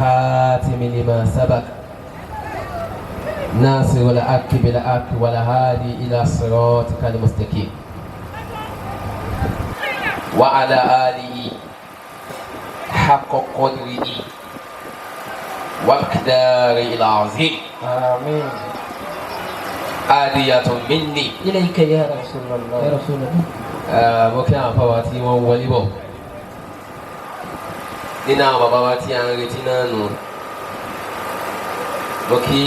والخاتم لما سبق ناصر الحق بالحق والهادي إلى صراطك المستقيم وعلى آله حق قدره ومقداره العظيم. آمين. هدية مني إليك يا رسول الله. يا رسول الله. Mo kí àwọn afáwa tí wọ́n wọlé bọ̀ nínú àwọn bàbá wa tí a ń retí náà nù. Mo kí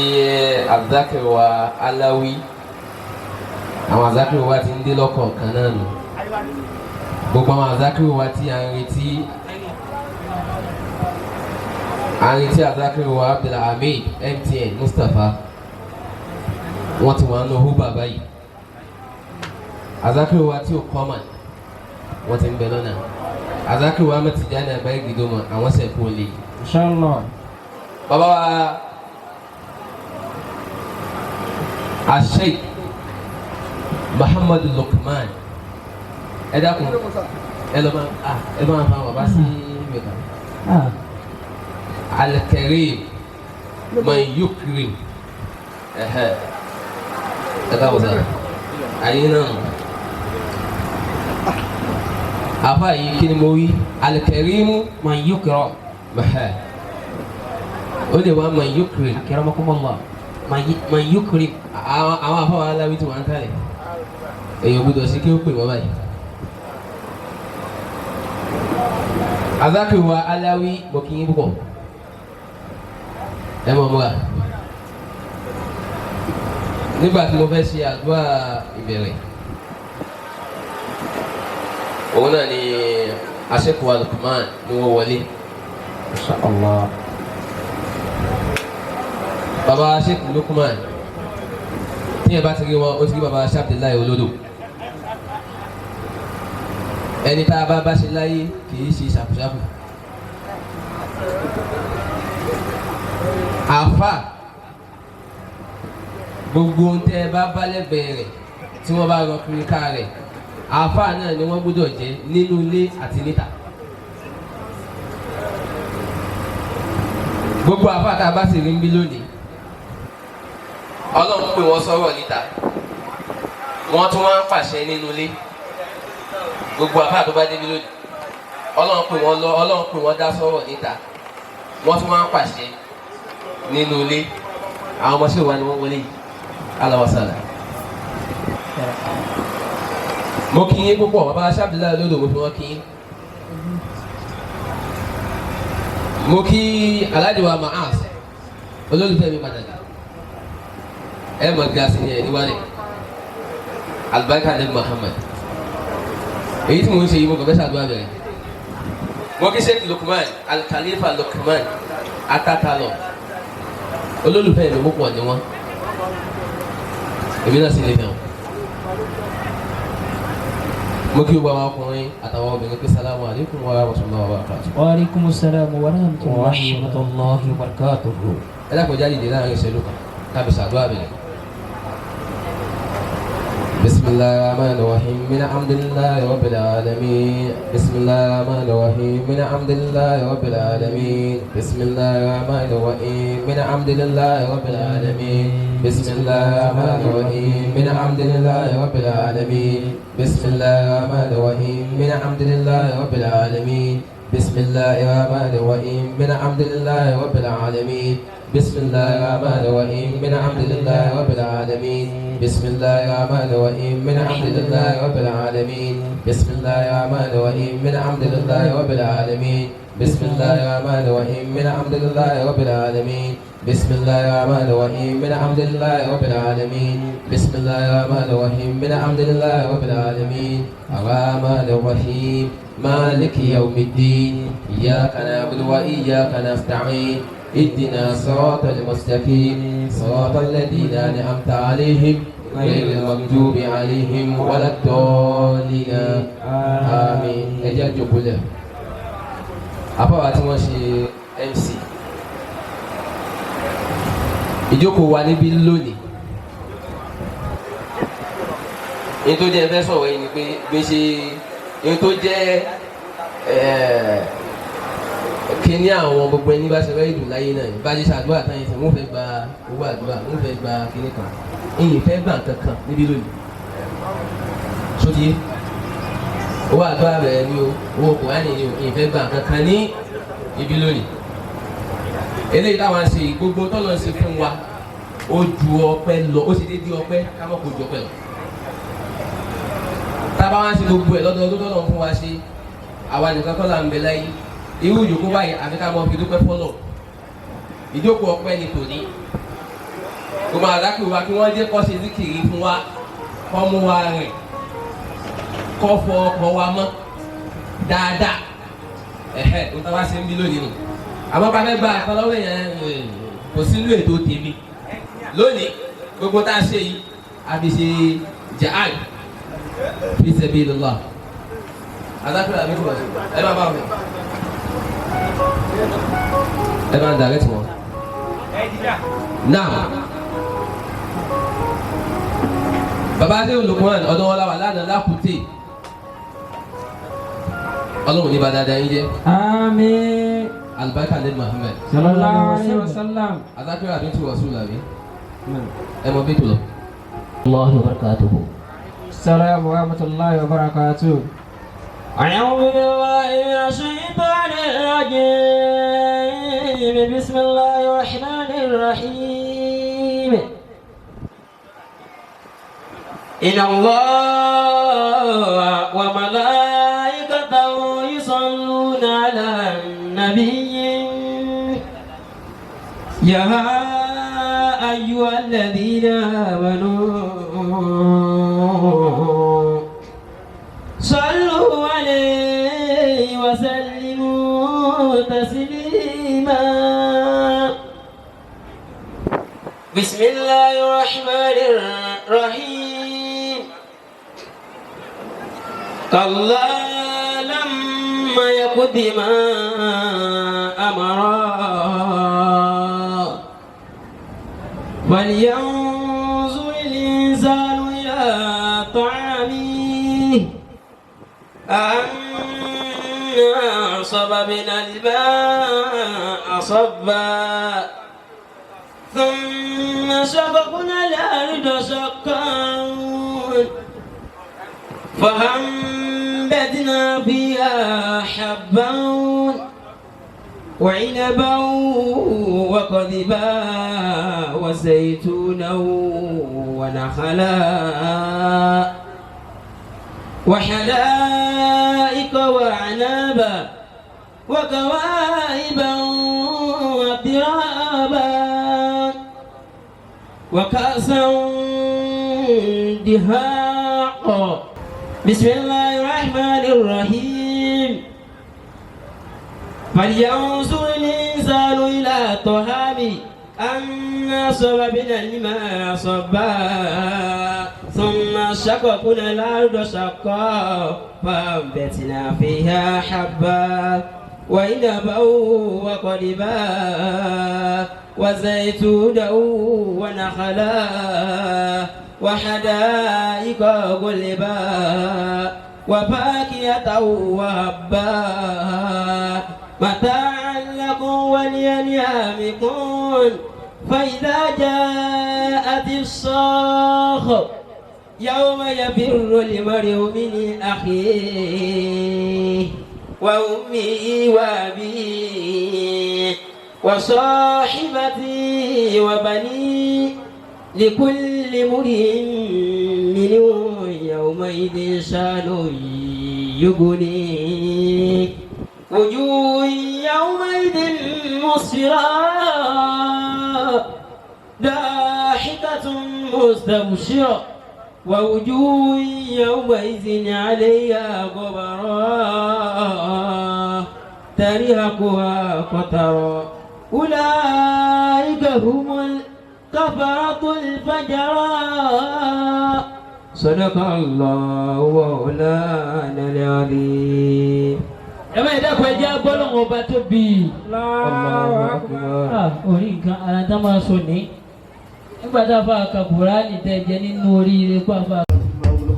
azakiri wa Aláwí, àwọn azakiri wa ti ń dé lọ́kọ̀ọ̀kan náà nù. Gbogbo àwọn azakiri wa tí a ń retí, a ń retí azakiri wa Abdulhamid MTN Mustapha, wọ́n ti wà nù hú bàbá yìí. Azakiri wa tí o kọ́mà, wọ́n ti ń bẹ lọ́nà. Azakiri wa Ahmed Tijani àgbáyé gidoma, àwọn sẹ̀ kú lè. Inshallah. Bàbá wa Asheik Muhammadu Lukman, ẹ dákun, ẹ lọ máa ah ẹ máa fa bàbá sí ìwé kan. Alkarim man yukrim, ẹhẹ, ẹ káàbọ̀ sá ayé náà. Afa yìí, kí ni mo wí? Alikarimu Man yukram. Ẹhẹ, ó lè wá man yukrim. Akramakumullah. Man yukrim. Àwọn afa wa aláwí tí wọ́n ń kálẹ̀, èèyàn gbọ́dọ̀ sí kí ó pè wọ́n báyìí. Azakiri wa aláwí, mo kí yín púpọ̀, ẹ mọ̀ múra. Nígbà tí mo fẹ́ ṣe àdúrà ìbẹ̀rẹ̀, òun náà ni aṣẹ́kùwà Lukman ni wọ́n wọlé. Inshallah. Baba Sheikh Lukman, tí ẹ bá ti rí wọn, ó ti rí baba Sheikh Abdullahi Olódò. Ẹni tá a bá bá ṣe láyé kì í ṣe ṣàkúṣàkù. Àfà, gbogbo ohun tẹ ẹ bá bá lẹ́gbẹ̀ẹ́ rẹ̀ tí wọ́n bá rọ kiri ká rẹ̀, àfà náà ni wọ́n gbọ́dọ̀ jẹ́ nínú ilé àti níta. Gbogbo àfà tá a bá sì rí ń bí lónìí, Ọlọ́run pè wọ́n sọ̀rọ̀ níta, wọ́n tún wá ń pàṣẹ nínú ilé. Gbogbo àfà tó bá débi lónìí, Ọlọ́run pè wọ́n lọ, Ọlọ́run pè wọ́n dá sọ̀rọ̀ níta, wọ́n tún wá ń pàṣẹ nínú ilé. Àwọn ọmọọṣẹ́ wa ni wọ́n wọlé yìí, alawasala. Mo kí yín púpọ̀, bàbá Abdullahi lódò, mo fi wọ́n kí yín. Mo kí Alhaji wa Maas, olólùfẹ́ mi pàtàkì, ẹ mọ̀ gasi ni ẹ níwálẹ̀ alibarika ní Muhammad. Èyí tí mo ń ṣe yìí, mo kàn fẹ́ ṣàdúrà bẹ̀rẹ̀. Mo kí Sheikh Lukman Al-Khalifa Lukman Atatalọ, olólùfẹ́ mi púpọ̀ ni wọ́n, èmi náà sì lè fẹ́ wọn. Mo kí gbogbo àwọn ọkùnrin àtàwọn obìnrin pé salamu alaykum wa rahmatulahi wa barakatuh. Wa alaikumus salam wa rahmatullahi wa barakatuhu. Ẹ dákun, jáde dé láàrin ìṣẹ́jú kan kábi ṣàdúrà bẹ̀rẹ̀. بسم الله الرحمن الرحيم من الحمد لله رب العالمين. بسم الله الرحمن الرحيم من الحمد لله رب العالمين. بسم الله الرحمن الرحيم من الحمد لله رب العالمين. بسم الله الرحمن الرحيم من الحمد لله رب العالمين. بسم الله الرحمن الرحيم من الحمد لله رب العالمين. بسم الله الرحمن الرحيم من الحمد لله رب العالمين. بسم الله الرحمن الرحيم من الحمد لله رب العالمين. بسم الله الرحمن الرحيم من الحمد لله رب العالمين. بسم الله الرحمن الرحيم من الحمد لله رب العالمين. بسم الله الرحمن الرحيم من الحمد لله رب العالمين. بسم الله الرحمن الرحيم من الحمد لله رب العالمين. بسم الله الرحمن الرحيم من الحمد لله رب العالمين. الرحمن الرحيم مالك يوم الدين إياك نعبد وإياك نستعين اهدنا صراط المستقيم صراط الذين أنعمت عليهم غير المغضوب عليهم ولا الضالين آمين. Ẹ jẹ́ jókòó lẹ̀. Afáwa tí wọ́n ṣe MC ìjókòó wa níbí lónìí, ní tó jẹ́ fẹ́ sọ̀rọ̀ yìí ni pé bí ṣe ní tó jẹ́ Kíní àwọn gbogbo ẹni bá ṣe fẹ́ dùn láyé náà ní bá ṣe ṣàdúrà tán yẹn sẹ́, wọ́n fẹ́ gba owó àdúrà, wọ́n fẹ́ gba kíní kan. Ìyìn fẹ́ gbà kankan níbí lónìí. Sóti owó àdúrà rẹ̀ ni o, owó Kùránì ni o, ìyìn fẹ́ gbà kankan ní ibi lónìí. Eléyìí táwọn ṣe, gbogbo tọ́lọ́ ṣe fún wa, ó ju ọpẹ́ lọ, ó ṣe déédéé ọpẹ́, ká mọ̀ kó ju ọpẹ́ lọ. Tábà wá ṣe gbogbo ẹ̀ lọ́dọọdún tọ́lọ́ fún wa ṣe, àwa nìkan kọ́ là ń bẹ láyé. Irú ìjókòó báyìí, àfi ká mọ fi dúpẹ́ fọlọ́. Ìjókòó ọpẹ́ ni tòní. Gbogbo àdákì wa, kí wọ́n jẹ́ kó ṣe zikiri fún wa, kó mú wa rìn, kó fọ ọkọ̀ wa mọ́ dáadáa. Ẹ̀hẹ́, n ta wá ṣe ń bí lónìí nù. Àmọ́ bá fẹ́ gba àkọlọ́wọ́ yẹn, kò sínú ètò tèmi lónìí. Gbogbo tá a ṣe yìí, a fi ṣe jihad fi sabilillah. Adákùnrin àbí kò sí, ẹ má bá wọn, ẹ máa ń direct wọn. Náà bàbá adé Lukman, ọ̀dọ̀ wọn làwà lánàá lákùté. Ọlọ́run ní bá dáadáa yín jẹ́. Àmín. Alibarika ní Muhammed. Sallallahu alayhi wa sallam. Adákùnrin àbí tí wọ́n sùn làbí ẹ mọ bí tó lọ. الله وبركاته. السلام ورحمة الله وبركاته. أعوذ بالله من الشيطان الرجيم. بسم الله الرحمن الرحيم. إن الله وملائكته يصلون على النبي يا أيها الذين آمنوا صلوا عليه وسلموا تسليما. بسم الله الرحمن الرحيم. كلا لما يقض ما أمره ولينظر الإنسان إلى طعامه أنا صببنا الماء صبا ثم شققنا الأرض شقا فأنبتنا فيها حبا وعنبا وقضبا وزيتونا ونخلا وحدائق وأعنابا وكواعب وأترابا وكأسا دهاقا. بسم الله الرحمن الرحيم. فلينظر الإنسان إلى طعامه أنا صببنا الماء صبا ثم شققنا الأرض شقا فأنبتنا فيها حبا وعنبا وقضبا وزيتونا ونخلا وحدائق غلبا وفاكهة وأبا متاعا لكم ولأنعامكم. فإذا جاءت الصاخة يوم يفر المرء من أخيه وأمه وأبيه وصاحبته وبنيه لكل امرئ منهم يومئذ شأن يغنيه. وجوه يومئذ مسفرة ضاحكة مستبشرة ووجوه يومئذ عليها غبراء ترهقها قترة أولئك هم الكفرة الفجرة. صدق الله مولانا العظيم. Ẹ bá yẹ dákun, ẹ jẹ́ gbọ́lọ́hún ọba tóbi. Allahu akbar. Ah, orí nǹkan ara tá máa sọ ní nígbà tá a fa ka Kùránì tẹ jẹ nínú oríire kó a fa.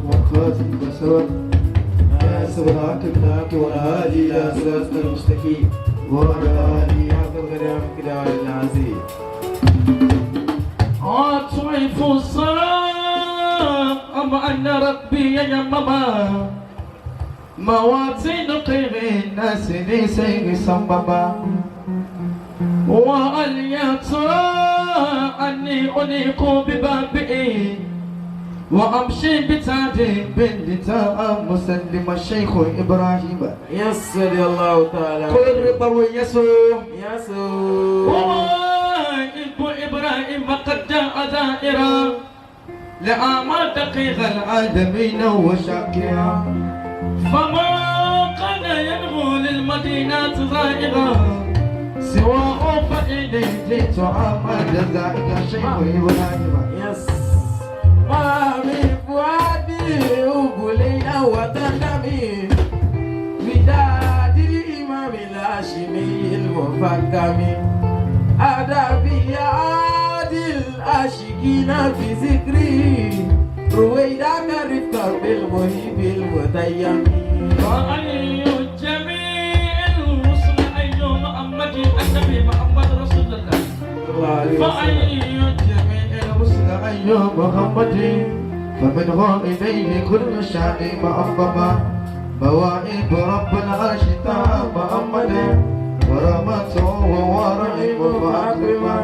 والخاتم والسبب ناصر الحق بالحق والهادي إلى صراطك المستقيم. وعلى آله حق القدر والمقدار العظيم. أطيف السلام أم أن ربي يمما مواتين قيم الناس لسير سببا وأن يترى أني أنيق ببابئي وأمشي بتاجي بالتاء مسلم الشيخ إبراهيم يسر الله تعالى. كل ربا يسوع يسوع. وإب إبراهيم قد جاء زائرا لأعمال دقيق العالمين وشاكرا فما كان ينغو للمدينة زائرا سوى فإني جئت عمل زائد الشيخ إبراهيم. Yes. ما من فؤادي أبلينا وتندمي بداد الإمام الهاشمي المفخم أدبي عادل العاشقين في ذكري رويدك رفقا بالمهيب المتيم. وأي جميع الرسل أي محمد النبي محمد رسول الله. الله عليه وسلم. فأي جميع الرسل أي محمد فمنه إليه كل شأن معظما مواهب رب العرش تعالى محمد ورحمته ورحمه فأكرما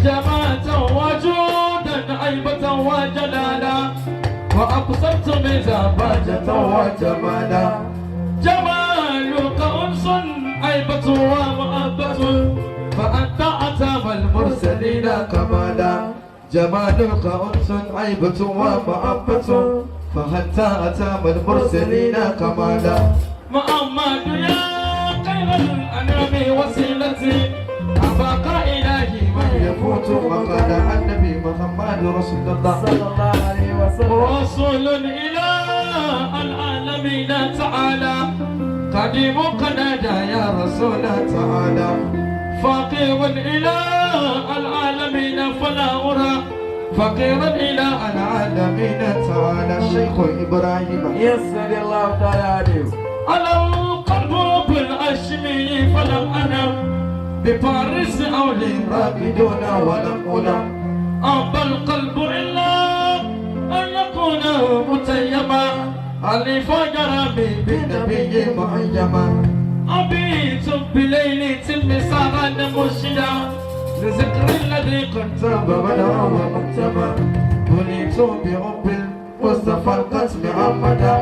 جماعة وجودا عيبة وجلالا وأبصرت مزابجة وجمالا جمالك أنس عيبة ومؤبة فأنت أتام المرسلين كمالا جمالك أنس عيبة ومحبة فأنت أتام المرسلين كمالا. محمد يا خير الأنام وسيلتي أبقى إلهي من يفوت مقال النبي محمد رسول الله صلى الله عليه وسلم. رسول إلى العالمين تعالى قديمك نادى يا رسول تعالى فقير إلى العالمين فلا أرى فقيرا إلى العالمين تعالى الشيخ إبراهيم. يسر الله تعالى عليه. على القلب بالهاشمي فلم أنم بفارس أو راقدون ولم أنم أبى القلب إلا أن يكون متيما ألف جرامي بنبي معيما أبيت بليل تم ساغا مرشدا لذكر الذي قد تاب من هو مكتما بنيت بحب المصطفى القسم عمدا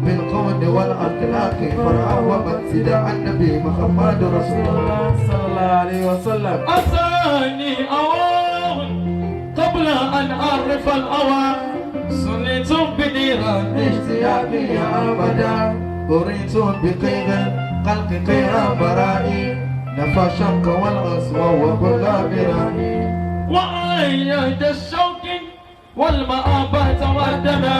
بالقول والأخلاق فرعا ومنزلا النبي محمد رسول الله صلى الله عليه وسلم. أتاني أوان قبل أن أعرف الأوان سنيت بنيران اشتياقي يا أبدا أريت بقيد الخلق خير برائي نفى الشق والعصوى وكل برائي وأيد الشوق والمآبة والدنا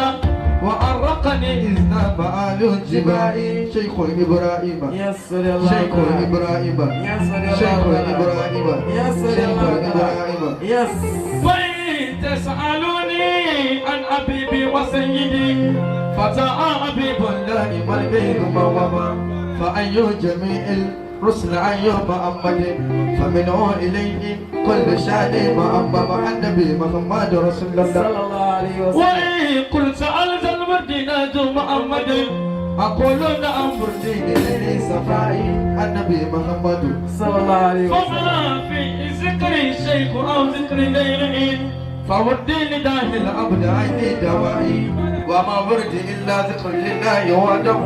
وأرقني إذ نام آل الجباء شيخ إبراهيم يسر الله شيخ تعالى. إبراهيم يسر الله شيخ تعالى. إبراهيم يسر شيخ الله تعالى. إبراهيم. يس. فإن تسألوني عن حبيبي وسيدي فتاة حبيب الله والبيت وما فأي جميع الرسل أي محمد فمنه إليه كل شأن محمد النبي محمد رسول الله صلى الله عليه وسلم. وإن قلت ألزم المدينة محمد أقول نعم دين لي صفائي النبي محمد صلى الله عليه وسلم. فما في ذكر الشيخ أو ذكر غيره فودي لله العبد عيني دوائي وما وردي إلا ذكر لله وحده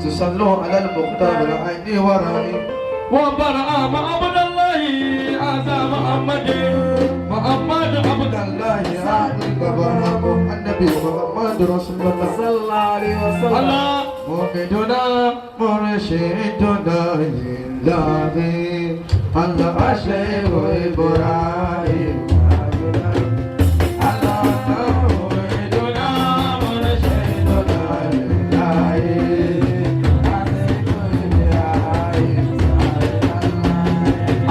تصلوا على المختار العين ورائي وبرأ عبد الله هذا محمد محمد عبد الله عبد برهام النبي محمد رسول الله صلى الله عليه وسلم. الله مؤمننا مرشدنا لله الله الشيخ إبراهيم الله مؤمننا مرشدنا لله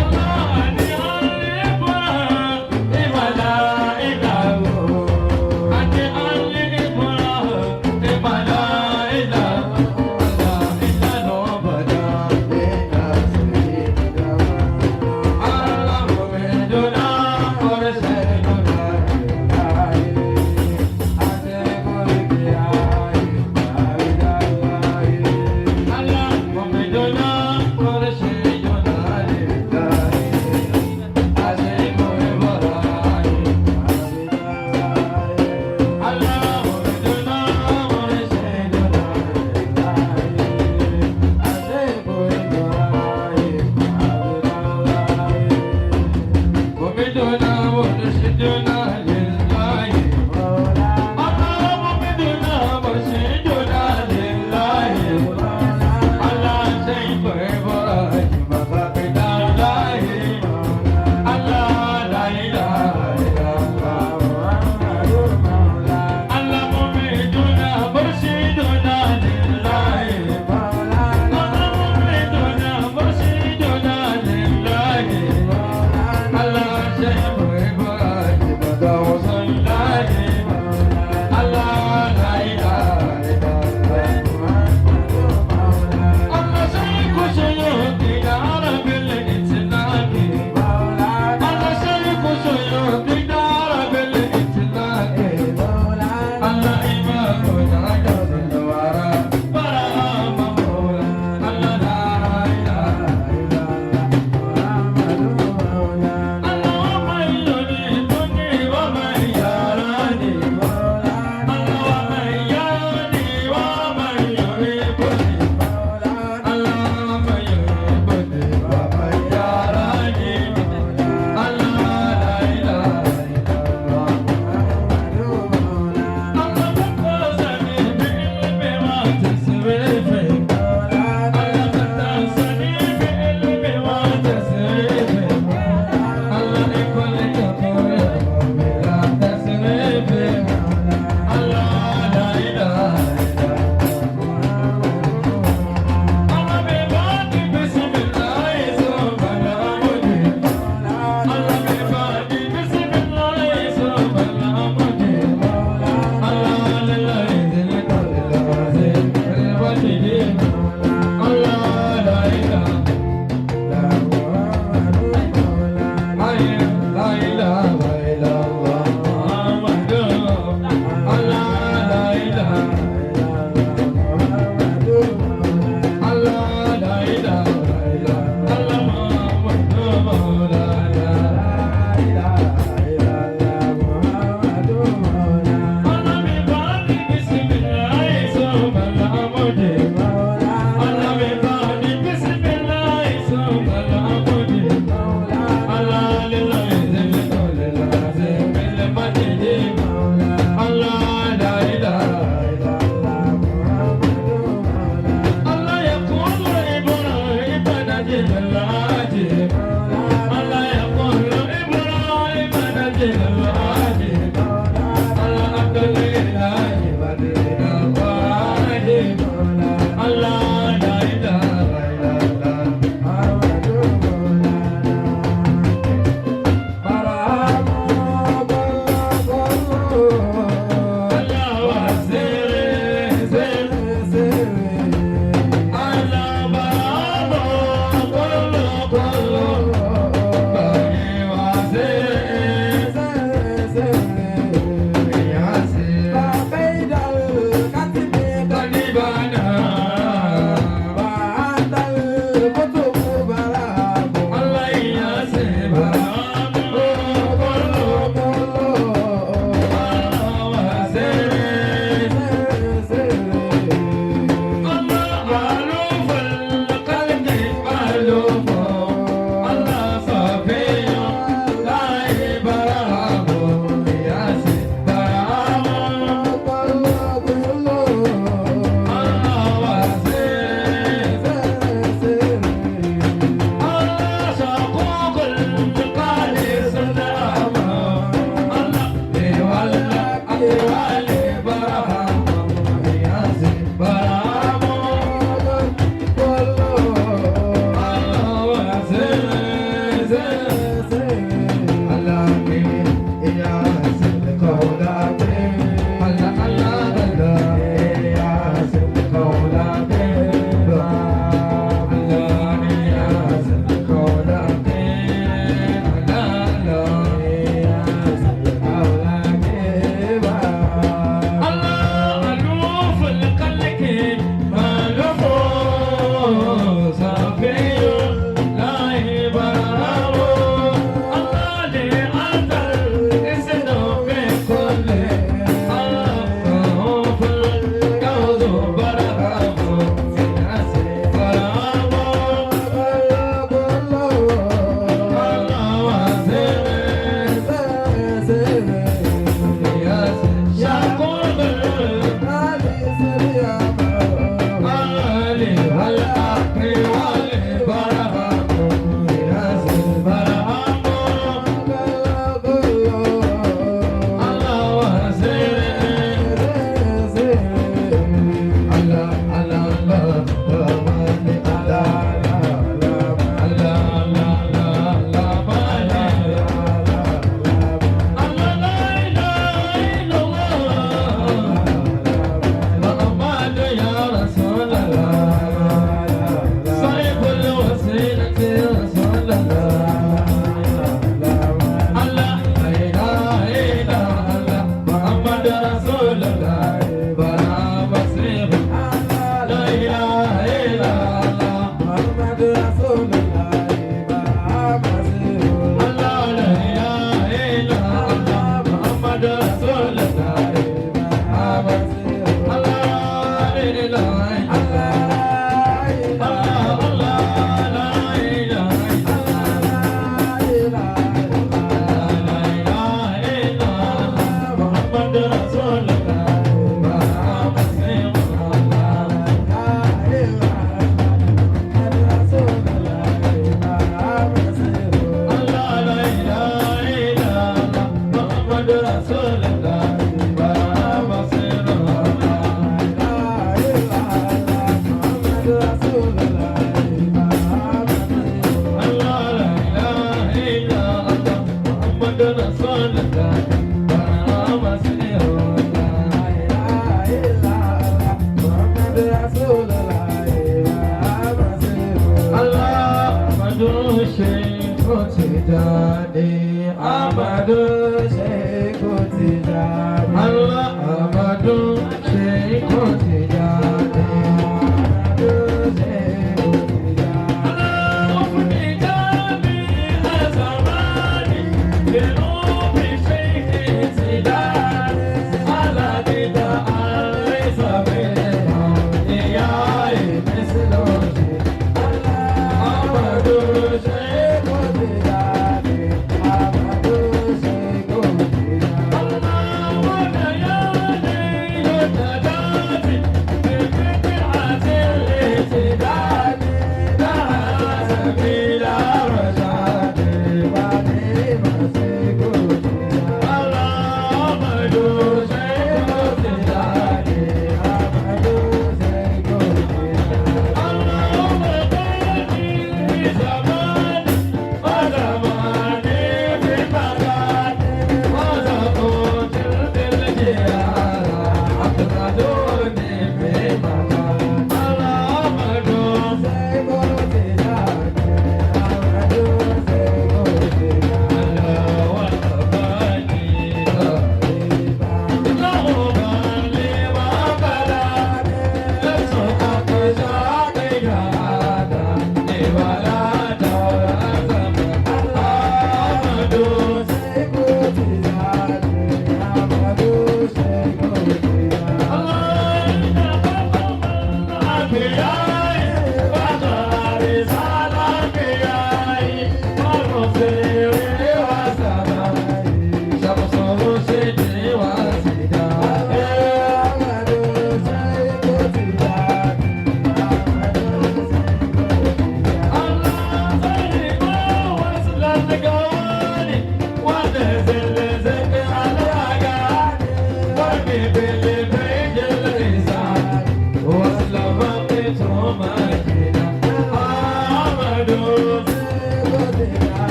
الله.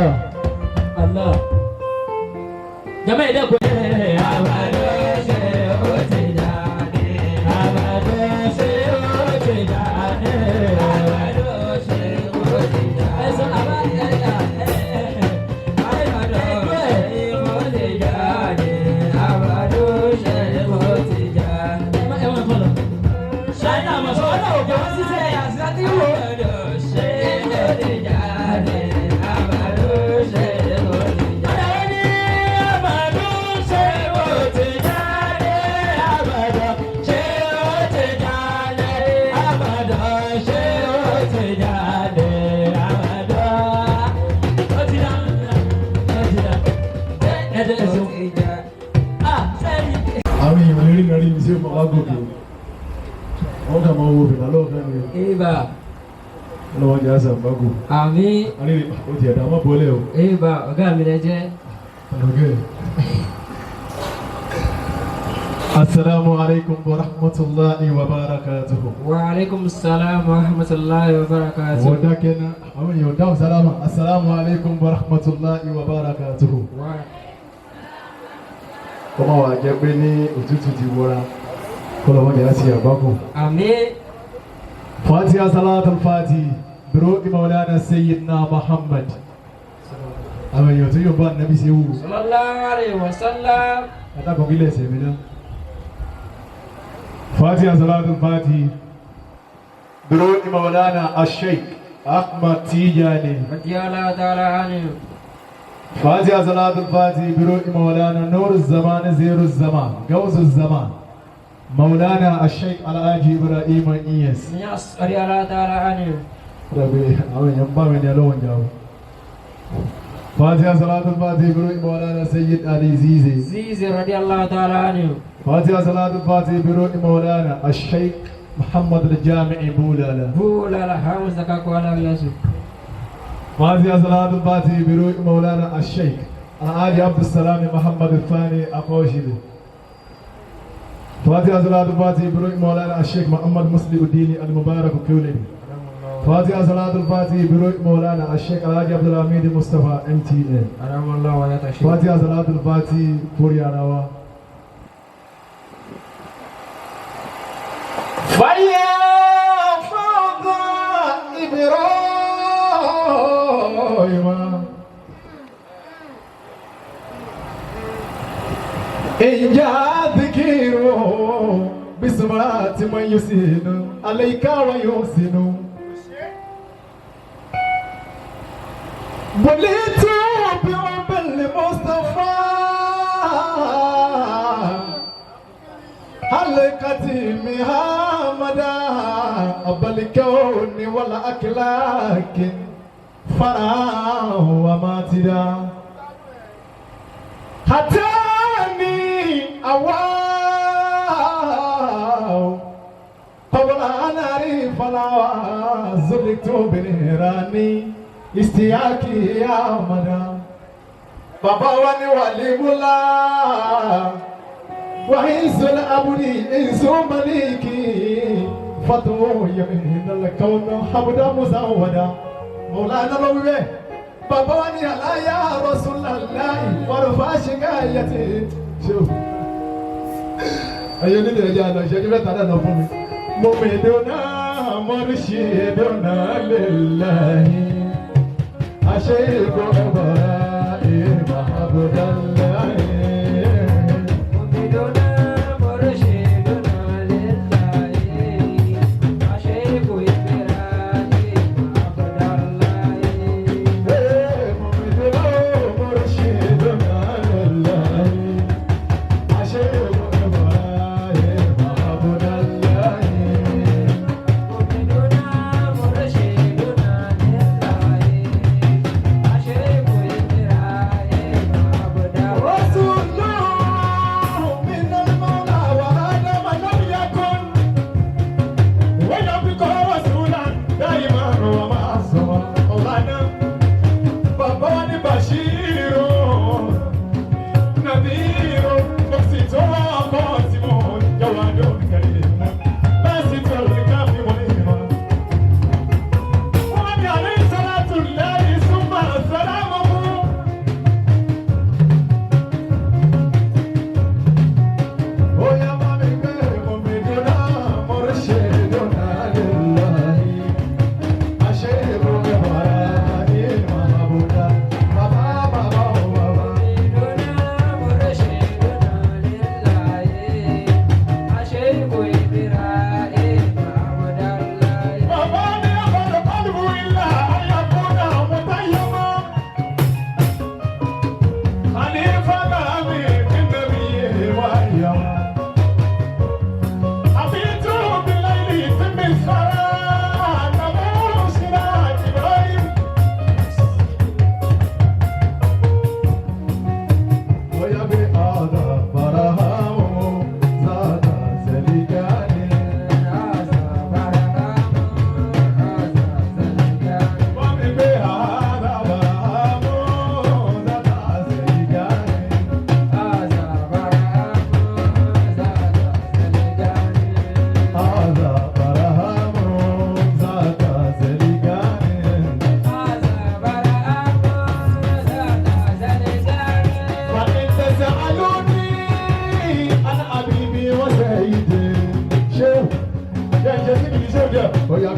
Allah Allah jama yìí dẹ́kun. Àwọn èèyàn lè rí mi rí mi sí ọmọ wa gòkè, wọn kà máa wo fìlà lọ́ọ̀kan ni. Ibà. Ọlọ́wọ́n jẹ́ àṣà àgbákò. Àmín. Àrírí ó ti ẹ̀dá mọ́ bọ́lẹ̀ o. Ibà ọ̀gá mi lẹ jẹ́. Ọ̀gẹ́. Asalaamu alaykum wa rahmatulahi wa barakatuhu. Wa aleykum salaam wa rahmatulahi wa barakatuhu. Wọ́n dákẹ́ ná, àwọn èèyàn dáhùn sálámà. Asalaamu alaykum wa rahmatulahi wa barakatuhu. Kọ́mọ wa jẹ́ pé ní òtútù ti wọra, kọ́lọ́wọ́n jẹ́ àti àgbákò. Àmín. Fatiha salatul Fati biro Maulana Sayyidina Muhammad. Àwọn èèyàn tó yóò bá nàbí ṣe wù. Sallallahu alayhi wa sallam. Adákan bí lẹ̀sẹ̀ mi náà. Fatiha salatul Fati biro Maulana Asheikh Ahmad Tijani. Radiyallahu ta'ala anhu. Fatiha salatul Fati biro Maulana Nur Zaman Zeru Zaman Gauzu Zaman Maulana Asheikh Alhaji Ibrahim Iyas. Niyas radiyallahu ta'ala anhu. Rabi àwọn èèyàn bá mi ní ọlọ́wọ̀n jà o. Fatiha salatul Fati biro Maulana Sayyid Ali Zizi. Zizi radiyallahu ta'ala anhu. Fatiha salatul Fati biro Maulana Asheikh Muhammad Al-Jami'i Bulala. Bulala Hamza kakwala Yasu. Fatiha salatul Fati biro Maulana Asheikh Alhaji Abdulsalam Muhammad Al-Thani Akoshili. Fatiha salatul Fati biro Maulana Asheikh Muhammad Musliuddin Al-Mubarak Kulini. Fatiha salatul Fati biro Maulana Asheikh Alhaji Abdulhamid Mustafa MTN. Fatiha salatul Fati Furiarawa. فيا فوضى إبراهيم إن جاء ذكره بسمات من يسين عليك ويحسن بليت بحب المصطفى حلقتي محمدا أبا الكون والأكلاك فراه وماتدا حتاني أواو قبل أن أعرف لا زلت بنيراني استياكي يا مدام بابا واني ولي مولا وعز الأبدي إنس مليكي فتو يمين الكون حمدا مزودا مولانا لوي بابا واني لا يا رسول الله ورفع شكايتي شوف أيوني دي أنا شكي بتانا نفومي مؤمنون مرشدنا لله أشيخ إبراهيم عبد الله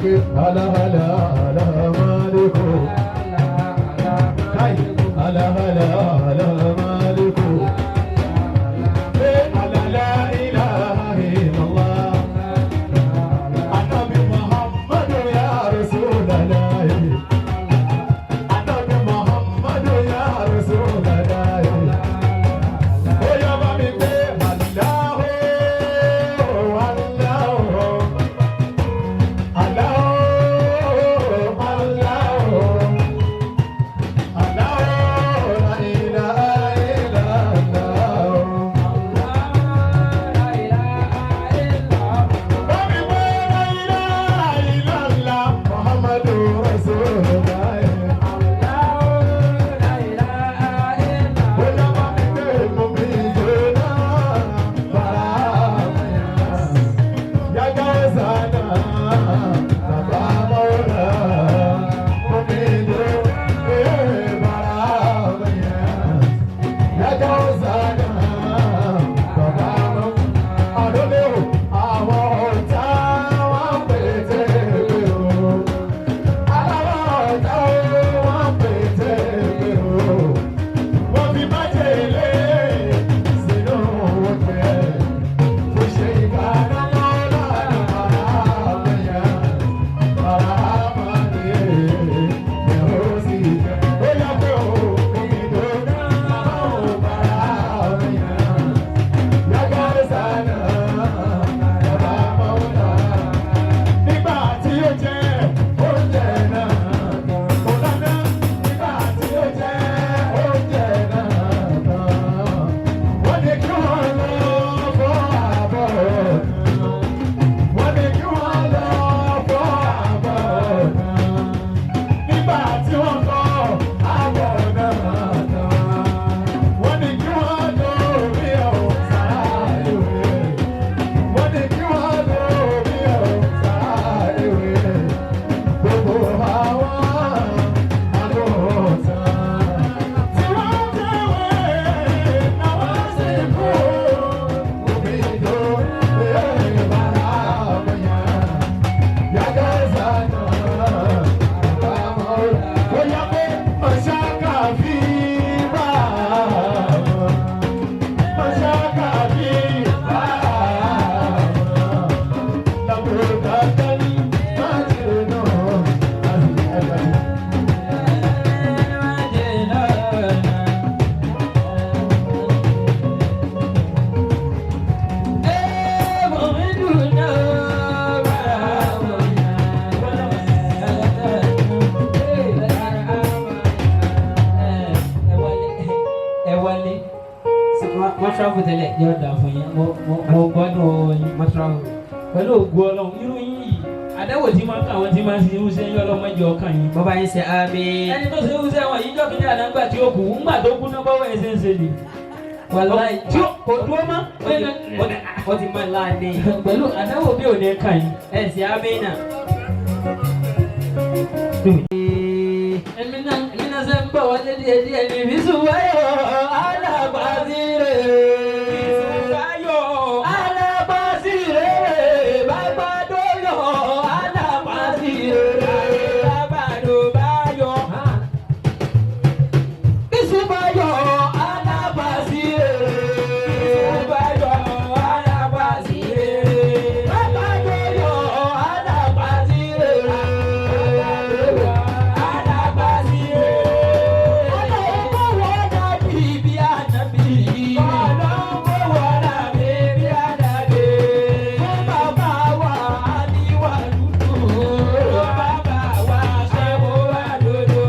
pé aláhàlà aláhàmálẹ́kọ̀. Káì aláhàlà aláhàmálẹ́kọ̀. Pé alálà ilaha illallah. Ànábì Muhammadu ya Rasulallah. Ànábì Muhammadu ya Rasulallah. Ó yá bá mi pé Allahu Allahu. Allahu Allahu. Allahu la ilaha illallah. Bá mi pé la ilaha illallah Muhammadu Rasulullah. Bóyá bá mi pé mo mi jóná bàrà yàgá sànà bàbá mọ́ra mo mi jó bàrà yàgá sànà bàbá mọ́ra. Àdólé o, àwọn ọ̀tá wọn pètè pé o. Aláwọ̀ ọ̀tá wọn pètè pé o. Wọ́n fi májèlé sínú oúnjẹ. Kò ṣe ìkànnà lọ́la ní bàrà bàrà àmàlẹ́ ẹ̀rọ sì jẹ́. Ó yá pé o, omi tó náà ó bàrà àmàlẹ́. Yàgá sànà bàbá mọ́lá. Nígbà tí ó jẹ oúnjẹ náà, kò lánà. Nígbà tí ó jẹ oúnjẹ náà tán. Wọ́n ní kí wọ́n lọ fọ́ àbọ̀ náà. Wọ́n ní kí wọ́n lọ fọ́ àbọ̀ náà. Nígbà tí wọ́n fọ́ àbọ̀ náà tán. Wọ́n ní kí wọ́n lọ orí ọ̀ sáà ìwé. Wọ́n ní kí wọ́n lọ orí ọ̀ sáà ìwé. Gbogbo àwọn àgùntàn tí wọ́n jẹ́wé náà sì kú. Omi ìjọ bàrà àmọ̀yàn. Yàgá sànà bàbá mọ́ra. Bóyá pé mọ̀ṣáká fi bá a mọ̀. Mọ̀ṣáká fi bá a mọ̀. Làbúrò kàkà ní májèlé náà àti ẹ̀ka. Ẹ wálé, wọ́n travel tẹ́lẹ̀ yóò dà fún yín. Mo gbọ́dọ̀ yín. Wọ́n travel. Pẹ̀lú ògo Ọlọ́run, irú yín yìí, àdáwò tí máa ń kà wọ́n tí máa ń ṣe irúṣẹ́ yín, ọlọ́mọdé ọkàn yín. Bọ́bá yín ṣe àmín. Ẹni tó ṣe irúṣẹ́ wọn yìí jọ́ kìíní àná ńgbà tí ó kú, ńgbà tó kú náà bọ́wọ́ ẹ̀ ṣe ń ṣe ni. Wàláì. Tí ó kò dúró mọ́. Ó ti máa láàánú. Pẹ̀lú àdáwò bí ò ní kàn yín. Ẹ ṣe àmín náà. Èmi náà èmi náà ṣe ń bọ̀ wọlé díẹ̀ díẹ̀ ní ìbísùwáyọ̀ alábàásírè. Ìbísùwáyọ̀ alábàásírè. Bàbádóyọ̀ alábàásírè. Bàbádóbáyọ̀. Ìbísùwáyọ̀ alábàásírè. Ìbísùwáyọ̀ alábàásírè. Bàbádóyọ̀ alábàásírè. Alábàásírè. Ọlọ́run kò wọ́n dàbí bí ànábì. Ọlọ́run kò wọ́n dàbí bí ànábì. Fún bàbá wa àníwá dúdú. Fún bàbá wa ṣẹ́wó wá dúdú.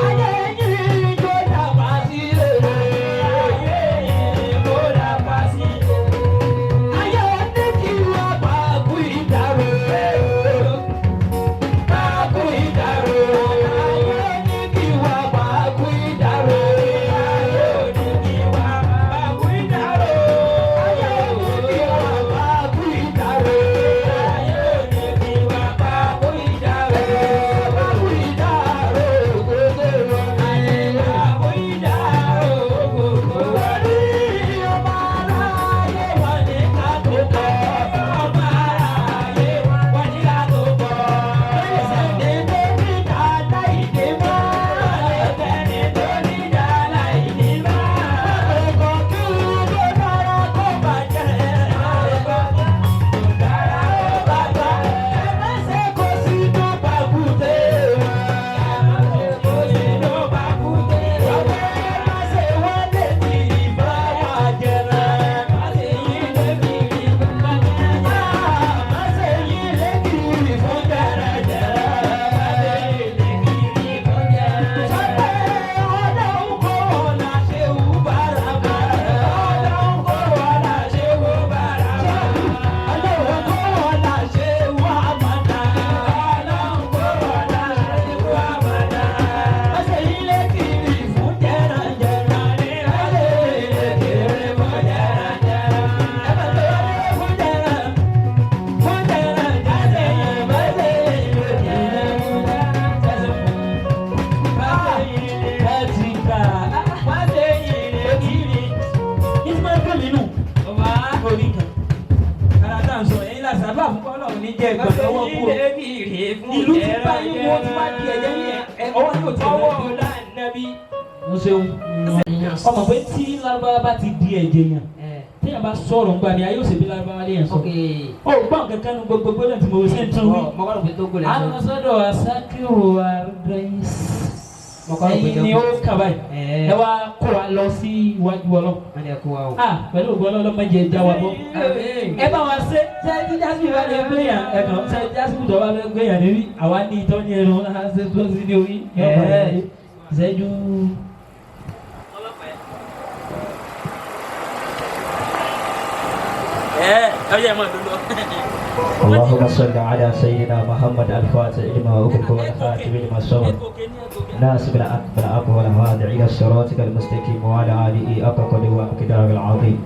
Ayé yìí jó dàgbà sílẹ̀. jẹ́ ẹgbẹ́ lọ́wọ́ kú o. Ìlú ti bá yín wọ́n ti wá di ẹ̀jẹ̀ ní ọwọ́ yóò ti Ọwọ́ rẹ̀. lánàbí. Mo ṣeun. Ọmọ pé tí Lárúbáwá bá ti di ẹ̀jẹ̀ yàn, téèyàn bá sọ̀rọ̀ ńgbà mi, ayé ò ṣe bí Lárúbáwá lè yàn sọ. Ó gbọ́ nǹkan kan nu gbogbo gbọ́dọ̀ tí mo ṣe ń tún wí. Mo kọ́ ló pé tó gbọ́dọ̀ A sọ. lọ sọ́dọ̀ Asakiru Ardais. Mo kọ́ ló pé Ẹ̀yin ni ó kà báyìí. Ẹ wá kó wa lọ sí iwájú Ọlọ́run. Wọ́n ní ẹ kó wa o. Ah, pẹ̀lú ògbọ́n Ọlọ́run má jẹ́ já wa bọ́. Ẹ bá wa ṣe ṣe tí Jásùmí bá lè gbé yàn ẹ̀kan ṣe Jásùmí tó bá lè gbé yàn níbí àwa ní ìtọ́ ní ẹnu náà ṣe tó sí ní orí. Ìṣẹ́jú. اللهم صل على سيدنا محمد الفاتح لما أغلق والخاتم لما سبق ناصب الأكبر أقوى والهادي إلى صراطك المستقيم وعلى آله حق قدره ومقداره العظيم.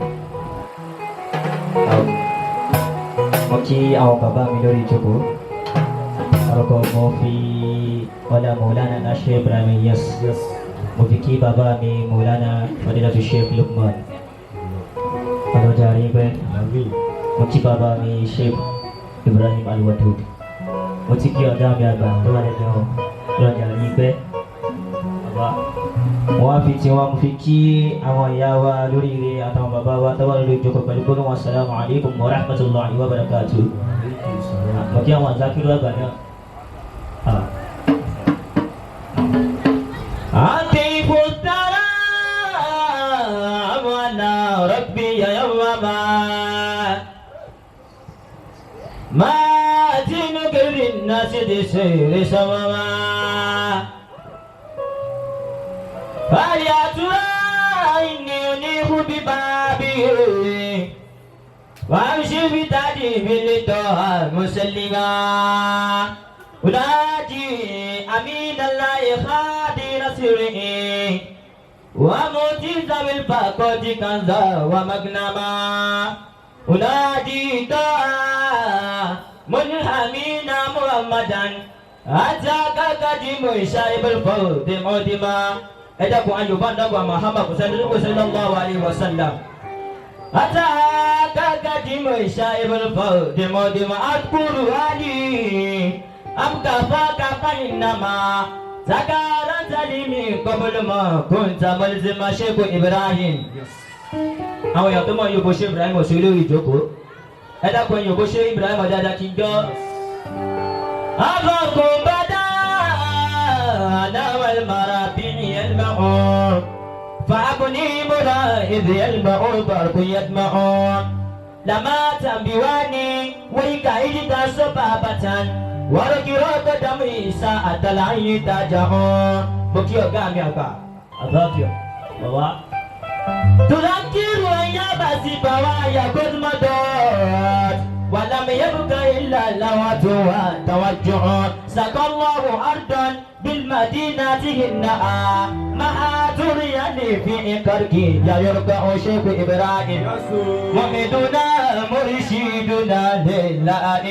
Mo kí àwọn bàbá mi lórí ìjókòó. Orúkọ mo fi ọlá Mọ̀lánà Nashe Ibrahim Yes. Mo fi kí bàbá mi Mọ̀lánà Fadilatu Sheikh Lukman. Ọlọ́jà rí bẹ́ẹ̀. Mo kí bàbá mi Sheikh Ibrahim Alwadud. Mo ti kí ọ̀gá mi àgbà tó wà lẹ́nu ọlọ́jà rí bẹ́ẹ̀. Bàbá wọ́n á fi tiwọn mo fi kí àwọn ìyá wa lóríire àtàwọn bàbá wa tó wà lórí ìjókòó pẹ̀lú gbólóhùn assalamu alaikum wa rahmatullahi wa barakatuh. Mo kí àwọn àzákírú àgbà náà. عطيف السلام على ربي يوم ما تنكر الناس تسير سمما فيا ترى إني أنيخ ببابي وأمشي بتعجيب لطه مسلما أناجي أمين الله خادر سره ومعجز بالفقد كنزا ومغنما أنادي طه ملهمين محمدا أتاك قديم شايب الفوز مودما Ẹ dákun ayọ̀bá dákun Muhammad sallallahu alaihi wasallam. أتاك قديم شايب الفوز مودما أذكر علي أم كفاك فإنما ذكرت لي من قبل ما كنت ملزم شيخ إبراهيم. Àwọn èèyàn tó mọ̀ yòbó ṣe Ibrahim ọ̀sẹ̀ lórí ìjókòó. Ẹ dákun yòbó ṣe Ibrahim dáadáa kí n gbọ́. أفق بدا نوى المرابين يلمع فأبني ملا إذ يلمع البرق يدمع لما تنبواني ويكايد صبابة وركرك دمي ساعة العين تجاه. Mo kí ọ̀gá mi àgbà àbáfíà bàbá. تذكر أيام سبوايا قد مضت ولم يبق إلا اللوعة والتوجع سقى الله أرضا بالمدينة هناء مع ترياني في كركي يا يركع شيخ إبراهيم مؤمننا مرشدنا لله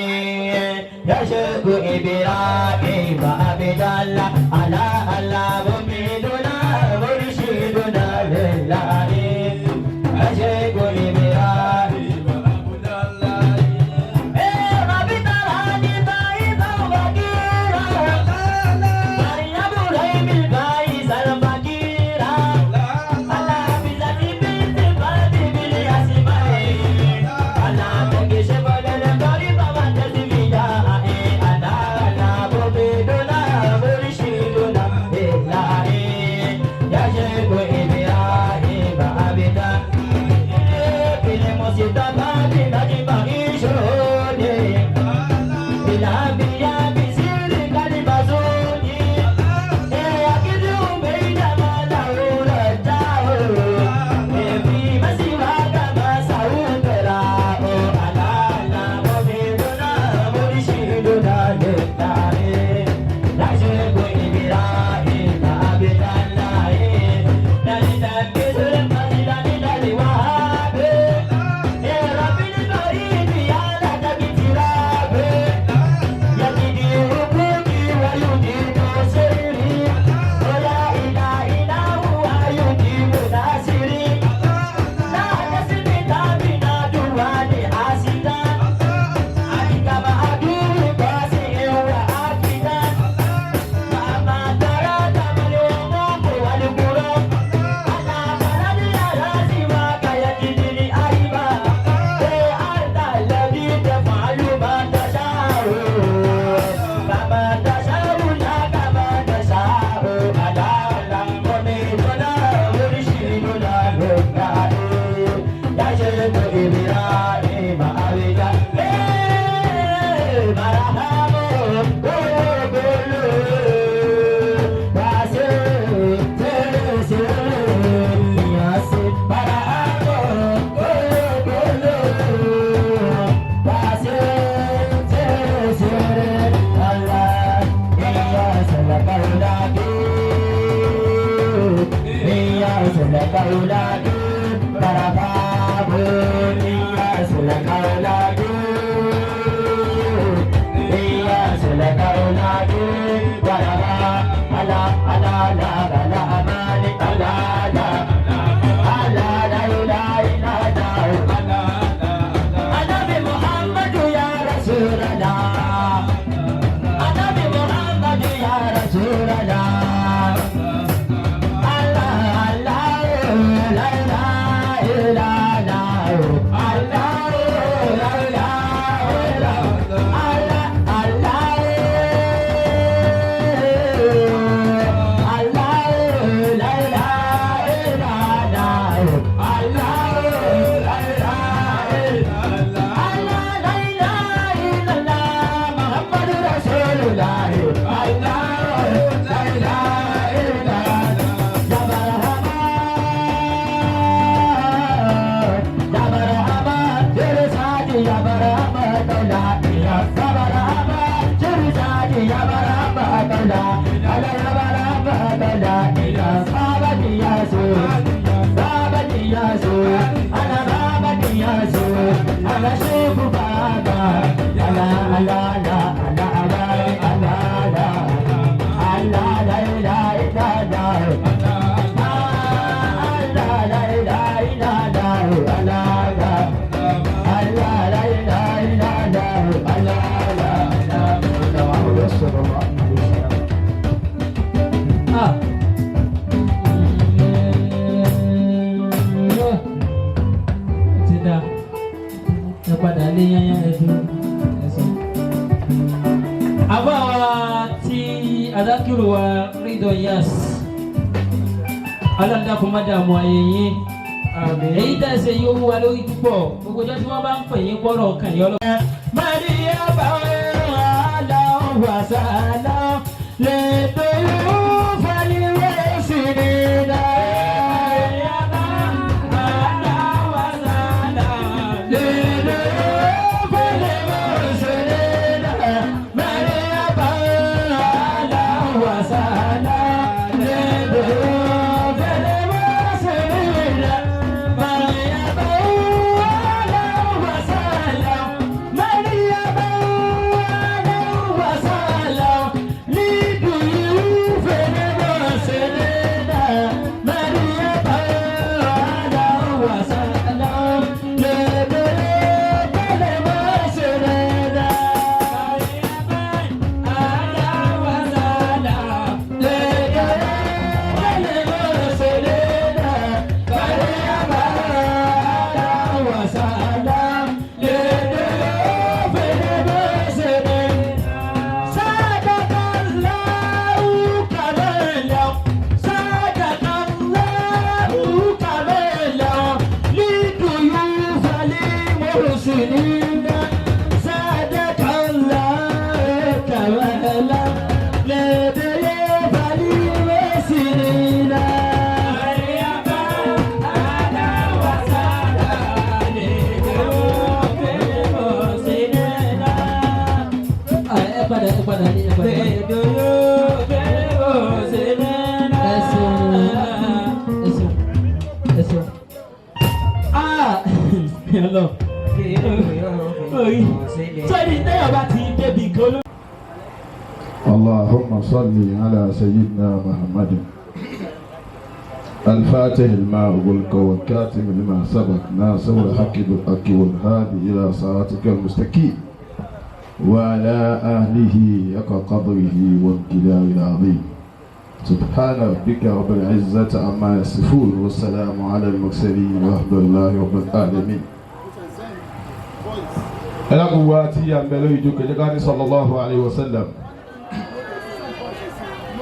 يا شيخ إبراهيم عبد الله على الله مؤمننا مرشدنا لله يا شيخ إبراهيم عبد الله ربي تراني ضعيفا وفقيرا مريم رحم البايس الفقيرة الله بذاتي بنت فاتي بالأسماء الله تكشف للقريب وتزميا أنا أنا مبيدنا مرشدنا لله Èyí tẹ̀ ṣe yóò wú wa lórí púpọ̀ gbogbo ọjọ́ tí wọ́n bá ń pè yín gbọ́rọ̀ kàn yín ọlọ́run. Maria bàwẹ̀ aláwọ̀ àṣàlá lè dòwú fàlíwẹ̀ sí ni náà. Maria bàwẹ̀ aláwọ̀ àṣàlá lè dòwú fàlíwẹ̀ sí ni náà. Maria bàwẹ̀ aláwọ̀ àṣàlá lè dòwú. اللهم صل على سيدنا محمد الفاتح الماء والكاتم لما سبق ناصر الحق بالحق والهادي إلى صراطك المستقيم وعلى أهله حق قدره وامتداره العظيم. سبحان ربك رب العزة عما يصفون والسلام على المرسلين والحمد لله رب العالمين. ẹlẹ́kùnwá tí a ń bẹ lórí ìjókòó jẹ́ ká ní sallallahu alayhi wa sallam.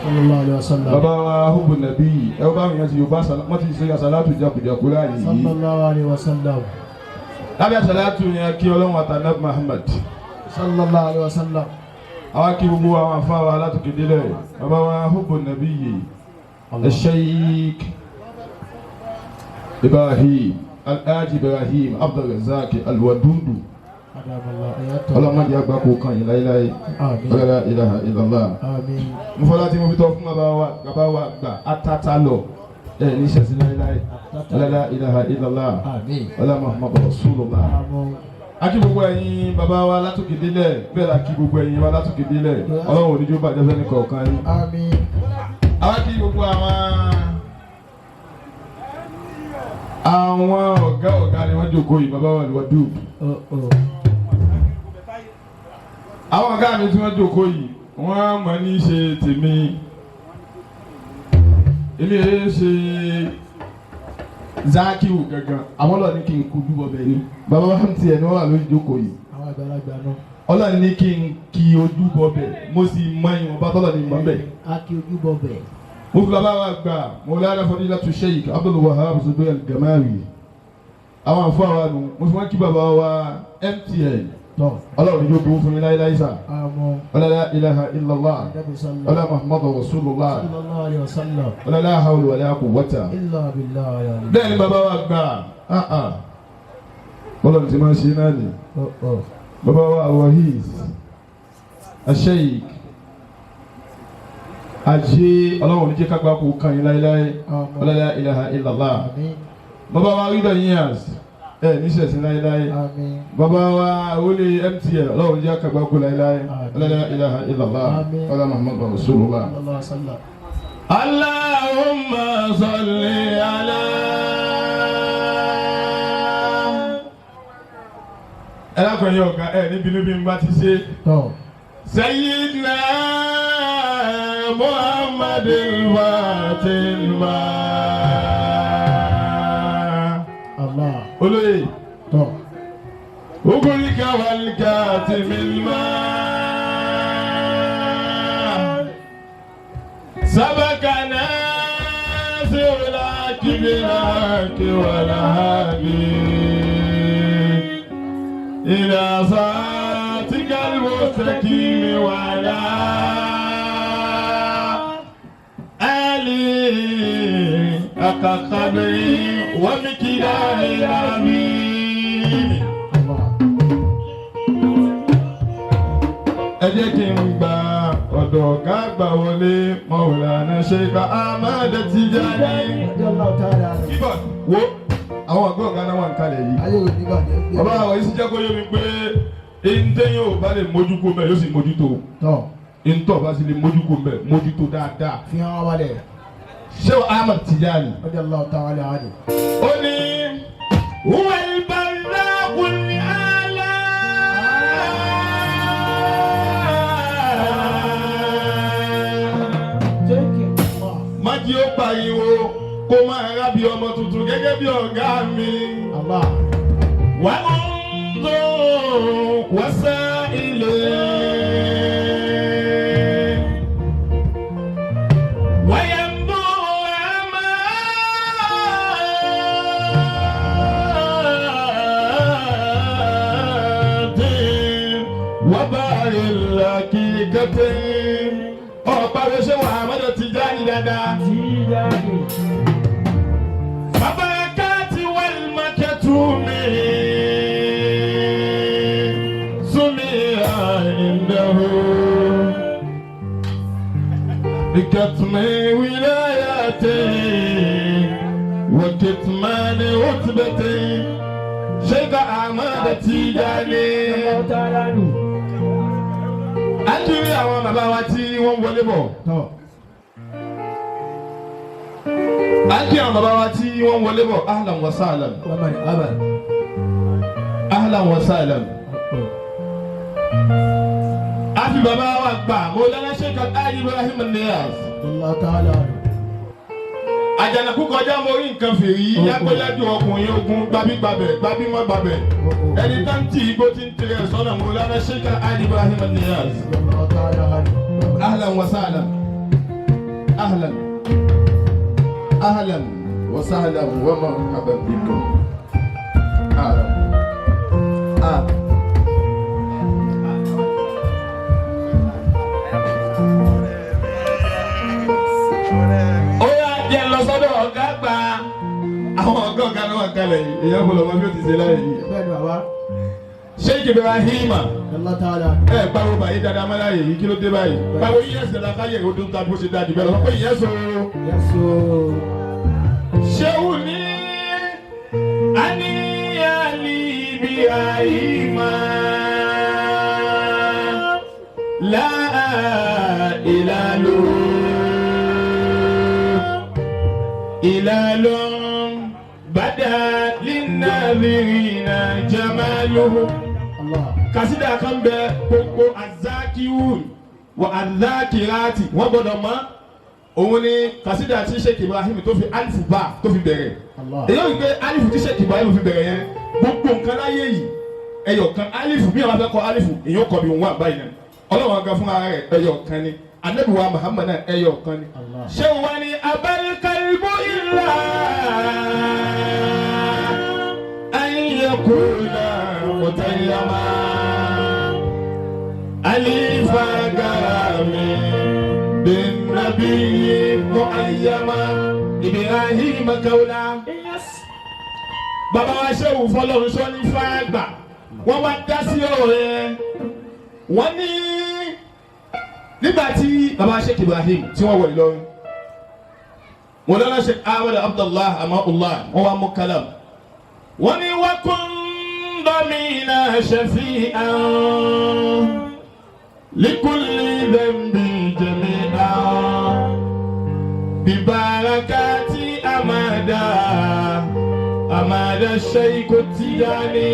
Sallallahu alayhi wa sallam. Bàbá wa hubbu nabi ẹ bá mi yẹn ti yorùbá wọ́n ti ṣe àsálàtù jakujaku láàyè yìí. Sallallahu alayhi wa sallam. Lábẹ́ àsálàtù yẹn kí ọlọ́run àtàlẹ́ Muhammad. Sallallahu alayhi wa sallam. Àwa kí gbogbo àwọn afáwa alátùkè délẹ̀. Bàbá wa hubbu nabi yìí. Sheikh Ibrahim Alhaji Ibrahim Abdulrazak Alwadudu. Ọlọ́mọdé àgbà kò kàn yín láéláé. La ilaha illallah. Mo fọlá tí mo fi tọ́ fún bàbá wa gbà atata lọ. Ẹ ní sẹ̀sìn láéláé. La ilaha illallah. Ọlá Muhammadu Rasulullah. A kí gbogbo ẹ̀yin bàbá wa látòkè délẹ̀, bẹ́ẹ̀ la kí gbogbo ẹ̀yin wa látòkè délẹ̀. Ọlọ́run ò ní jó bàjẹ́ fẹ́ni kọ̀ọ̀kan yín. A kí gbogbo àwọn ọ̀gá ọ̀gá ni wọ́n jókòó yìí, bàbá wa lùwà dùn. Àwọn ọ̀gá mi tí wọ́n jókòó yìí, wọ́n mọ̀ ní ṣe tèmi. Èmi yẹn ṣe Zakiru gangan, àwọn ọlọ́ọ̀ni kí n kojú bọ̀ bẹ́ẹ̀ ni. Bàbá wa ń tiẹ̀ ní wọ́n wà lórí ìjókòó yìí. Àwọn àgbàlagbà náà. Ọlọ́ọ̀ni ní kí n kí ojú bọ̀ bẹ̀, mo sì mọ ìwọ̀nba tọ́lọ̀ ní mọ̀ bẹ̀. A kí ojú bọ̀ bẹ̀. Mo fi bàbá wa gbà Mawlana Fadilatu Sheikh Abdul Wahab Zubair Al-Gamawi. Àwọn àfọ àwa nù, mo fi wọ́n kí bàbá wa MTN. Ọlọ́run yóò gbowó fún mi láéláé sá. La ilaha illallah. Ọlá Muhammadu Rasulullah. Ọlá la hawla wala quwwata. Bẹ́ẹ̀ ni bàbá wa gbà. Bọ́lá ti máa ń ṣe náà ni. Bàbá wa Wahid Sheikh Ajé, Ọlọ́run ní jẹ́ ká gbà kó kàn yín láéláé. Ọlá la ilaha illallah. Bàbá wa Ridha Niyas, ẹ níṣẹ̀sìn láéláé. Bàbá wa wọlé MTN, Ọlọ́run jẹ́ ká gbà kó láéláé. La ilaha illallah. Ọlá Muhammadu Rasulullah. Allahumma salli ala. Ẹ lákùnrin ọ̀gá ẹ níbi níbi ń bá ti ṣe. Sayyidina Muhammadil Fatima. Allah. Olóyè. Ugurika wal katimil ma. Sabaka nasirul haqi bil haqi wal hadi ila siratikal mustaqim wa ala alihi haqqa qadrihi wa miqdarihi al-azim. Ẹ jẹ́ kí n gba ọ̀dọ̀ ọ̀gá àgbà wọlé Mawlana Sheikh Ahmad Tijani. Kíbọ̀ wo àwọn ọ̀gá ọ̀gá náà wà ń kalẹ̀ yìí. Bàbá àwọn yìí sì jẹ́ kó yé mi pé ntẹ́yìn ò bá lè mójúkó mbẹ́ yóò sì mójútó. Ntọ́ bá sì lè mójúkó mbẹ́ mójútó dáadáa. Fi hàn wálẹ̀. Sheikh Ahmad Tijani. Ó ní wal barraqul ala. Májí ó pariwo kó máa rábì ọmọ tuntun gẹ́gẹ́ bí ọ̀gá mi. Wà á ń tó wọ́sẹ̀ ilé. Wáyà ń bọ̀ àmà. Wọ́n bá rí làkìkẹ́tẹ́. Ọ̀pá rẹ̀ ṣé wà á mọ́tò Tijani dáadáa. Babarakati wal makatumi sumi indahu bikatmi wilayati wa kitmani rutbati Sheikh Ahmad Tijani. A kiri àwọn bàbá wa tí wọ́n wọlé bọ̀. A kí àwọn bàbá wa tí wọ́n wọlé bọ̀. Ahlan wa sahlan. Ahlan wa sahlan. A fi bàbá wa gbà Mawlana Sheikh Alhaji Ibrahim Niyas. Àjànàkú kọjá mo rí nǹkan fèrè yìí, yàgbéyàjú ọkùnrin ogun gbabígbabẹ̀ gbabímọ́gbabẹ̀. Ẹni tá ń tì igbó tí ń tirẹ̀ sọ́nà Mawlana Sheikh Alhaji Ibrahim Niyas. Ahlan wa sahlan. Ahlan. Ahlan wa sahlan wa marhaban bikum. Ahlan. Ah. Ó yá jẹ́ lọ sọ́dọ̀ ọ̀gá àgbà. Àwọn ọ̀gá ọ̀gá ló wà kalẹ̀ yìí. Èèyàn kò lọ mọ bí ó ti ṣe láyé yìí. Sheikh Ibrahim. Ẹ pariwo báyìí dáadáa má láyé yìí, kí ló dé báyìí? Pariwo yíyẹ sẹ̀dá káyé ìwé tó ń ta bó ṣe dájú bẹ́ẹ̀ lọ. Sọ pé yẹ́sọ̀. إبراهيم لا إله إلال بدا للناظرين جماله kásídà kan bẹ gbogbo azakiwun wa azakirati wọn gbọ́dọ̀ mọ̀. Òun ni kásídà tí Sheikh Ibrahim tó fi alifu bá tó fi bẹ̀rẹ̀. Èyí ò gbé alifu tí Sheikh Ibrahim fi bẹ̀rẹ̀ yẹn, gbogbo nǹkan láyé yìí ẹyọ kan alifu bí wọn bá fẹ́ kọ alifu èyí ó kọ bí wọn wà báyìí náà. Ọlọ́run gan fúnra rẹ̀ ẹyọ kan ni, Ànábì wa Muhammad náà ẹyọ kan ni. Ṣé wọ́n ní abalkalibu ilà ayẹkùnà mutayama alifa garami bin nabiyyi muayyama Ibrahim kaula. Bàbá wa ṣéwù fọlọ́run sọ ní fáàgbà wọ́n wá dá sí ọ̀rọ̀ yẹn. Wọ́n ní nígbà tí bàbá Sheikh Ibrahim tí wọ́n wọ Ìlọrin, Mọ̀lánà Sheikh Ahmed Abdullah Amaullah wọ́n wá mú kalam. Wọ́n ní wọ́n kún dọ́mìnà shafi'an likulli dhanbi jami'an bibarakati amada amada Sheikh Tijani.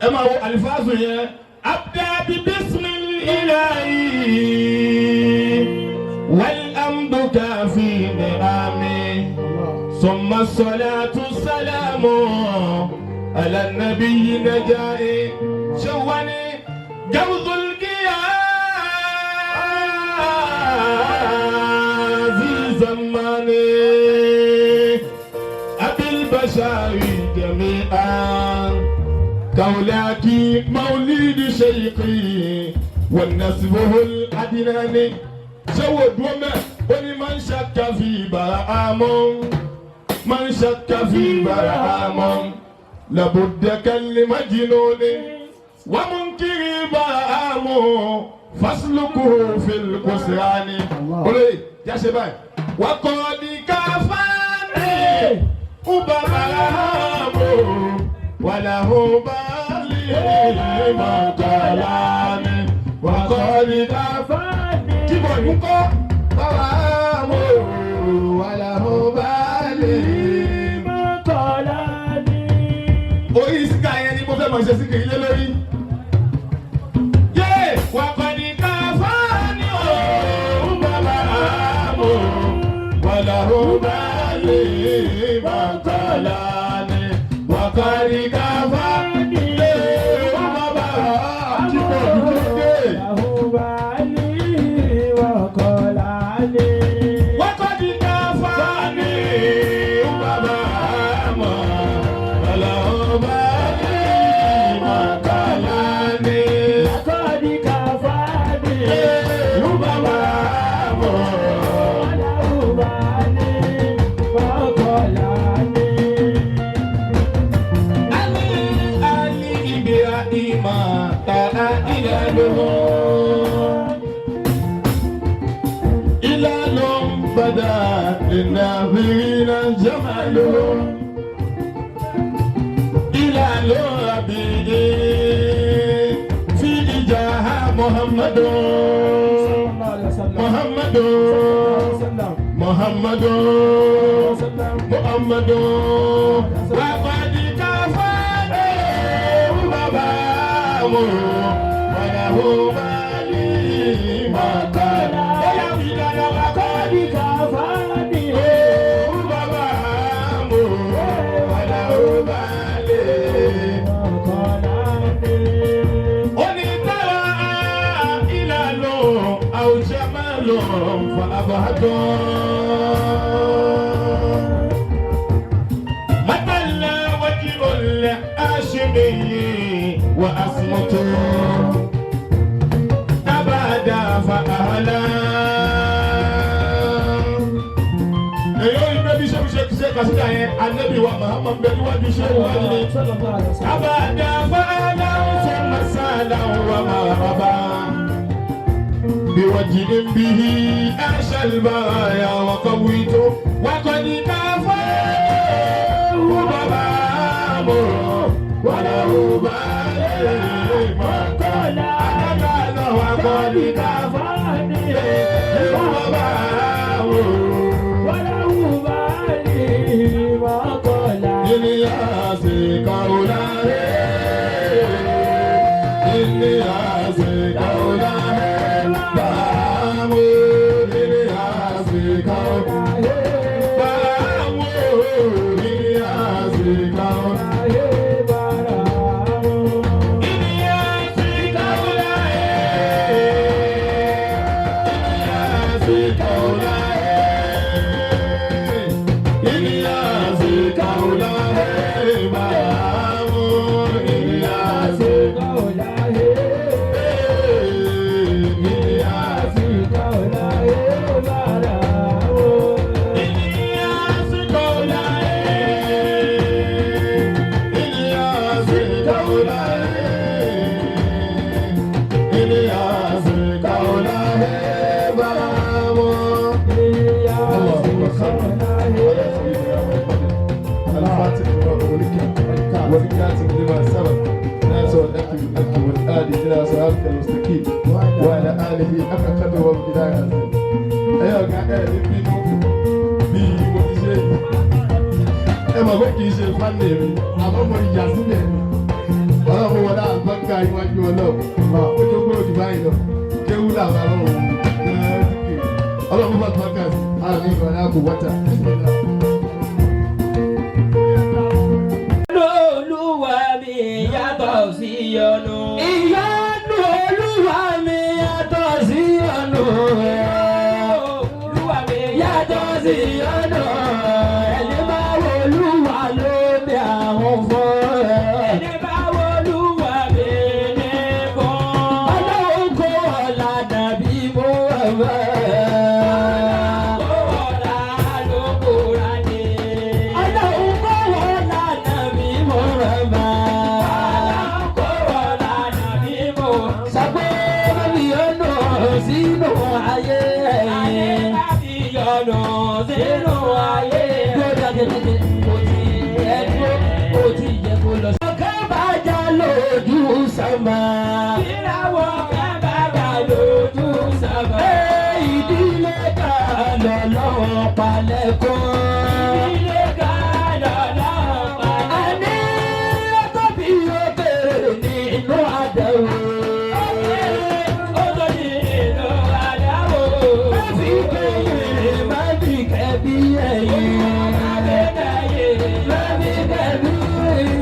Ẹ máa wo alifazu yẹn. Abdá bi bismillahi wal amdu kafi ni'ami summa salatu salamu ala nabiyyi najai shawani gawzul giyazi zamani abil bashari jami'an. كولاك مولد شيخي والنسبه الأدناني شو دوما ولمن شك في برهام من شك في برهام لابد كالمجنون ومنكر برهام فاسلكه في القسران. قولي يا شباب وقد كفاني وبرهام وله بالي مقالاني وقد كفاني كيبو برهام وله بالي مقالاني. Orí síkà yẹn ni mo fẹ́ máa ṣe síkì ilé lórí. Yé wàkọ̀dì ká fáàní òun bàbá àmọ́ wàlàhùn bá lè mọ̀kànlá ni wàkọ̀dì ká fáàní òun bàbá àkíkọ̀ dúdú. Wàkọ̀dì ká fáàní òun bàbá àmọ́ wàlàhùn bá lè mọ̀kànlá ni. Òun bàbá àmọ́. Ali Ali Ibrahima ta'a ilaluhu ilalum bada linnavirina jamaluhu ilalu abidi fi ijaha Muhammadu Muhammadu Muhammadu Muhammadu waqad kafani babawo walahu mali makala oya ìdáná waqad kafani babawo walahu mali onítàrà ìlànà àwùjọ fa abahadọ́. مثل وجه الهاشمي وأصمت أبدا فأهلا. Èyí ò ní bẹ́ẹ̀ bí ṣe ṣe ṣe kàṣíkà yẹn, Ànábì wa Muhammad bẹ́ẹ̀ níwájú ṣé wájú ni. أبدا فأهلا ثم سهلا ومرحبا بوجه به أعشى البرايا وقويته وقد كفاه باباه mọ̀ pé kì í ṣe fáńdé mi, àmọ́ mo yà síbẹ̀ ni. Ọlọ́run wọlé àgbọ̀ǹkà iwájú ọlọ́run. Ó tó gbọ́dọ̀ jù báyìí lọ. Kéwú làwọn ọlọ́run. Ọlọ́run bá tó kà sí. Àmì ìwọ̀n kò wọ́tà. Olúwa mi yàtọ̀ sí ọ̀nà. Ìyanu Olúwa mi yàtọ̀ sí ọ̀nà. Olúwa mi yàtọ̀ sí ọ̀nà. Ẹni bá wo Olúwa lómi àwọn fún. Ẹni bá wo Olúwa mi ní fún. Ọlọ́run kò ọ̀la dàbí mo wà wá. Kó ọ̀la ló kóra ní. Ọlọ́run kò ọ̀la dàbí mo wà wá. Ọlọ́run kò ọ̀la dàbí mo. Sọ pé bábí ọ̀nà sínú ayé. Ayé bábí ọ̀nà sínú ayé. Gbọ́dọ̀ gẹ́gẹ́ kò tí ẹ dúró kò tí yẹ kó lọ. Ọ̀kẹ́ bá já lójú sánmà. Ìràwọ̀ kan bá já lójú sánmà. Ìdílé kan lọ́lọ́wọ́ palẹ̀ kọ́. Ìdílé kan lọ́lọ́wọ́ palẹ̀ kọ́. Àní ọkọ̀ bí ó bèrè nínú àdánwò. Ó bèrè ó tó ní nínú àdánwò. Má fi kẹ́yìn má fi kẹ́bí ẹ̀yìn. Má fi kẹ́yìn má fi kẹ́bí ẹ̀yìn.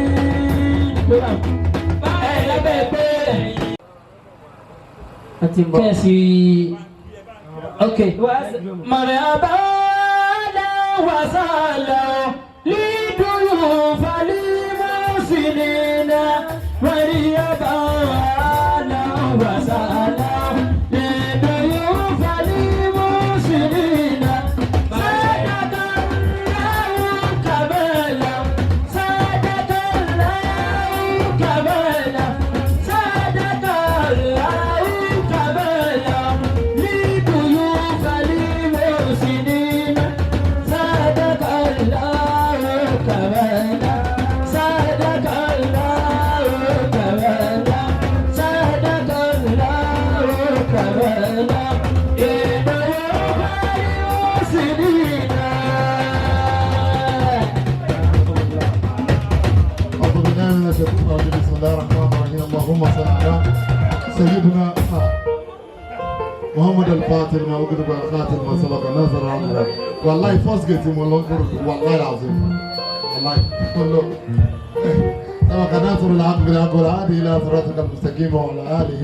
Ẹ lábẹ́ pé kẹ́sì ok. Marhaba wa sala liduyufa limusinina marhaba wa sala liduyufa limusinina sadakallahu kamala sadakallahu kamala sadakallahu kamala liduyufa limusinina sadakallahu kamala sadakallahu kamala sadakallahu kamala liduyufa limusinina. أعوذ بالله من الشيطان الرجيم. بسم الله الرحمن الرحيم. اللهم صل على سيدنا محمد الفاتح ما أغلق والخاتم ما سبق ناصر الحق. والله first gate mo lọ kúrò والله العظيم والله كله سبق ناصر الحق بالحق والهادي إلى صراطك المستقيم وعلى آله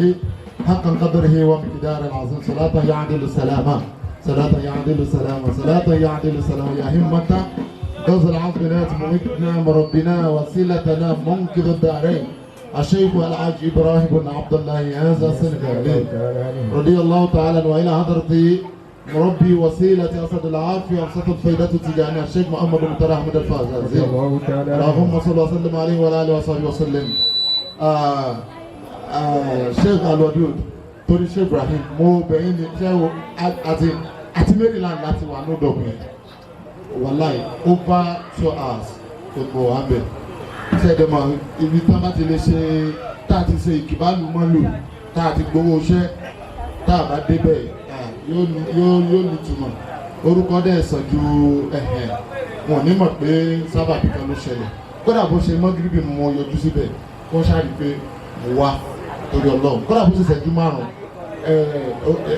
حق قدره ومقداره العظيم. صلاة يعدل السلامة، صلاة يعدل السلامة، صلاة يعدل السلامة. يا همة غوث العظمات ممتنا مربنا وسيلتنا منقذ الدارين الشيخ الحاج إبراهيم بن عبد الله هذا السنغالي رضي الله تعالى عنه، وإلى حضرة مربي وسيلة أسد العافية وسط الفائدة التجانية الشيخ محمد بن طارق أحمد الفازازي اللهم صل وسلم عليه وعلى آله وصحبه وسلم. Sheikh Alwadud torí Sheikh Ibrahim mo bẹ̀yìn ní ṣé o àti Maryland láti wà ní Dublin wàláì over 2 hours gbogbo wa ń bẹ̀. Ṣẹ́ẹ̀dẹ̀ mọ̀ ibi tá a bá ti lè ṣe tá a ti ṣe ìkìbálù mọ́lù tá a ti gbowó iṣẹ́ tá a bá débẹ̀ yóò nítumọ̀ orúkọ dẹ̀ sàn ju ẹ̀hẹ̀ wọn ò ní mọ̀ pé sábàbí kan ló ṣẹlẹ̀. Kódà bó ṣe mọ́gíríbì mo yọjú síbẹ̀ wọ́n ṣáà rí i pé mo wá torí Ọlọ́run. Kódà bó ṣe ṣẹ́jú 5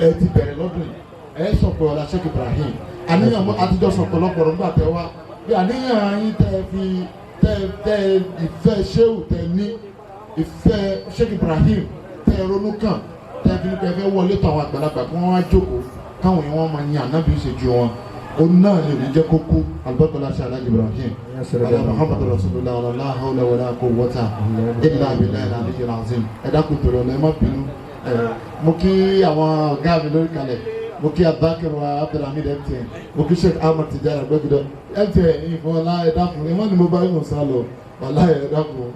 ẹ ti bẹ̀rẹ̀ lọ́dún yìí ẹ sọ̀pọ̀ ọ̀la Sheikh Ibrahim àníyàn àtijọ́ sọ̀pọ̀lọpọ̀ nígbà tẹ wá bí àníyàn yín tẹ fi tẹ tẹ ìfẹ́ Ṣéhù tẹ ní ìfẹ́ Sheikh Ibrahim tẹ ronú kàn tẹ fi ní pé fẹ́ wọlé tó àwọn àgbàlagbà kí wọ́n wá jókòó káwọn yẹn wọ́n máa yin ànábì ṣe ju wọn ó náà lè ní jẹ́ kókó alùpàpàlà ṣe Alhaji Ibrahim ala Muhammadu rasulullah la hawla wala quwwata illa billahi al-aliyyil azim. Ẹ dákun torí ọ̀nà ẹ má bínú. Mo kí àwọn ọ̀gá mi lórí kalẹ̀, mo kí Abubakar wa Abdulhamid MTN, mo kí Sheikh Ahmad Tijani Agbẹ́gidọ́ MTN ìfọ̀nla. Ẹ dákun ẹ má ní mo bá yín sá lọ wàlá ẹ dákun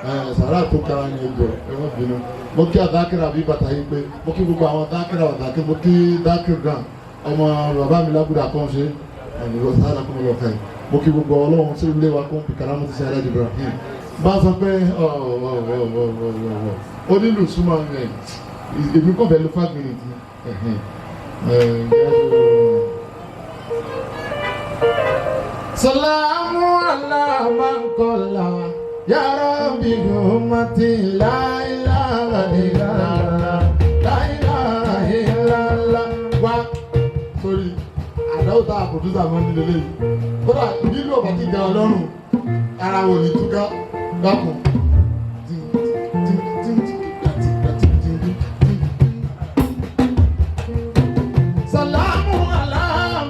ẹ sàrà tó kára ní ẹjọ ẹ má bínú. Mo kí Abubakar àbí bàtà yìí pé mo kí gbogbo àwọn dákìrà ọ̀dàkì, mo kí dákìrì gan ọmọ bàbá mi lábúdà kan ṣe ẹnìyọ sára kún lọ fẹ. Mo kí gbogbo Ọlọ́run sí ilé wa kún kàrámù ti ṣe Alhaji Ibrahim bá a sọ pé ọ ọ ọ ọ ọ ọ ó nílùú súnmọ́ ẹ èmi kò fẹ́ lo 5 minutes. Salamu على من قال يا ربي أمتي لا إله إلا الله لا إله إلا الله. Wá sórí àdáwò tá a pòdúsà máa ń nílò léyìí kódà ìbílú ọ̀bà tí ga ọlọ́run ara wò ní túká dákun. Salamu ala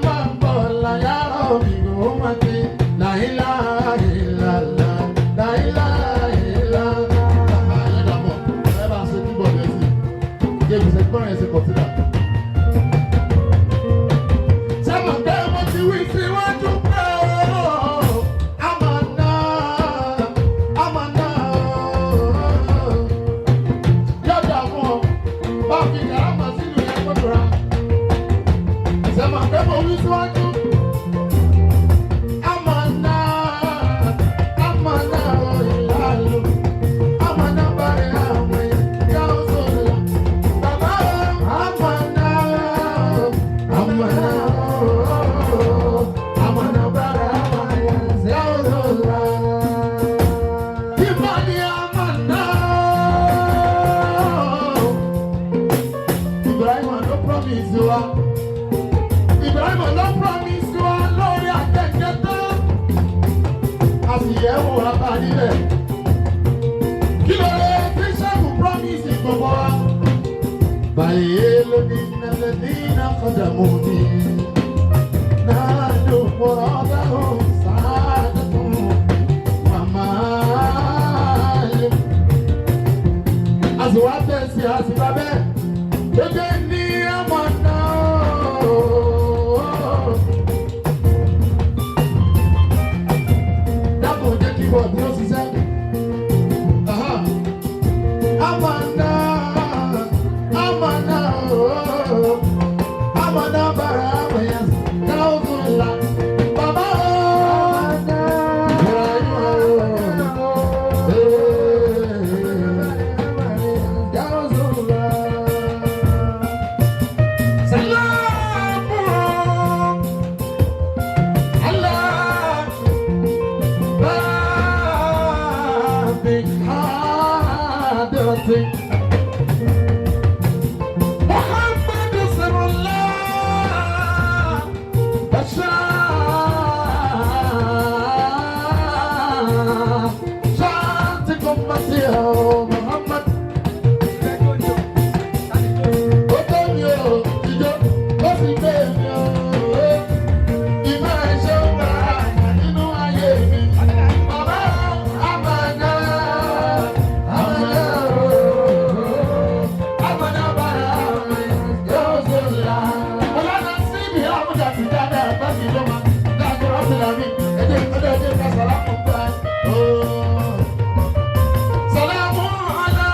man qala ya Rabbi ummati la ilaha illallah la ilaha illallah. Ayọ̀dàpọ̀ ẹ bá ṣe kíbọ̀dù ẹ sí kébì ṣe gbọ́n ẹ ṣe kọ̀sílà. Sẹ́mọ̀ pé mo ti wí síwájú pé ooo, àmàna, àmàna ooo. Yọ̀dà fún ọ, bá fi kàrámà sínú yẹn kọ́dùrà. Sẹ́mọ̀ pé mo wí síwájú. Àmàna, àmàna ooo ìlàlú. Àmàna bàrẹ̀ àwọn èèyàn sọ̀rọ̀. Bàbá àmàna ooo, àmàna ooo. Àmàna bàrẹ̀ àwọn èèyàn sọ̀rọ̀. Ìbàdí àmàna ooo. Ibrahim ló promise wa. Ibrahim ló promise wa lórí akẹ́kẹ́ tán. A sì yẹ̀ wò abá nílẹ̀. Kí ló dé tí Ṣẹ́gun promise gbogbo wa? Báyìí ló ní nàlẹ́dínà kọjá mú ni. Náà ló mọ̀rọ̀ dáhùn sáàdùn màmá lè. Àsìwá tẹ̀sí àsìbá bẹ́ẹ̀. Gbogbo ní ọmọ náà. Dákun jẹ́ kí bọ̀dù ó ṣiṣẹ́. Aha. Amana, amana, oh. Amana bara wẹ̀yẹ káwùsùlà. Bàbá o. Ibrahim o. Ee, káwùsùlà. Salamu ala babi hadrati Muhammad sallallahu bashar shatikum masihu Muhammad. Ó tó mi ò jíjó, ó sì gbé mi ò. Ìfẹ́ ṣe ń wà nínú ayé mi. Bàbá àmàna, àmàna ooo. Àmàna bàrà mi yóò ṣe là. Ọlọ́nà síbi àmúdà ti dáadáa bá mi ló ma. Dáàbò rọ́ṣìlá mi, ẹ̀jẹ̀ ọdẹ ẹ̀jẹ̀ ká sọ̀rọ̀ fún gbà. Sàlámù alá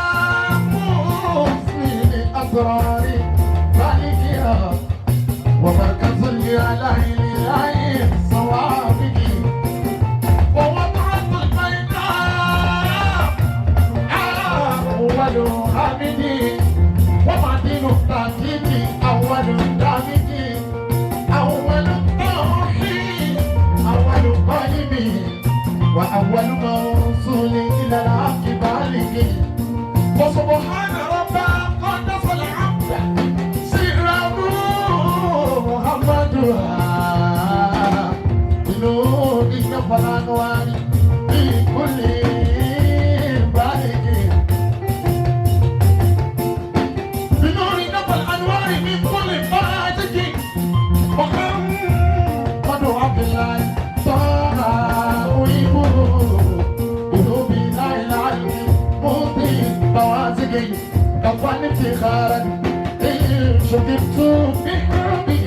mùsùlùmí asrari báyìí ومركز لله صوابه ووضعت البيضاء أول حامدي ومعدن التعجيب أول دامج أول التوحيد أول قلبي وأول موصول إلى العقب وسبحان ربا قدس العبد سيره محمد بنور الأنوار في كل بالغ بنور الأنوار من كل بالغ محمد عبد الله طه أحبه بنور الله العلي مطيع بوازقي كفاني افتخارا إن شكرت بحبه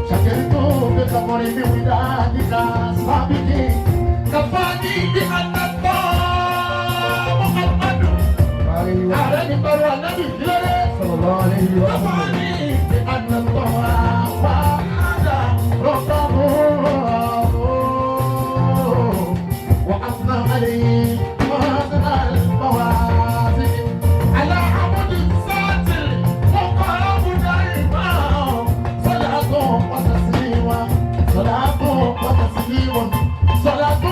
شكرت بخمر بودادك أصحابك كفاني بأن الله محمد على بر النبي صلى الله عليه وسلم. كفاني بأن الله وحده ربه وأثنى عليه وأثنى الموازين على عبد الذات المقرب دائما صلاة وتسليم صلاة وتسليم صلاة.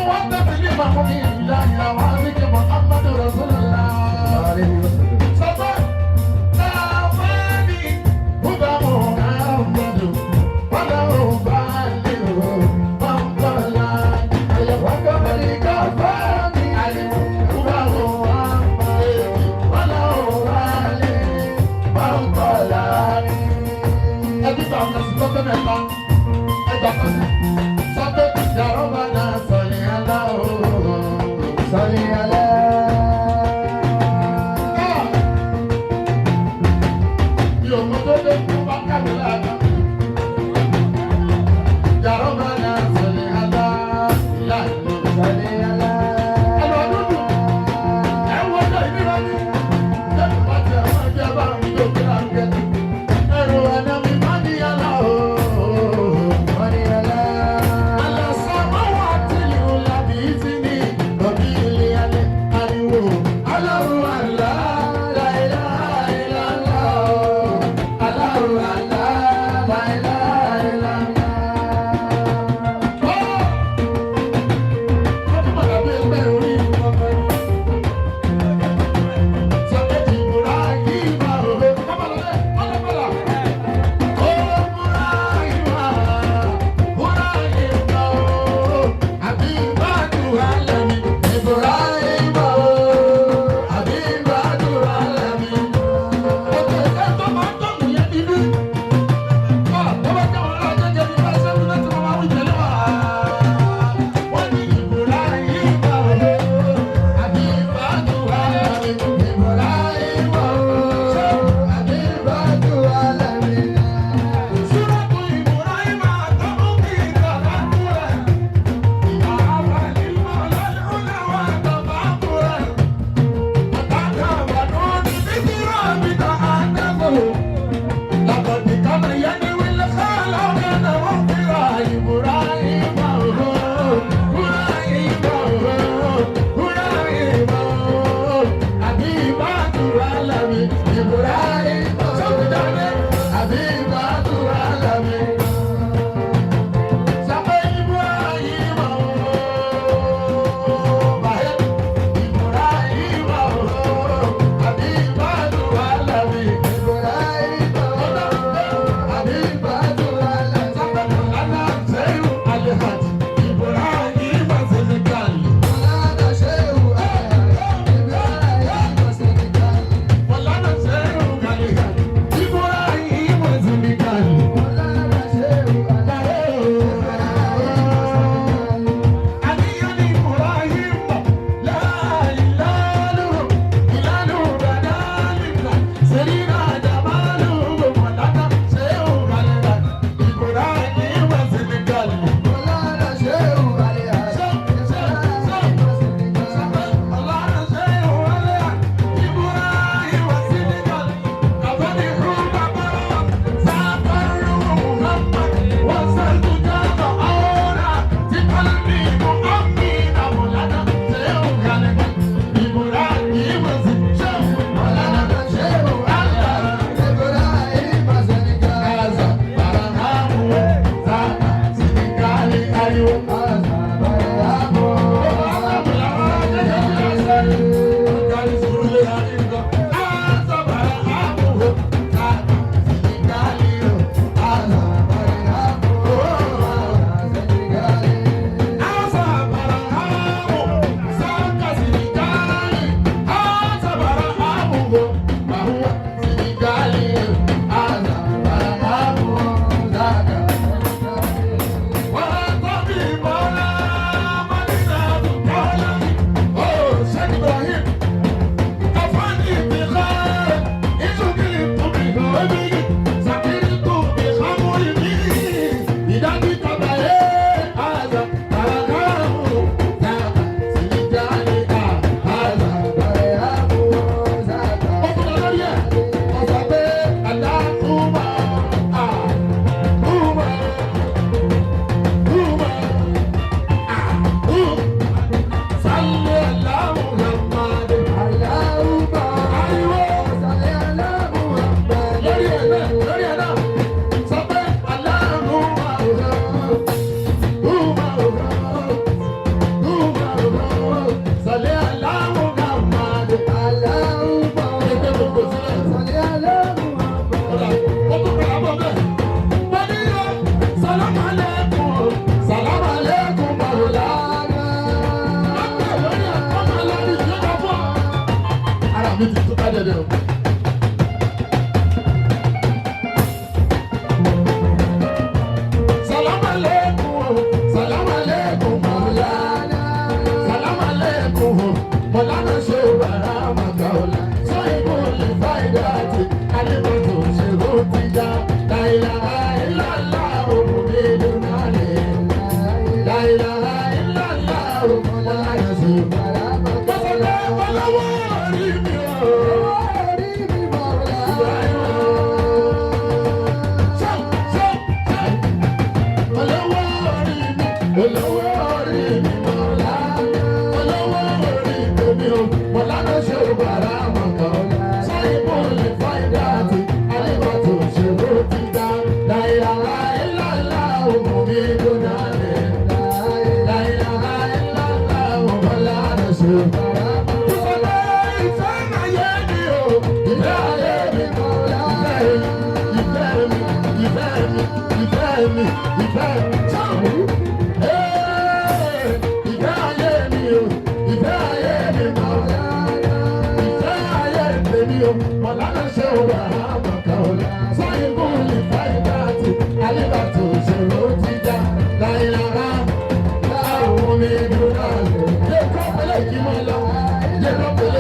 Mi ti tún ká dẹ̀dẹ̀ o. Salaam aleikum, salam aleikum, Maulana. Salam aleikum, Maulana Shehu Barama Kaula. Sohibul faidati, alimatu Shehu Tija. La ilaha illallah, Muhammadun Ali. La ilaha illallah. orí mi mọ̀lá. Olówó orí tèmi o, mọ̀lá ló ṣe bàrà mọ̀kàn. Sáyìnbó lè fáìdá àti àlébà tó ṣe ló ti dá. Láìláha ìlàlá ògùn mi tó dálé. Láìláha ìlàlá òmọ̀lá ló ṣe bàrà mọ̀kàn. Ìfọ̀lẹ́ ìfẹ́ máa yé mi o, ìfẹ́ ayé mi mọ̀lá. Ìfẹ́ mi, ìfẹ́ mi, ìfẹ́ mi, ìfẹ́ mi, sáwù. Ìfẹ́ ayé mi o, ìfẹ́ ayé mi mọ̀lá. Ìfẹ́ ayé tèmi o, mọ̀lá ló ṣe o wà á mọ̀ká o. Sáyìnbó lè fa ìgbà àti àlébà tó ṣe ló ti dá. Láìlára láàrún mi dúró náà lè. Yé kọ́ pẹ̀lẹ́ kí mọ́ lọ, yé kọ́ pẹ̀lẹ́.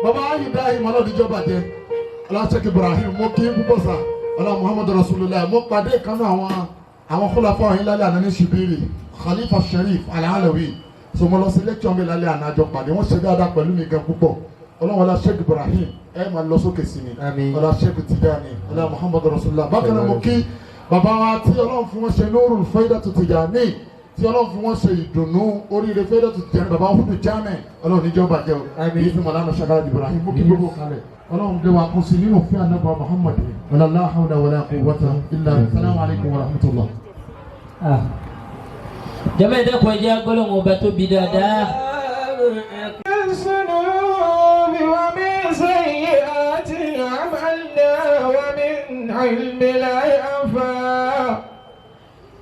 Baba Ibrahim ọlọ́dúnjọ́ bàjẹ́ aláṣẹ́kì Ibrahim mo kí púpọ̀ sá ọlá Muhammadu Rasulullah mo pàdé ìkànnì àwọn khulafa ọ̀hìn lálẹ́ àná ní Ṣibiri Khalifa Sharif Al-Alawi so mo lọ sí lecture mi lálẹ́ àná àjọ pàdé wọ́n ṣe dáadáa pẹ̀lú mi gan púpọ̀ ọlọ́run ọlá Sheikh Ibrahim ẹ máa lọ sókè sí ni ọlá Sheikh Tijani ọlá Muhammadu Rasulullah. Bákan náà mo kí bàbá wa tí ọlọ́run fún wọn ṣe Nurul Faidatu Tijani tí ọlọ́run fún wọn ṣe ìdùnnú oríire Faidatu Tijani bàbá Hudu Jami ọlọ́run níjọ́ bàjẹ́ o bí fún mọ̀lánà Sheikh Ibrahim mo kí gbogbo kalẹ̀ ọlọ́run dé wa kún sí nínú fún anábọ̀ Muhammad wala la hawla wala quwwata illa billah. Salamu alaykum wa rahmatullah. Jẹ́mọ̀ ẹ̀dẹ́kun ẹ̀jẹ̀ gbọ́lọ́hún ọba tóbi dáadáa. ومن سيئات أعمالنا ومن علم لا ينفع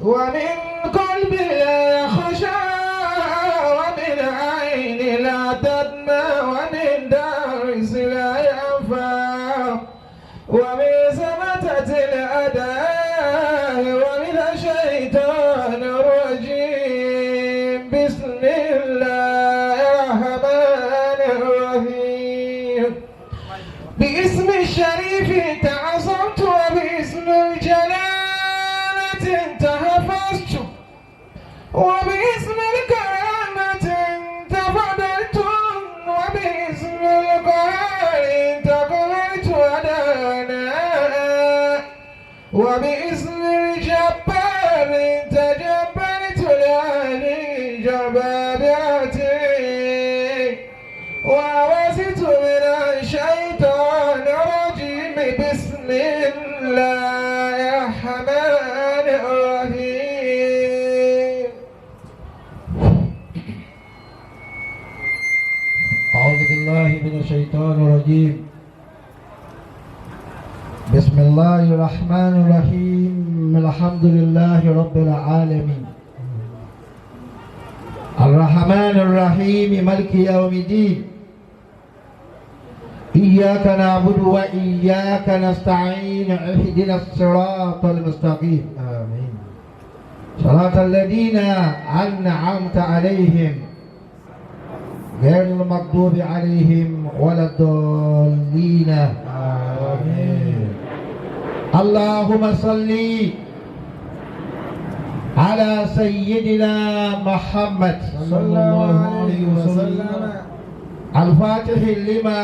ومن قلب لا يخشى ومن عين لا تدمع ومن دارس لا ينفع ومن زمتة الأداء ومن الشيطان الرجيم. بسم الله الرحمن الرحيم. باسم الشريف تعصمت وباسم الجلالة تحفظت وباسم الكرامة تفضلت وباسم القهار تقبلت أدانا وباسم الجبار تجبرت لأهل جبابرتي وعوزت من الشيطان الرجيم. بسم الله الرحمن الرحيم. أعوذ بالله من الشيطان الرجيم. بسم الله الرحمن الرحيم. الحمد لله رب العالمين الرحمن الرحيم مالك يوم الدين إياك نعبد وإياك نستعين اهدنا الصراط المستقيم آمين صراط الذين أنعمت عليهم غير المغضوب عليهم ولا الضالين آمين. اللهم صل على سيدنا محمد صلى الله عليه وسلم. الفاتح لما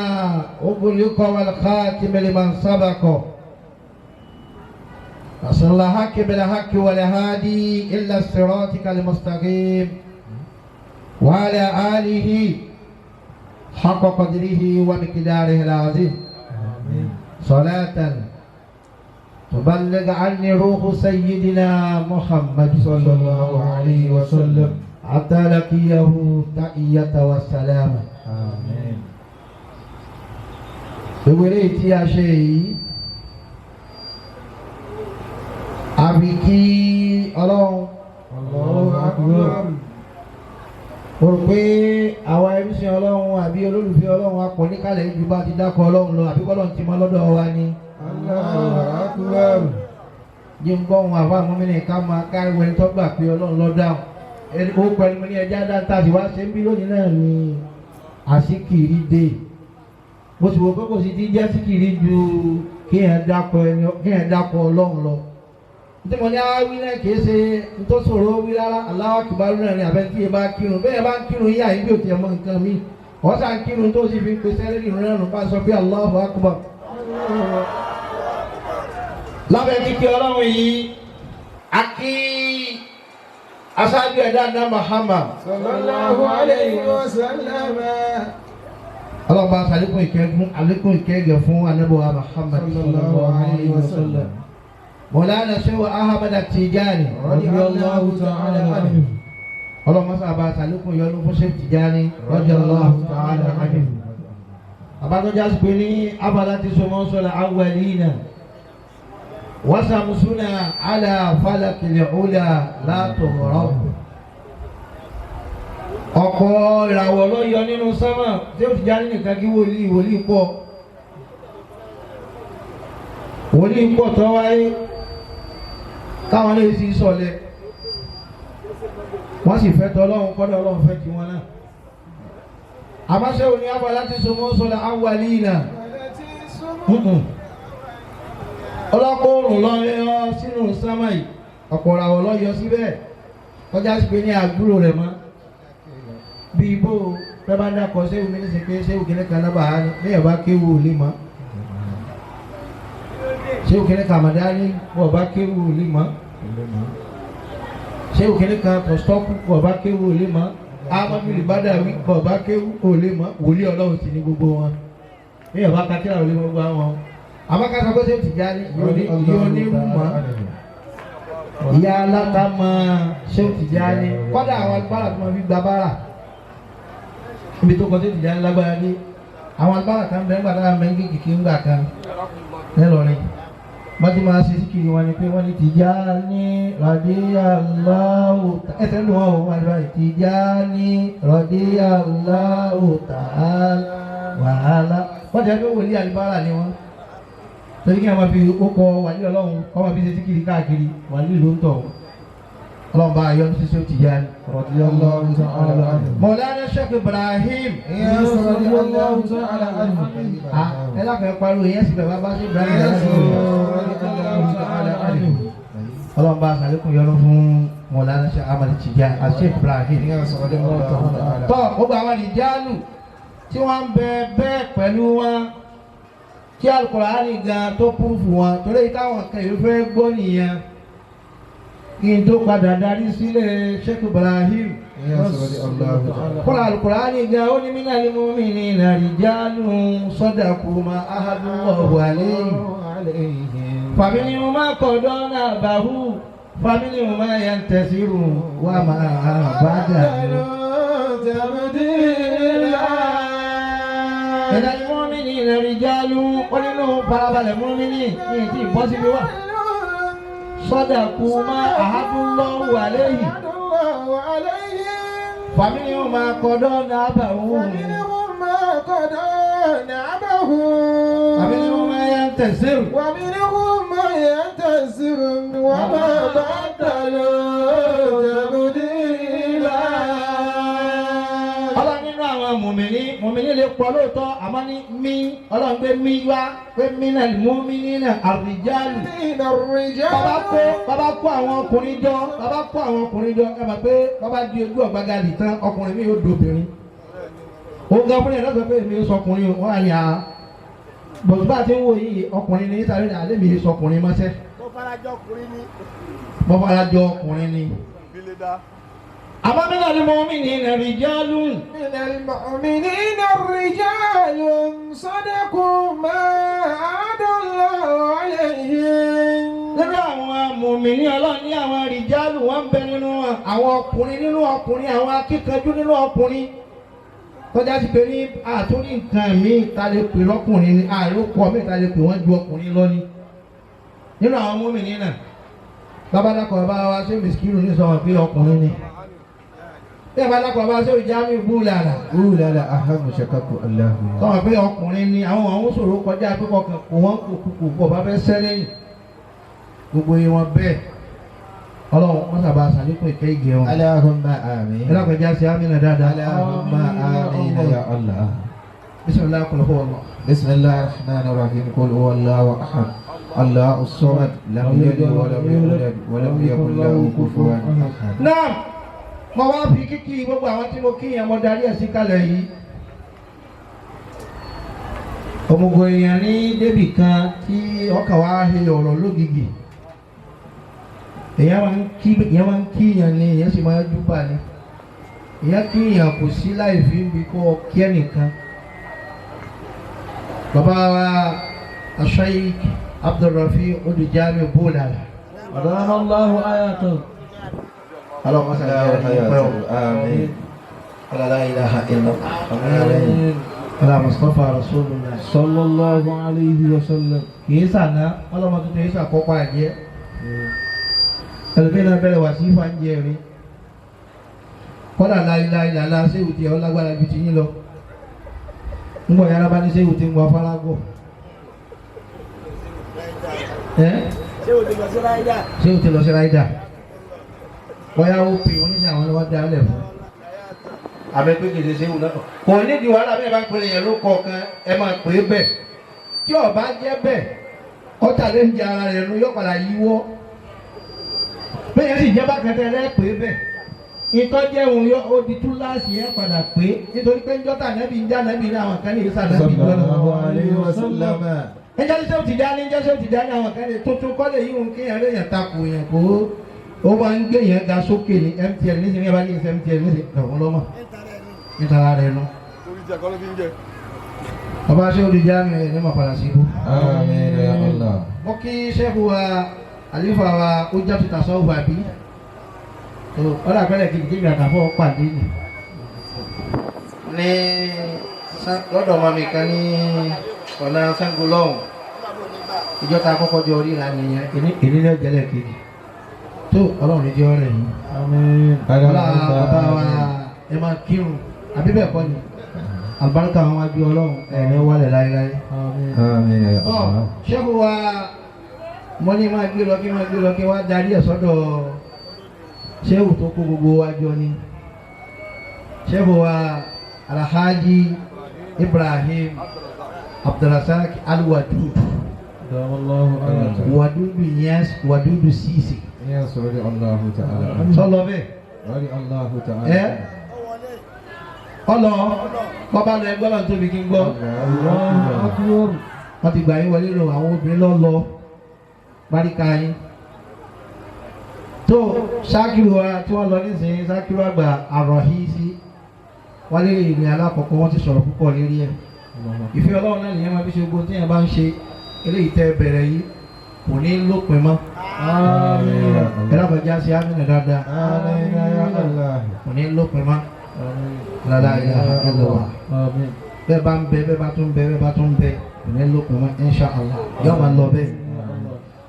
أغلق والخاتم لمن سبق أصل الحق بالحق والهادي إلا صراطك المستقيم وعلى آله حق قدره ومقداره العظيم. صلاة تبلغ عني روح سيدنا محمد صلى الله عليه وسلم حتى لقيه تحية والسلام. آمين. Gbogbo eléyìí tí a ṣe yìí, àbí kí Ọlọ́run. Allahu akbar. Mo rò pé àwa ẹrúsìn Ọlọ́run àbí olólùfẹ́ Ọlọ́run apọ̀ níkàlẹ̀ ju bá ti dákọ̀ Ọlọ́run lọ, àbí kọ́lọ́run ti mọ́ lọ́dọ̀ wa ni. Allahu akbar. Jí ń gbọ́ ohun àfa àmúmínì ká máa káríwọ ẹni tó gbà pé Ọlọ́run ló dáhùn. Ó pẹ̀lú mi ní ẹja dáńtà sí wá ṣe ń bí lónìí náà ni àsìkiri dé. Mo sì wò pé kò sí ti jẹ́ síkiri ju kéèyàn dákọ̀ Ọlọ́run lọ. Tí mo ní awí náà kìí ṣe ntọ́sọ̀rọ̀ wí rárá. Allahu Akbar náà ni àbẹ́ tí ẹ bá kírun bẹ́ẹ̀ bá ń kírun yíyá yìí bí ò tiẹ̀ mọ nǹkan mi ọ̀sà ń kírun tó sì fi pe sẹ́lẹ̀rì rẹ̀ nù bá sọ pé Allahu Akbar. Lábẹ́ kíkí Ọlọ́run yìí, a kí aṣáájú ẹ̀dá náà Muhammad sallallahu alayhi wa sallam. Ọlọ́run bá alékún ìkẹ́ fún alékún ìkẹ́ gẹ̀ fún anábọ̀wá Muhammad sallallahu alayhi wa sallam. Mọ̀lánà Shehu Ahmad Tijani radiyallahu ta'ala anhu. Ọlọ́run mọ́sá bá alékún yọ́nú fún Shehu Tijani radiyallahu ta'ala anhu. Àbájọ́jà sì pé ní abala ti so mọ́ sọ́la awwalina wasamusuna ala falakil ula la tughrab. Ọ̀pọ̀ ìràwọ̀ ló yọ nínú sánmà tí ó ti já nìkan kí wòlíì wòlíì pọ̀ wòlíì pọ̀ tó wáyé káwọn lè sì sọ̀lẹ̀ wọ́n sì fẹ́ tọ́ Ọlọ́run kọ́dọ̀ Ọlọ́run fẹ́ tiwọn náà. Àmọ́ṣẹ́ òní abala ti so mọ́ sọ́la awwalina ọlọ́pọ̀ òrùn lọ yọ sínú sánmà yìí, ọ̀pọ̀ ìràwọ̀ ló yọ síbẹ̀ kọjá sí pé ní àgbúrò rẹ̀ mọ́. Bí ibò bẹ́ẹ̀ bá ń dákọ̀ séwù mi ní sè pé séwù kìnìún kan náà bàá ní bẹ́ẹ̀ bá kéwù ò lè mọ́. Séwù kìnìún kan àmàdá ní wọ́n bá kéwù ò lè mọ́. Séwù kìnìún kan kọ̀stọ́kù wọ́n bá kéwù ò lè mọ́. Amadu Badawi wọ́n bá kéwù ò lè mọ́. Wòlíì Ọlọ́run sì ní gbogbo wọn. Bẹ́ẹ̀ bá kakíra ò lè mọ́ gbogbo àwọn. Àmọ́ ká sọ pé séwù Tìjàní yóò ní mọ́. Ìyá aláta mọ́ séwù Tìjàní kọ́dà àwọn agbára tó máa fi gba bára ibi tó kọjú ìjà ńlágbára dé àwọn agbára kan bẹ́ẹ̀ gbàdá mẹ́ngì kìkì ńgbà kan ńlọrin wọ́n ti máa ṣe síkìrì wọn ni pé wọ́n ní Tìjàní radiyallahu ẹsẹ̀ ń lò wọ́n o wọ́n ní Tìjàní radiyallahu ta'ala wàhálà wọ́n ti ẹgbẹ́ wòlíì àlùbárà ni wọ́n torí kí wọ́n máa fi ókọ wàlíì Ọlọ́run kọ́ máa fi ṣe síkìrì káàkiri wàlíì ló ń tọ̀ Ọlọ́run bá yọ ní sísè Tìjàní. Radiyallahu ta'ala anhu. Mọ̀lánà Sheikh Ibrahim. Radiyallahu ta'ala anhu. Ẹ lákàá pariwo yẹn sì bàbá bá sí Ibrahim. Radiyallahu ta'ala anhu. Ọlọ́run bá sàlékún yọ́nú fún Mọ̀lánà Sheikh Ahmad Tijani àti Sheikh Ibrahim. Tọ́ gbogbo àwọn ìjálù tí wọ́n ń bẹ bẹ́ẹ̀ pẹ̀lú wọn tí Al-Qur'ani gan tó púrúfù wọn torí táwọn kan yóò fẹ́ gbọ́ nìyẹn. Kí n tó padà darí sílẹ̀ Sheikh Ibrahim. Kọ́lá Al-Qur'ani gan ó ní minal mu'minina rijalun sadaqu ma ahadullahu alayhi. Faminhum man qada nahbahu faminhum man yantasiru wa ma badalu tabdila. Minal mu'minina rijalun ó nínú farabalẹ̀ mọ́mìnì ní ìdí ìbọ́síbí wà. Sadaqu ma ahadullahu alayhi. Faminhum man qada nahbahu. ومنهم ما قضى نحبه. Faminhum man yantasir. ومنهم من ينتصر وما بدلوا تبديلا. Ọlọ́run nínú àwọn mùmìnì mùmìnì mùmíní lè pọ̀ lóòótọ́ àmọ́ ní mí ọlọ́run pé mí wá pé mí náà mùmíní náà àrìjálù. Bàbá kó àwọn ọkùnrin jọ bàbá kó àwọn ọkùnrin jọ ẹ mọ̀ pé bàbá di ojú ọ̀gbagalì tán ọkùnrin mi yóò dobìnrin. Òun gan fúnra ẹ̀ lọ́sọ̀ pé èmi sọkùnrin o wọ́n á ní a bọ̀dùbá ti ń wò yìí ọkùnrin ní sáré ní alẹ́ mi yìí sọkùnrin mọ́sẹ́. Mo fara jọ ọkùnrin ni. Àmọ́ mi náà ni mu'minina rijalun. Minal mu'minina rijalun sadaqu ma ahadallahu alayhim. Nínú àwọn mùmíní ọlọ́run ní àwọn rìjálù wọ́n ń bẹ nínú wọn. Àwọn ọkùnrin nínú ọkùnrin àwọn akíkanjú nínú ọkùnrin. Tọ́já sí pé ní àtúndì nǹkan míì ta lè pè lọ́kùnrin ni àìrókọ míì ta lè pè wọ́n ju ọkùnrin lọ ni. Nínú àwọn mùmíní náà, babaláko bàbá wa ṣé mìsíkìrù ní sọ̀rọ̀ pé ọkùnrin ni. Bí babaláko bàbá ṣé ìjámi búlàlà. Búlàlà ahamu ṣakaku Allahu. Sọ̀rọ̀ pé ọkùnrin ni àwọn àwọn sọ̀rọ̀ kọjá pé kọkàn kò wọ́n kò kò kò bá fẹ́ sẹ́lẹ̀yìn. Gbogbo yìí wọn bẹ́ẹ̀. Ọlọ́run wọ́n sábà ṣàlékún ìkẹ́ ìgẹ̀ wọn. Allahumma àmín. Ẹ lákọjá sí amínà dáadáa. Allahumma àmín ya Allah. Bismillah qul huwa Allah. Bismillahir rahmanir rahim qul huwa Allahu ahad. Allahu samad lam yalid wa lam yulad wa lam yakul lahu kufuwan ahad. Naam, mo wá fi kíkí gbogbo àwọn tí mo kí yẹn mo darí ẹ̀ sí kalẹ̀ yìí. Òmùgọ̀ èèyàn ní débì kan tí ọkàn wa he ọ̀rọ̀ lógìgì. Èèyàn máa ń kí yàn ni èèyàn sì máa ń júbà ni. Èèyàn kí yàn kò sí láì fi ń bi kó kí ẹnìkan. Bàbá wa Sheikh Abdulrafi Odùjámi Bólàlà. Adamallahu ayatahu. Ọlọ́run sàlẹ̀ yẹn pẹ́ o. Àmín. La ilaha illallah. Àmín. Ọlá Mustapha Rasulullah. Sallallahu alayhi wa sallam. Kìí sànà ọlọ́mọ tuntun yìí sàkọ́kọ́ àjẹ́. Ẹlòmíràn bẹ̀rẹ̀ wá sí ifá ń jẹ rí. Kọ́dà láìláìlàlá séwù tí ẹ ọlágbára ju ti yín lọ. Ńgbọ̀ yàrá bá ní séwù tí ń wọ afárágọ̀. Séwù ti lọ sí ráídà. Bọ́yá ó pè oníṣẹ́ àwọn ọlọ́wọ́ dá lẹ̀ fún. Àbẹ pé kìí ṣe séwù náà. Kò nídìí wàhálà bẹ́ẹ̀ bá ń pèrè yẹn ló kọ̀ọ̀kan ẹ máa pè é bẹ́ẹ̀. Tí ó bá jẹ́ bẹ́ẹ̀, ọ̀tà lè ń jẹ ara rẹ̀ nu yóò padà yíwọ́. Bẹ́ẹ̀ sì jẹ́ bákẹ́tẹ́ rẹ̀ pé bẹ́ẹ̀. Ìtọ́jẹ́ òun yọ ó di túláàsì ẹ̀ padà pé nítorí pé njọ́tà nẹ́bí ń já nẹ́bí ní àwọn kan ní ìsà nẹ́bí lọ́nà. Ẹjọ́ tí sẹ́wọ̀n ti dá ní ẹjọ́ sẹ́wọ̀n ti dá ní àwọn kan ní tuntun kọ́lé yìí ń kí ẹ̀rẹ́ yẹn takò yẹn kó ó máa ń gbé yẹn ga sókè ní MTN nísìnyí ẹ bá ní MTN nísìnyí lọ́wọ́ lọ́mọ nítorí rẹ̀ nu. Bàbá ṣé olùjá mi ẹ̀ ní ma padà sí ibú. Àmín ya Allah. Mo kí sẹ́kù wa àlífà wa ó já tuta sọ́ọ̀bù àbí ọ̀rọ̀ àpẹẹrẹ kejì tí ìgbà àtàfọ́ pàdé nì. Ní lọ́dọ̀ ọmọ mi kan ní ọ̀nà Ṣàngó lọ́hùn ìjọ ta kọ́kọ́ jọ ríra nìyẹn èní ní ọ̀jẹ̀lẹ̀ kejì tó ọlọ́run ní jẹ́ ọ̀rẹ́ yìí. Ọlá bàbá wa ẹ máa kírun àbí bẹ́ẹ̀ kọ́ ni àlùbáríkà àwọn wájú ọlọ́run ẹ̀rẹ́ wálẹ̀ láéláé. Tọ́ ṣẹ́kù wa mo ní máa gbé lọ kí máa gbé lọ kí wá darí ẹ̀ sọ́dọ̀ ṣéwù tó kó gbogbo wa jọ ni ṣéwù wa Alhaji Ibrahim Abdulrasaq Al-Wadud Wadudu yes Wadudu sisi. Sọlọ bẹ́ẹ̀. Ẹ ọlọ bàbá lọ ẹgbẹ́ lọ́n tóbi kí n gbọ́. Wọ́n ti gbà yín wọlé lọ àwọn obìnrin lọ lọ baríka yín. Tó Ṣakiru wa tí wọ́n lọ nísìnyí Ṣakiru àgbà àròhìsí wọ́n lé ìrìn alákọ̀ọ́kọ́ wọ́n ti sọ̀rọ̀ púpọ̀ lérí ẹ̀. Ìfẹ́ Ọlọ́run náà nìyẹn máa fi ṣe gbogbo tí yẹn bá ń ṣe eléyìí tẹ́ bẹ̀rẹ̀ yìí kò ní lópin mọ́. Ẹ lákọjá sí amínà dáadáa. Kò ní lópin mọ́. La ilaha illallah. Bẹ́ẹ̀ bá ń bẹ bẹ́ẹ̀ bá tún bẹ bẹ́ẹ̀ bá tún bẹ kò ní lópin mọ́ insha Allah yóò máa lọ bẹ́ẹ̀.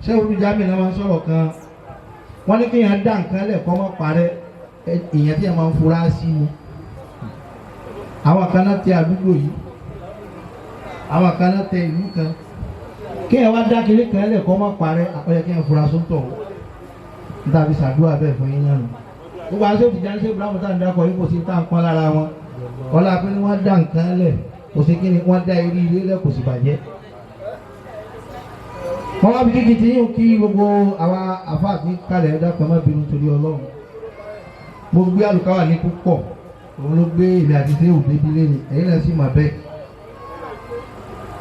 Ṣé olùjámi náà máa ń sọ̀rọ̀ kan? Wọ́n ní kéèyàn dá nǹkan lẹ̀ kọ́ mọ́ parẹ́ ìyẹn tí yẹn máa ń fura sí ni. Àwọn kan náà tẹ àdúgbò yìí, àwọn kan náà tẹ ìlú kan. Kéèyàn wá dá kiri kan lẹ̀ kọ́ mọ́ parẹ́ ó yẹ kéèyàn fura sóńtọ̀ o. Níta fi ṣàdúrà bẹ́ẹ̀ fún yín náà nù. Gbogbo àwọn sèwọ́n ti já ní sèwọ́n bíláwọ̀ tá à ń dákọ̀ yìí kò sí tá à ń pọ́n lára wọn. Ọlá pé wọ́n dá nǹkan lẹ̀ kò sí kí ni wọ́n dá eré ilé lẹ̀ kò sì bàjẹ́. Wọ́n wá fi kíkì tí yín kí gbogbo àwa àfáàfin kalẹ̀ ẹ̀dá kan má bínú torí Ọlọ́run. Mo gbé àlùkáwà ní púpọ̀, òun ló gbé èmi àti Téwù débi lẹ́nu, ẹ̀yin náà sì mà bẹ́ẹ̀.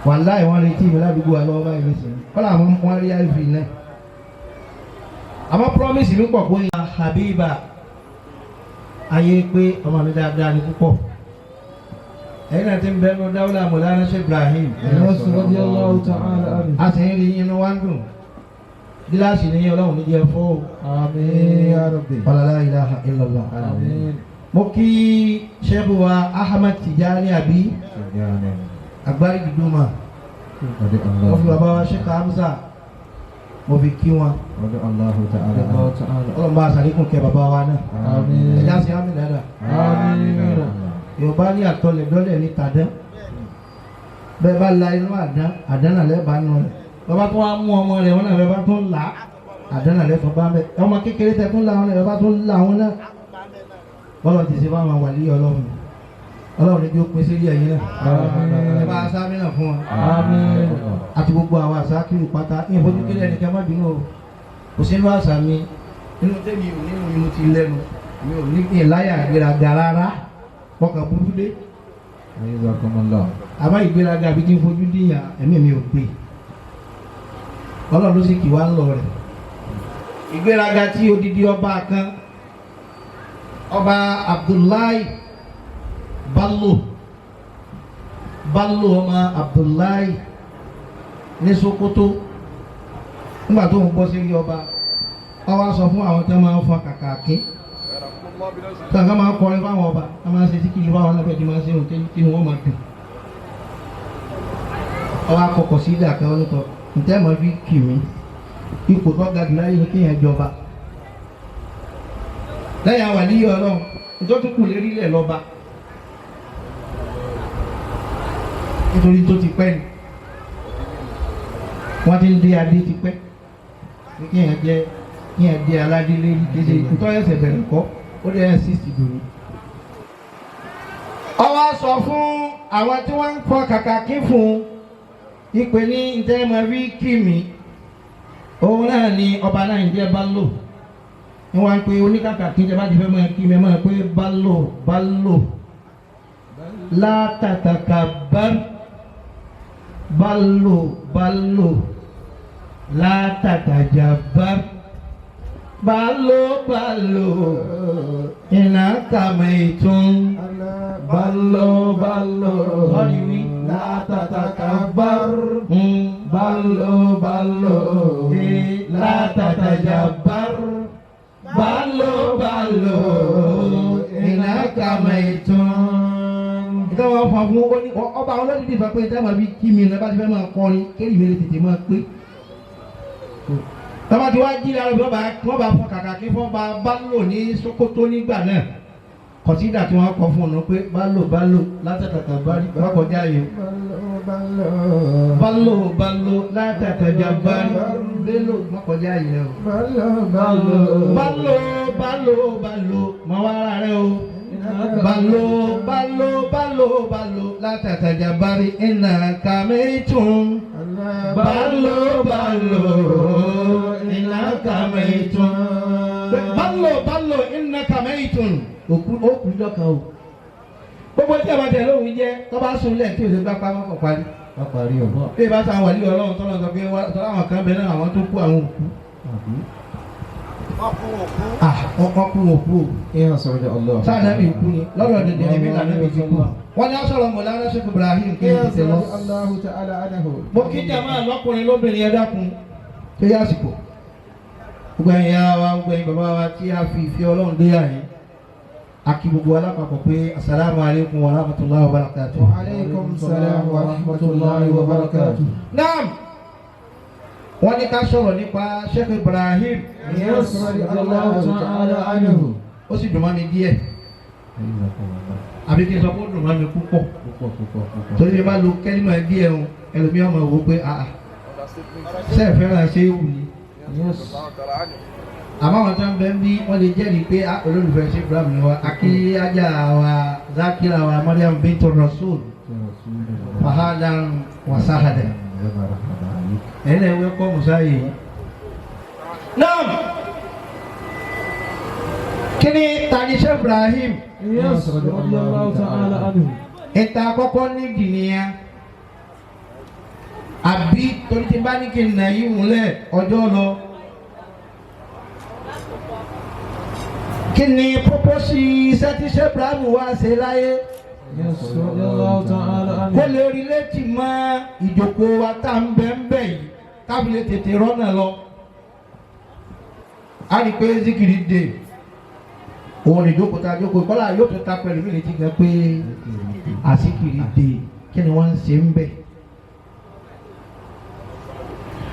Wàláì wọ́n retí mi ládùúgbò wa lọ́wọ́ báyìí nísìnyí. Kọ́lá àwọn wọn rí iv náà. Àmọ́ promise mi pọ̀ pé Habiba ayé pé ọmọ mi dáadáa ní púpọ̀. Ẹ̀yin náà ti ń bẹ́ẹ̀ lọ dáwọ́lá Mọ̀lánà Ṣe Ibrahim. A sì ń rí inú wa ń dùn. Gíláàsì ní Ọlọ́run ní jẹ́ fọ́ o. Àmín ya Rabbi. Wala ilaha illallah. Àmín. Mo kí Ṣẹ́gun wa Ahmad Tijani àbí agbárí dùdúmà. Mo fi bàbá wa Sheikh Hamza mo fi kí wọn. Ọlọ́run bá aṣàlékún kẹ́ bàbá wa náà. Ẹja sí àmì dáadáa. Yorùbá ní àtọlẹ̀dọ́lẹ̀ ní tàdán. Bẹ́ẹ̀ bá la inú àdán, àdán náà lẹ́ẹ̀ bá nù rẹ̀. Bàbá tó wá mú ọmọ rẹ̀ wọn náà bẹ́ẹ̀ bá tó ń là á. Àdán náà lẹ́ẹ̀ tó bá mẹ́. Ọmọ kékeré tẹ tó ń la wọn náà bẹ́ẹ̀ bá tó ń là wọn náà. Bọ́lá ti ṣe bá wọn wà líyọ̀ Ọlọ́run. Ọlọ́run ní bí ó pín sí ilé ẹ̀yìn náà. Ẹ bá aṣáájú náà fún wa. Àti gbogbo àwọn àṣà kiri pátá. Ní ìfojú kéré ẹnìkan má bínú o. Kò sínú àṣà mi. Inú tẹ́mi ò nínú mi mo ti lẹ́nu. Mi ò ní ìláyà ìgbéraga rárá. Ọkàn burú dé. Àmọ́ ìgbéraga àbí kí n fojú díyàn ẹ̀mí mi ò gbé. Ọlọ́run ló sì kì wá ń lọ rẹ̀. Ìgbéraga tí odidi ọba kan, ọba Abdullahi Bello Bello ọmọ Abdullahi ní Sokoto nígbà tó ń bọ́ sí ilé ọba, ó wá sọ fún àwọn tó máa ń fọn kàkàkí tó àwọn máa ń kọrin fáwọn ọba, wọ́n máa ń ṣe síkìlì fáwọn ọlọ́pàá tí máa ń ṣe ohun tí wọ́n máa dùn. Ó wá kọkọ̀ sí ilé àkàwọn onítọ̀ ǹtẹ́ mọ̀ fi kì mí ipò tó ga jù láyé ni kéèyàn jọba lẹ́yìn àwọn àlíyé Ọlọ́run nítorí tó kù lérí ilẹ̀ lọ́ba nítorí tó ti pẹ́ ni wọ́n ti ń dé adé ti pẹ́ kéèyàn jẹ́ kéèyàn dé aládé lérí kéde nítorí ẹsẹ̀ bẹ̀rẹ̀ kọ́ ó dé ẹ̀ sísì dòní. Ó wá sọ fún àwọn tí wọ́n ń fọ kàkà kí fún un ìpè ní ntẹ́mọ̀rí kì mí òun náà ni ọba náà ń jẹ́ Bello ní wọ́n á pe oníkàkà kí n bá ti fẹ́ máa kí mi máa pé Bello Bello látàtàkàbár Bello Bello látàtàjàbár Bello Bello iná kàmẹ́tún Bello Bello ọ̀rìwí látàtàkàbár Bello Bello látàtàjàbár Bello Bello iná kàmẹ́tún. Ìtọ́ wọn fọ fún ọba olódìdí sọ pé ìtẹ́ máa fi kí mi lọ bá ti fẹ́ máa kọrin kéèyàn mi lè tètè máa pé. Tọ́ba ti wá jí lára bí wọ́n bá fọ kàkà kí fọ́n bá Bello ní Sokoto nígbà náà. Kọ̀sídà tí wọ́n kọ fún un pé Bello Bello látàtàtà bá rí kọjá yìí. Bello Bello látàtàjà bá rí Bello kọjá yìí o. Bello Bello Bello mọ wá ara rẹ o. Bello Bello Bello Bello látàtàjà bá rí iná kàmẹ́tún. Bello Bello iná kàmẹ́tún. Bello Bello iná kàmẹ́tún. Òkú òkú lọ́kàn o. Gbogbo tí a bá tẹ̀ lóhùn jẹ́ tó bá sùn lẹ̀ tí o ṣe gbá pamọ́ kọ̀ parí. Bí ìbá sọ àwọn àlejò Ọlọ́run tọ́lọ́ sọ pé tọ́lá àwọn kan bẹ náà àwọn tó kú àwọn òkú. Wọ́n kú òkú o. Sáà náà bí kú ni lọ́dọ̀ dẹ̀dẹ̀ ẹ̀mí lànà bí ti kú. Wọ́n ní aṣọ ọmọ lára Sheikh Ibrahim kí n tètè lọ. Mo kí jàmáà lọ́kùnrin lóbìnrin ẹ dákun tó yá àsìkò. Gbogbo ẹ̀yin ya wa gbogbo ẹ̀yin bàbá wa tí a fi ìfẹ́ Ọlọ́run dé yà yín. A kí gbogbo alápapọ̀ pé asalaamu aleykum wa rahmatulahi wa barakatuh. Wa aleykum salaam wa rahmatulahi wa barakatuh. Naam, wọ́n ní ká sọ̀rọ̀ nípa Sheikh Ibrahim. Ó sì dùn mọ́ mi díẹ̀. Àbí kí n sọ pé ó dùn mọ́ mi púpọ̀. Torí mi bá lo kẹ́límà díẹ̀ o, ẹlòmíràn máa wò ó pé àà ṣé ẹ fẹ́ràn ṣé wù ní. Àmọ́ àwọn tó ń bẹ ń bí wọ́n lè jẹ́rìí pé olólùfẹ́ Sheikh Ibrahim ni wa. Akí ajá wa Zakira wa Mariam bintu Rasul fahalan wa sahadan. Ẹ̀yin náà wẹ́ kọ́ musa yìí. Naam, kí ni tani Sheikh Ibrahim? Yes, radiyallahu ta'ala anhu. Ìta àkọ́kọ́ nídìí nìyẹn. Àbí torí tí bá ní kí n nà yí múlẹ̀ ọjọ́ lọ. Kí ni pópósì iṣẹ́ tí Sheikh Ibrahim wá ṣe láyé? Yes, radiyallahu ta'ala anhu. Kó lè rí létí mọ́ ìjókòó wa tá ń bẹ́ ń bẹ̀ yìí káfí lè tètè rọ́nà lọ. A rí i pé zikiri dè òun ní ìjókòó tá a jókòó kọ́lá yóò tún ta pẹ̀lú mi létí gan pé àsìkiri dè kí ni wọ́n ń ṣe ń bẹ̀.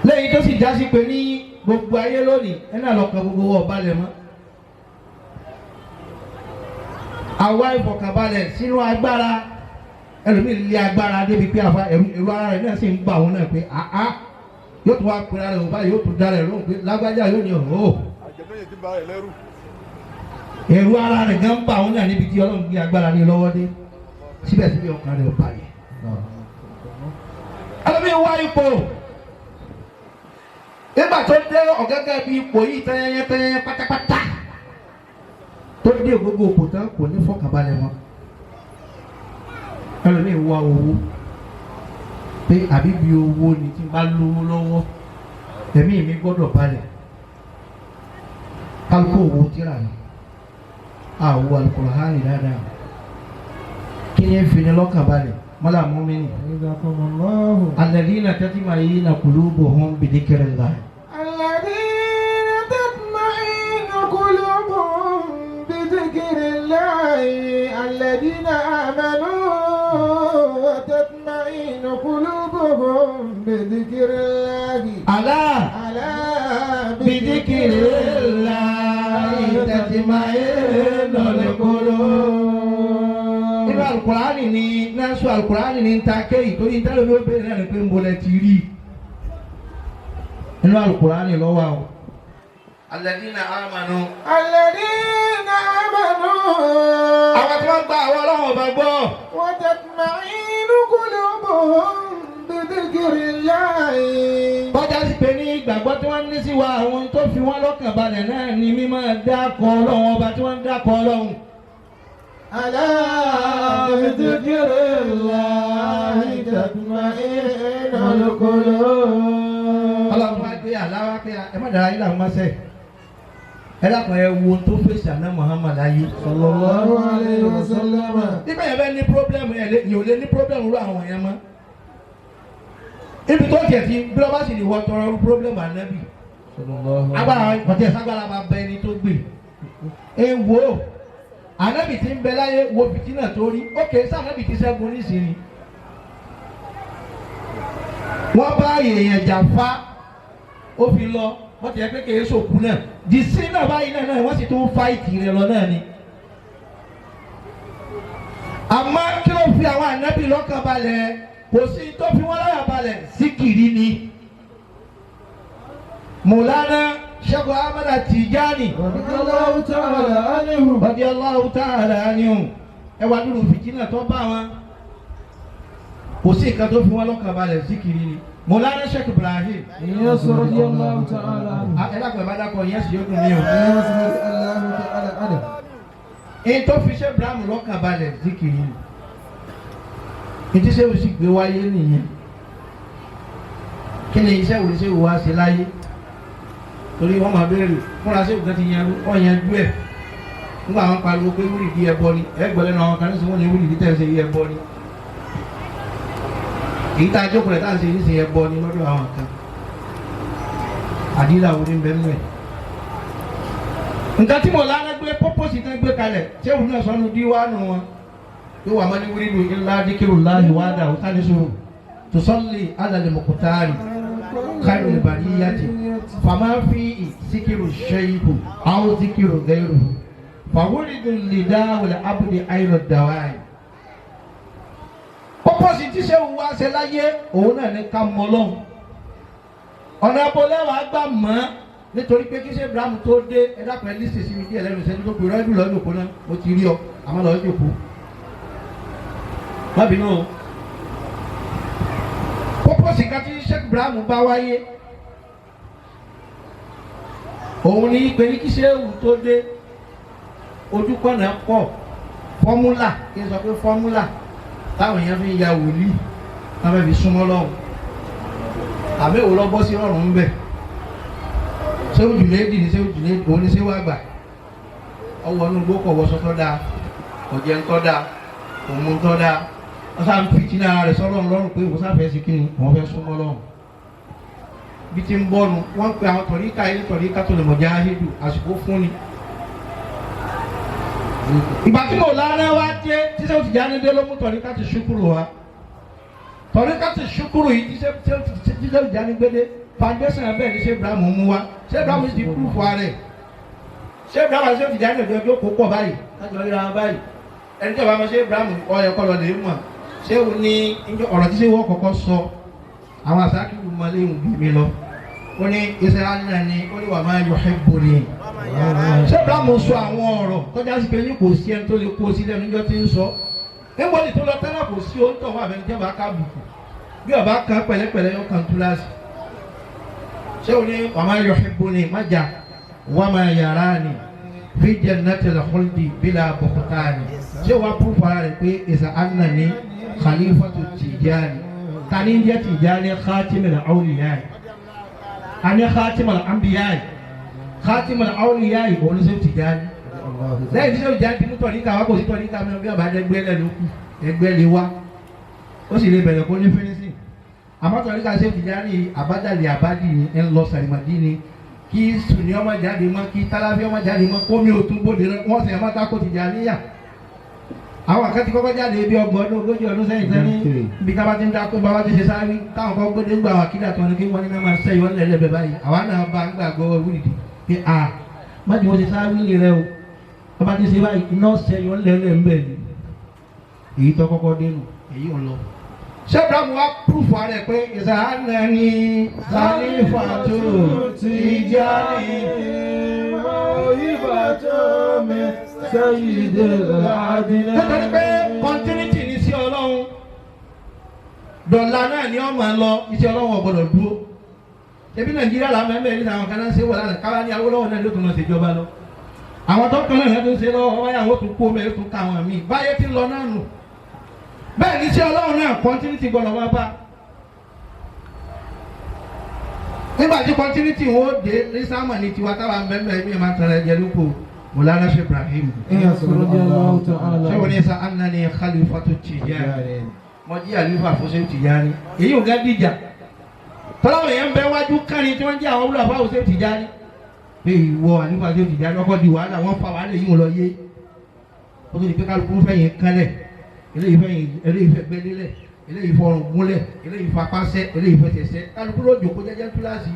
Lẹ́yìn tó sì já sí pé ní gbogbo ayé lónìí ẹ̀ náà lọ́kàn gbogbo wa balẹ̀ mọ́. Àwa ìfọ̀kànbalẹ̀ sínú agbára ẹlòmíì lé agbára débi pé àfa ẹ̀rù ara rẹ̀ náà sì ń bà òun náà pé àá yóò tún wá pera rẹ̀ òun báyìí yóò tún dá rẹ̀ lóhùn pé lágbájá yóò ní ọ̀hún. Ẹ̀rù ara rẹ̀ gan bà òun náà níbi tí Ọlọ́run gbé agbára ní lọ́wọ́ dé síbẹ̀síbẹ̀ ọkàn rẹ̀ ò balẹ̀. Ẹlòmíì wá ipò nígbà tó dé ọ̀gẹ́gẹ́ bí ipò yìí tẹ́yẹ́yẹ́ tẹ́yẹ́yẹ́ pátápátá tó dé gbogbo òpò tán kò ní fọkànbalẹ̀ wọn. Ẹlòmíì wá owó pé àbí bí owó ni tí n bá lówó lọ́wọ́ ẹ̀mí mi gbọ́dọ̀ balẹ̀. Kálukú owó tíra ni àwọ̀ Al-Qur'ani dáadáa kí ni fi ni lọ́kàn balẹ̀ mọ́lá mọ́mìnì. Alladhina tatma'innu qulubuhum bi dhikrillah. Alladhina tatma'innu qulubuhum bi dhikrillah. Alladhina amanu wa tatma'innu qulubuhum bi dhikrillah. Ala Ala bi dhikrillah tatma'innul qulub. Nínú Alukurani ni násù Alukurani ni ta kéyì torí ntẹ́lẹ̀ mi ó béèrè náà ni pé ń bolẹ̀ ti rí. Nínú Alukurani lọ́wọ́ àwọn. Alladhina amanu. Alladhina amanu. Àwọn tí wọ́n gba àwọn Ọlọ́run ọba gbọ́. Wa tatma'innu qulubuhum bi dhikrillah. Bọ́jà sì pé ní ìgbàgbọ́ tí wọ́n ní sí wa àwọn tó fi wọ́n lọ́kàn balẹ̀ náà ni mímọ́ dákọ̀ Ọlọ́run ọba tí wọ́n ń dákọ̀ Ọlọ́run. Ala bi dhikrillah tatma'innul qulub. Ọlọ́run wá gbé àláwá pé ẹ má dára yín làwọn máa ṣe. Ẹ dákun ẹ wo ohun tó fèsì àná Muhammad ayé. Sallallahu alayhi wa sallam. Nígbà yẹn bẹ́ẹ̀ ní pírọ́blẹ́mù ẹ̀ lé yìí ò lé ní pírọ́blẹ́mù rú àwọn yẹn mọ́. Ibi tó tiẹ̀ ti bí wọ́n bá sì ní wọ́n tọrọ rú pírọ́blẹ́mù ànábì. Agbára ọ̀tẹ̀ sagbára máa bẹ ẹni tó gbè. Ẹ wo ànábì ti ń bẹ láyé wo fìtínà tó rí. Ókè sí ànábì ti ṣẹ́gun nísìnyí. Wọ́n bá èèyàn jà fa ó fi lọ wọ́n ti yẹ pé kèé sòkú náà di sí náà báyìí náà wọ́n sì tún fáìtì rẹ̀ lọ náà ni. Àmọ́ kí ló fi àwọn ànábì lọ́kàn balẹ̀ kò sí tó fi wọ́n láyà balẹ̀ síkìrì ni. Mùlánà Sheikh Ahmad Tijani Radiyallahu ta'ala anhu. Radiyallahu ta'ala anhu ẹ wá dúró fìtínà tó bá wọn kò sí nǹkan tó fi wọ́n lọ́kàn balẹ̀ síkìrì ni. Mùlánà Sheikh Ibrahim. Yes, radiyallahu ta'ala anhu. Ẹ dákun ẹ bá dákun yẹn sì yóò dùn mí o. Yes, radiyallahu ta'ala anhu. Èyí tó fi ṣe Ibrahim lọ́kàn balẹ̀ síkìrì ni. Ìdí ṣé o sì gbé wáyé nìyẹn. Kí ni iṣẹ́ wo ṣé o wá ṣe láyé? Torí wọ́n máa béèrè fúnra ṣé òkè ti yan ọ̀ yanjú ẹ̀. Nígbà wọn pariwo pé wúrì di ẹbọ ni ẹ gbọ́ lẹ́nu àwọn kan ní sọ wọ́n ní wúrì di tẹ̀ ṣe yí ẹbọ ni. Èyí tá a jókòó rẹ̀ tá a ṣe ní ṣe ẹbọ ni lọ́dọ̀ àwọn kan. Àdílà wo ni ń bẹ nínú ẹ̀? Nǹkan tí mo lára gbé pọ́pọ́sì tán gbé kalẹ̀ ṣé òun náà sọnù díwánu wọn yóò wà mọ́ni wíìlú ńlá díkìrù láàyè wá dà ó sáré sọ̀rọ̀ tùsọ́lì alàlẹ́ mọ̀kútárì káyọ̀ lè bàrí yàtì fàmà fi síkìrù ṣẹ́yìkù àwọn síkìrù gẹ́rù fàwọ́rìdù lìdá wọlé abúlé ayọ̀ dàwáì. Pọ́pọ́sì tí ṣé òun wá ṣe láyé òun náà ní ká mọ Ọlọ́hun ọ̀nà abọ́lẹ́wà gbà mọ́ nítorí pé kí ṣe Ibrahim tó dé ẹ dákun ẹ lísì sí mi díẹ̀ lẹ́nu ìṣẹ́jú tó pè rẹ́dù lọ́dún òkú náà mo ti rí ọ àmọ́ lọ́ọ́ jòkó. Má bínú o. Pọ́pọ́sì kan tí Sheikh Ibrahim bá wáyé òun ní pé ní kí sẹ́wù tó dé ojúkọ̀nà pọ̀ fọ́múlà kí n sọ pé fọ́múlà táwọn èèyàn fi ń ya wòlíì táwọn fi súnmọ́ lọ́hùn àmì òun lọ bọ́ sí ọ̀run ń bẹ̀ sẹ́wù jùlẹ́dì ní sẹ́wù jùlẹ́dì òun ní sẹ́wù àgbà ọwọ́ inú igbó kọ̀ wọṣọ tó dáa ọ̀jẹ̀ ń tọ́ dáa òun ń tọ́ dáa wọ́n sá ń fìtí náà rẹ̀ sọ́lọ́run lọ́rùn pé òun sáfẹ́ sí kíni òun fẹ́ súnmọ́ lọ́rùn bí ti ń bọ́nu wọ́n pe àwọn tọ̀ríkà yìí tọ̀ríkà tó lè mọ̀ jáhídù àsìkò fún ni. Ìgbà tí mo lára wá dé tí sẹ́wọ́n ti jáde dé ló mú tọ̀ríkà ti ṣúkúrù wá tọ̀ríkà ti ṣúkúrù yìí tí sẹ́wọ́n ti jáde gbé dé foundation bẹ́ẹ̀ ni ṣé Ibrahim mú wá ṣé Ibrahim ti púrúfù ara ẹ̀ ṣé Ibrahim àti sẹ́wọ́n ti jáde ọjọ́ ọjọ́ kó pọ̀ báyìí lájọ ríra wọn báyìí ẹni tí ọba mọ̀ ṣé Ibrahim ọyọ kọlọ lè mọ̀ ṣé o ní ọ̀rọ̀ tí ṣé wọ́n kọ́kọ́ sọ àwọn àsákìlú mọ́lẹ́ ìhùn bí mi lọ ó ní israẹli ni ó ní wà máa yuhibbuni. Ṣé Ibrahim sọ àwọn ọ̀rọ̀ tọ́já sí pé ní kò sí ẹni tó lè kó sí lẹ́nu níjọ́ tí ń sọ níbo ni tó lọ tẹ́lẹ̀ kò sí ohun tó wà fẹ́ni tí ọba ká bùkù bí ọba kan pẹ̀lẹ́pẹ̀lẹ́ yóò kan túláàsì. Ṣé o ní wà máa yuhibbuni má jà wà máa yarani fi jannatil khuldi bila buhtani. Ṣé wàá púrúfù ara rẹ̀ pé ìsàánà ni khalifatu Tijani tani ń jẹ́ Tijani khatimul awliya ani khatimul anbiya khatimul awliya òun ṣe Tijani lẹ́yìn tí ṣe Tijani ti mú tọ̀ríkà wá kò sí tọ̀ríkà mìíràn bí ọba ẹgbẹ́ lẹ̀ ló kù ẹgbẹ́ lè wá ó sì lè bẹ̀rẹ̀ kó ní fínísì àmọ́ tọ̀ríkà ṣe Tijani àbádàlẹ̀ àbádì ni ẹ̀ ń lọ sàrìmàdì ni kí sùnì ọmọ jáde mọ́ kí tálábí ọmọ jáde mọ́ kómi ò tún bóde wọ́n sì ẹ̀ má tako Tijaniya àwọn àkàtì kọ́kọ́ jáde bí ọgbọ̀n ọdún ogójì ọdún sẹ́yìn sẹ́ni bí ká bá ti ń dákú bá bá ti ṣe sáré táwọn kan gbé dégbà àwọn akídà tó ní kí wọ́n ní náà máa sẹ́yìn wọ́n lẹ́lẹ́ bẹ̀ báyìí àwa náà bá ń gbàgbọ́ wíìdì pé a má ti wọ́n ṣe sáré wíìlì rẹ o wọ́n bá ti ṣe báyìí iná sẹ́yìn wọ́n lẹ́lẹ́ ń bẹ̀ ni èyí tó kọ́kọ́ dénú èyí ò lọ. Ṣé Ibrahim wá púrúfù ara ẹ̀ pé ìsàánà ni Khalifatu Tijani nítorí pé continuity ní sí ọlọ́run dọ̀là náà ni ọmọ lọ iṣẹ́ ọlọ́run ò gbọ́dọ̀ dúró ebi Nàìjíríà làwọn ẹ̀mẹ́ ní àwọn kan náà ṣe wọ̀ lánàá káwá ní Awólọ́wọ̀ náà ló tún lọ ṣèjọba lọ àwọn tó kàn náà tó ń ṣe lọ́wọ́ wáyà wọ́n tún kó mẹ́rin tún ká àwọn míì báyé ti ń lọ náà nù bẹ́ẹ̀ ní iṣẹ́ ọlọ́run náà continuity gbọ́dọ̀ wá bá nígbà tí continuity wọn ó dé ní sámà ní tiwa táwa mẹ́mẹ́ mi máa tẹ̀lé ẹ̀jẹ̀ lóko Mọ̀lánà Sheikh Ibrahim ṣé wọ́n ní sá annani Khalifatu Tijani mo jí àlífà fún Sheikh Tijani èyí ò gá dìjà tọ́láwọ̀ yẹn ń bẹ wájú kánrin tí wọ́n jẹ́ àwọn wúlò àfáwọ̀ Sheikh Tijani pé ìwọ àlífà Sheikh Tijani ọkọ̀ di wàhálà wọ́n fa wàhálà yìí ń lọ yé ó tó di pé kálukú fẹ̀yìn kánlẹ̀ eléyìí fẹ̀yìn eléyìí fẹ́ gbẹ́lélẹ̀ eléyìí fọrùn gúnlẹ̀ eléyìí fapásẹ́ eléyìí fẹsẹ̀sẹ́ kálukú ló jòkó jẹ́jẹ́ túláàsì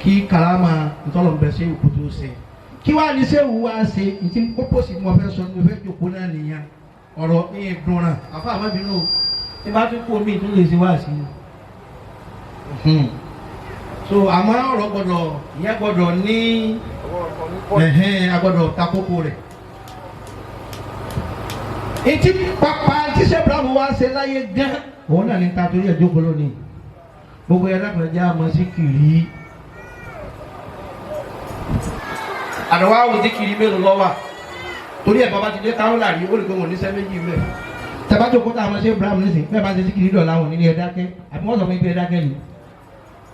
kí karama ntọ́lọ́mbẹ ṣe òkú tó ṣe kí wàá ní sẹ́wù wá ṣe ntí kókó sì mọ fẹ́ sọ ní mo fẹ́ jòkó náà nìyẹn ọ̀rọ̀ ní ìdúnra àfa àmọ́bìnú o tí bá tún kú omi tún lè ṣe wá sí i. So àmọ́ ọ̀rọ̀ gbọ́dọ̀ ìyẹn gbọ́dọ̀ ní ẹ̀hẹ́n agbọ́dọ̀ ta kókó rẹ̀. Etí pàpà tí sẹ́bùràmù wá ṣe láyé gán òun náà ní ta torí ẹ̀ jókòó lónìí gbogbo ẹ̀ lápẹ̀jẹ́ àmọ́ sí kìrì àdàwọ̀ àwọn zikiri mélòó ló wà torí ẹ̀ bàbá ti dé káwọn làrí ó lè gbé wọn níṣẹ́ méjì mẹ́ tẹ́bátò kó táwọn ṣe Ibrahim nísìn bẹ́ẹ̀ bá ṣe zikiri dọ̀la wọn nílé ẹ̀dákẹ́ àbí wọ́n sọ fún ibi ẹ̀dákẹ́ ni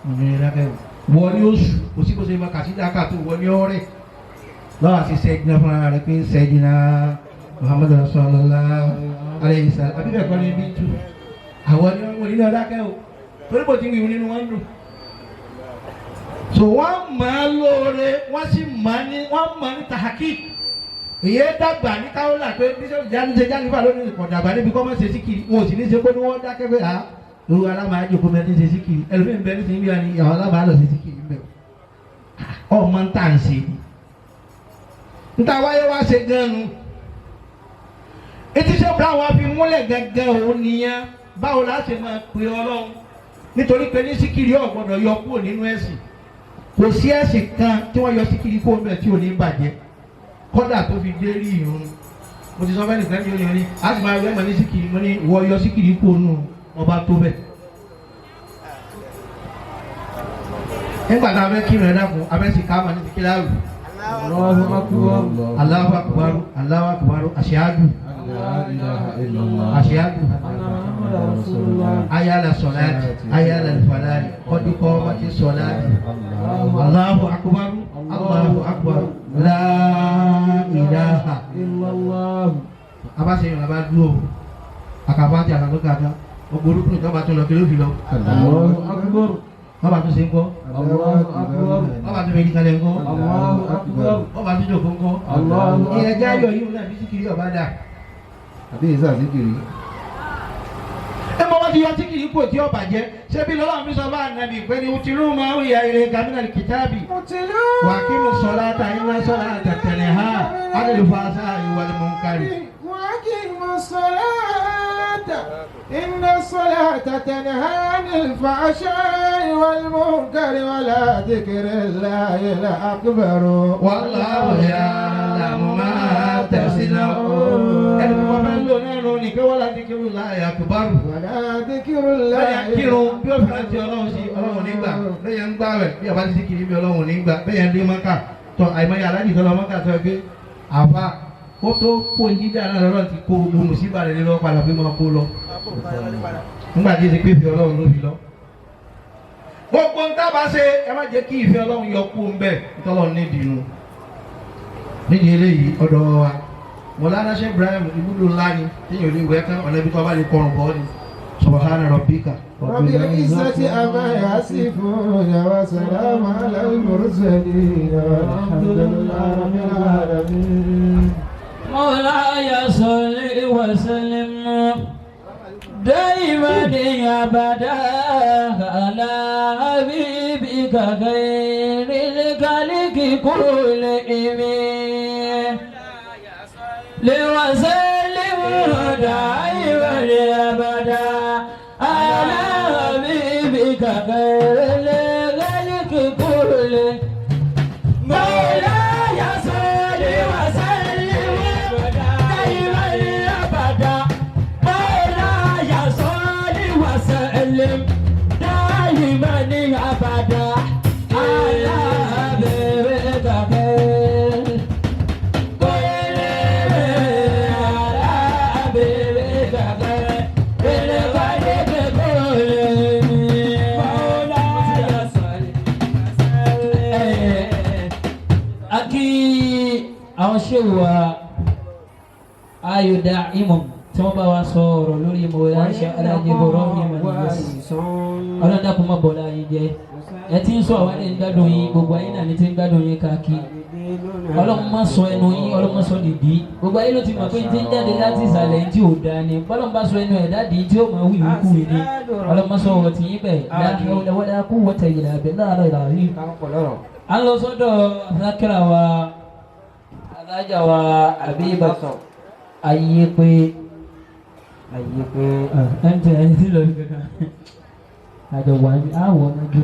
wọn ní ẹ̀dákẹ́ o wọ́n ní oṣù kò sí kó ṣe máa kàṣí dáká tó wọ́n ní ọ̀rẹ́ lọ́wọ́ àti sẹ́jìnà fúnra rẹ̀ pé sẹ́jìnà Muhammadu rasulullah alayhi salam àbí bẹ́ẹ̀ kọ́ ní bí tu àwọn ní wọn nílé ẹ̀dákẹ́ o torí bò ti wí nínú wọn dùn so wọ́n máa lóore wọ́n sì máa ní wọ́n máa ní tahaki èyí dàgbà ní káwọ́là pé bísọ̀rọ̀ jáde ṣe jáde fà lónìí kò dàgbà níbi kọ́ máa ṣe síkiri wọn ò sì ní ṣe kó ní wọ́n dákẹ́ pé ah lóru alámàá jòkó mẹ́rin ní ṣe síkiri ẹlòmíín bẹ́ẹ̀ ní sìn bí wọ́n ní àwọn alámàá lọ ṣe síkiri ń bẹ̀ ọ́ máa ń tà ń ṣe ń ta wáyé wá ṣe gan nu etí ṣe bá wa fi múlẹ̀ gangan òun nìyẹn báwo la ṣe máa pe Ọlọ́run nítorí pé ní síkiri ò gbọ́dọ̀ yọ kúrò nínú ẹ̀sìn kò sí ẹ̀sìn kan tí wọ́n yọ síkiri kó mẹ́ tí ò ní bàjẹ́ kọ́dà tó fi dé rí irun Mo ti sọ fẹ́ nìkan ní oní a sì máa yọ ẹ̀mọ̀ ní síkìrì mo ní ìwọ yọ síkìrì kú ònú ọba tó bẹ̀. Nígbà tá a fẹ́ kírun ẹ dákun, a fẹ́ sì ká àmà ní ti kíláàrù. Allahu akbar. Allahu akbar, Allahu akbar, àṣeájú. Àṣeájú. Ayala sọláàtì, ayala falali, kọ́dúkọ́ ọmọdé sọláàtì. Allahu akbar, Allahu akbar, la ilaha illallah. Abáṣe yìí làbá dúró. Àkàbà àti àkàtúnkà kan. Gbogbo orúkún ìjọba tó lọ kí ló fi lọ. Allahu akbar. Bàbá tó ṣe ń kọ́. Allahu akbar. Bàbá tó fẹ́ kalẹ̀ ń kọ́. Allahu akbar. Bàbá tó jòkó ń kọ́. Allahu akbar. Ìyẹn jẹ́ ayọ̀ yìí náà bí síkìrì ọ̀bá dà. Àbí ìsà síkìrì. Ẹ mọ wọn ti yọ síkìrì kò tí ọba jẹ. Ṣé bí lọ́wọ́ mi sọ bá nàbì pé ni utilu máa ń ya ire kamínà kìtàbì. Wà kí mo sọ láta iná sọ láta tẹ̀lé ha. Adèlúfà sáà ìwà ni mo ń kárì. وأقيموا الصلاة إن الصلاة تنهى عن الفحشاء والمنكر ولذكر الله الأكبر والله يعلم ما تصنعون. Ẹni tí wọ́n fẹ́ lò náà nù ní kí wọ́n láti kírun láàyè àkùbárù. ولذكر الله Bẹ́ẹ̀ kírun bí ó fẹ́ràn ti ọlọ́run sí ọlọ́run nígbà bẹ́ẹ̀ ń gbà rẹ̀ bí ọba ti sí kiri bí ọlọ́run nígbà bẹ́ẹ̀ ń dé mọ́kà tọ́ àìmọye aláàjì tó lọ mọ́kà tó ẹ pé àfa kó tó kó jíjà náà lọ́rọ̀ ti kó gbogbo mùsíbà rẹ̀ lọ́wọ́ padà pé máa kó lọ. Nígbà tí èsì pé ìfẹ́ ọlọ́run ló fi lọ. Gbogbo ń tábà ṣe ẹ má jẹ́ kí ìfẹ́ ọlọ́run yọ kú ń bẹ̀ ntọ́lọ́run nídìí nu. Nídìí eléyìí ọ̀dọ̀ wa Mọ̀lánà Sheikh Ibrahim ibùdó ńlá ni téèyàn ò lè wẹ̀ kán ọ̀nà ibi tó bá lè kọrùn bọ́ ni. Subhana rabbika. رب العزة عما يصفون وسلام على المرسلين والحمد لله رب العالمين. مولاي صل وسلم دائما أبدا على حبيبك خير الخلق كلهم لوسلم دائما أبدا على حبيبك خير الخلق كلهم. مولاي صل وسلم دائما أبدا مولاي صل وسلم دائما أبدا على حبيبك خير كل على حبيبك خير الخلق كلهم. مولاي صل وسلم. A kí àwọn ṣéwù wa Ayọ̀dá Imam tí wọ́n bá wa sọ ọ̀rọ̀ lórí Mawlana Sheikh Alhaji Ibrahim Niass. Ọlọ́run dákun má bọ̀lá yín jẹ́. Ẹ ti ń sọ àwọn ẹni gbádùn yín, gbogbo ayé náà ni ti ń gbádùn yín káàkiri. Ọlọ́run má sọ ẹnu yín, Ọlọ́run má sọ dìdí. Gbogbo ayé ló ti mọ̀ pé ti ń jáde láti ìsàlẹ̀ tí ò dáa ni. Bọ́lọ́run bá sọ ẹnu ẹ̀ dáàdì tí ó máa wí ìwúkú yìí ni. Ọlọ́run má sọ ọ̀rọ̀ tì yín bẹ̀. La hawla wala quwwata illa billahi al-azim. A ń lọ sọ́dọ̀ àzákìrà wa alájà wa Habiba ayé pé ẹn tẹ ẹni tí lọ sí kankan àjọ wà ní àwọ̀ nájú.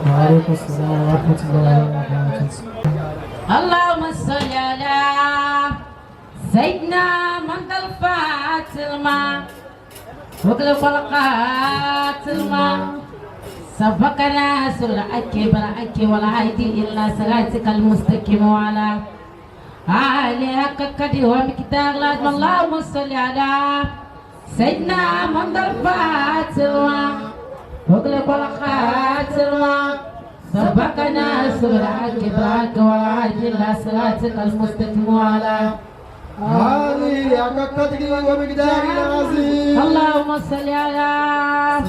Wa alaikum salam wa rahmatullahi wa barakatuh. اللهم صل على سيدنا من الفات الماء وقلب القات الماء سبقنا سرعك برعك والعيد إلا صراطك المستقيم وعلى آله قدر ومقدار العظيم. اللهم صل على سيدنا من الفات الماء وقلب القات الماء سبقنا سرعك برعك والعيد إلا صراطك المستقيم وعلى هذه حق قدره ومقداره العظيم. اللهم صل على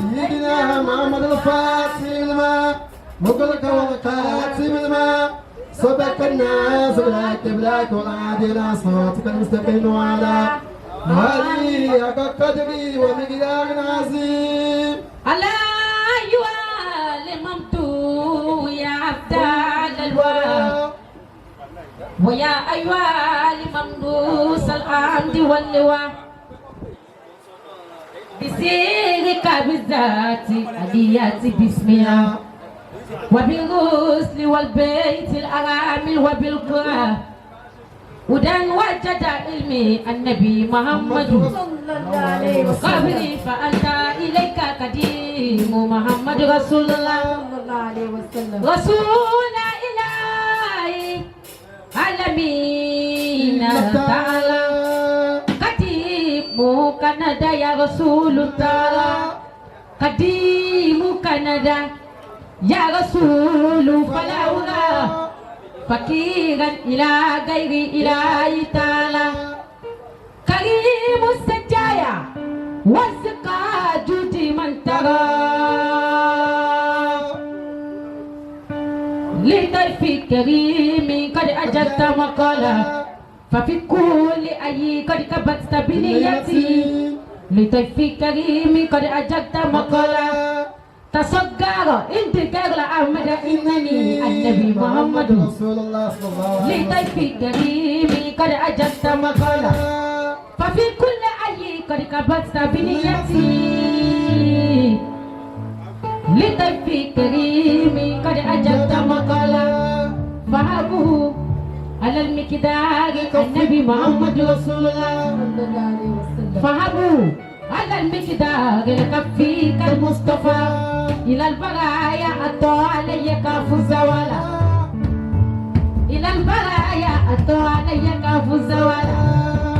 سيدنا محمد الفاتح الماء مغلق والخاتم الماء سبق الناس بالحق بالحق والعادي إلى صراطك المستقيم وعلى آله حق قدره ومقداره العظيم. على أيها الممدوح يا عبد الورى ويا أيها الممدوس الحمد واللواء بسيرك بالذات أديات بسمها وبالغسل والبيت الأرامل وبالقرى هدى وجد علمي النبي محمد قبلي فأنت إليك قديم محمد رسول الله رسول إلهي عالمين تعالى قديم كندا يا رسول تعالى قديم كندا يا رسول فلا أرى فقيرا إلى غير إله تعالى كريم السجايا والسقا جودي من ترى لطيف كريم قد أجلت مقالا ففي كل أي قد كبت بنيتي لطيف كريم قد أجلت مقالا تصغر انت غير أحمد إنني النبي محمد رسول الله صلى الله عليه لطيف كريم قد أجلت مقالا ففي كل أي قد كبت بنيتي لطيف كريم قد أجلت مقالا فهبه على المقدار النبي محمد رسول الله فهبه على المقدار لكفيك المصطفى إلى البرايا أتوا علي كاف زوالا إلى البرايا أتوا علي كاف زوالا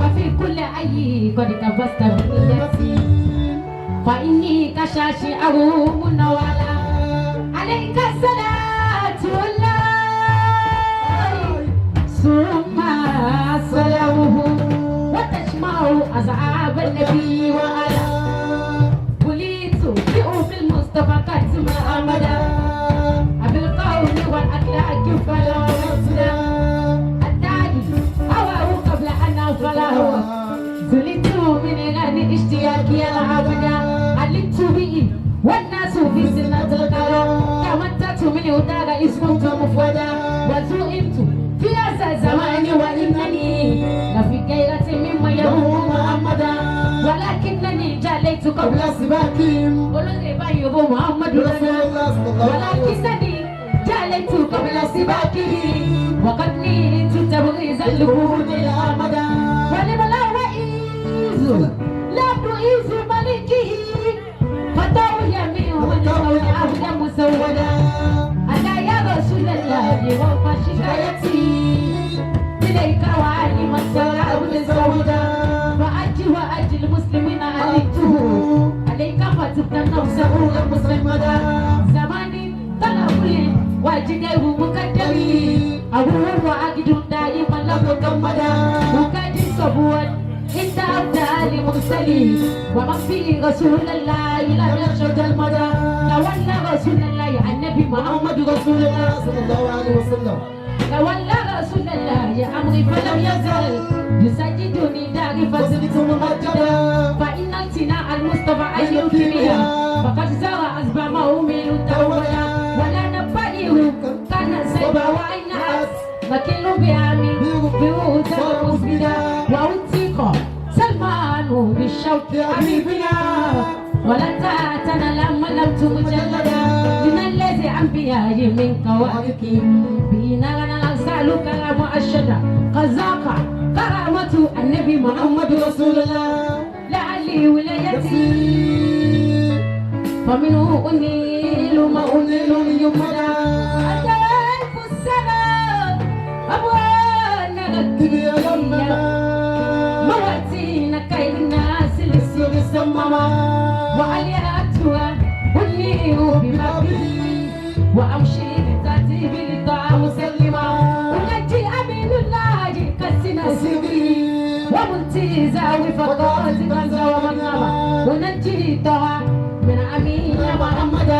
ففي كل أي قد كبست بنيتي فإني كشاشي أروم نوالا عليك الصلاة الله ثم سلامه وتجمع أصحاب النبي وعلى بليت بأم المصطفى كاتم أمدا أبي القول والأخلاق فلا وصلا التالي هواه قبل أن فلا هو زلت من غني اشتياقي العبدا علمت به والناس في سنة القرار تمتعت من هداك إذ كنت مفودا وزئمت في هذا الزمان وإنني لفي غيرة مما يهوى محمدا ولكنني جليت قبل سباكهم olórí محمد رسول الله صلى الله عليه ولكنني جليت قبل سباكه وقد نيت تبريز الوجود الأمدا ولملا وإيز لا تعيز ملكه فتاه يمين والقول عبدا مسودا أنا يا رسول الله وفى شكايتي إليك وعلم السلام لزودا فأجي وأجي المسلمين علمته عليك فتبت نفسه مسلمدا زماني طلب واجده مقدري أبوه وأجد دائما لم مكمدا وكاد صبوا إن أبدى لمرسلي ومن فيه رسول الله لم يخشى المدى تولى رسول الله النبي محمد رسول الله صلى الله عليه وسلم تولى رسول الله أمري فلم يزل يسجدني داري فزدت ممجدا فإن امتناع المصطفى أي كيمياء فقد زار أسبامه من تولا ولا نبئه كان سيبا وأين أس لكن بأمي بوتا مسبدا وأنتيق سلمان بالشوق حبيبنا ولا تأتنا لما لم تمجلدا من الذي أنبياء من كواكب بنا لنا نسأل كلام أشد قزاق كرامة النبي محمد رسول الله لعلي ولايتي فمنه أنيل ما أنيل يمنا ألف السنة أبوانا مواتينا كيد الناس للسوق السمما وعلياتها أنيل بما به وأمشي لتأتي بالطاعة مسلمة ونجي أمين الله كسنا سيدي ومنتزا وفقات كنزا ومنما ونجي طه من أمين محمد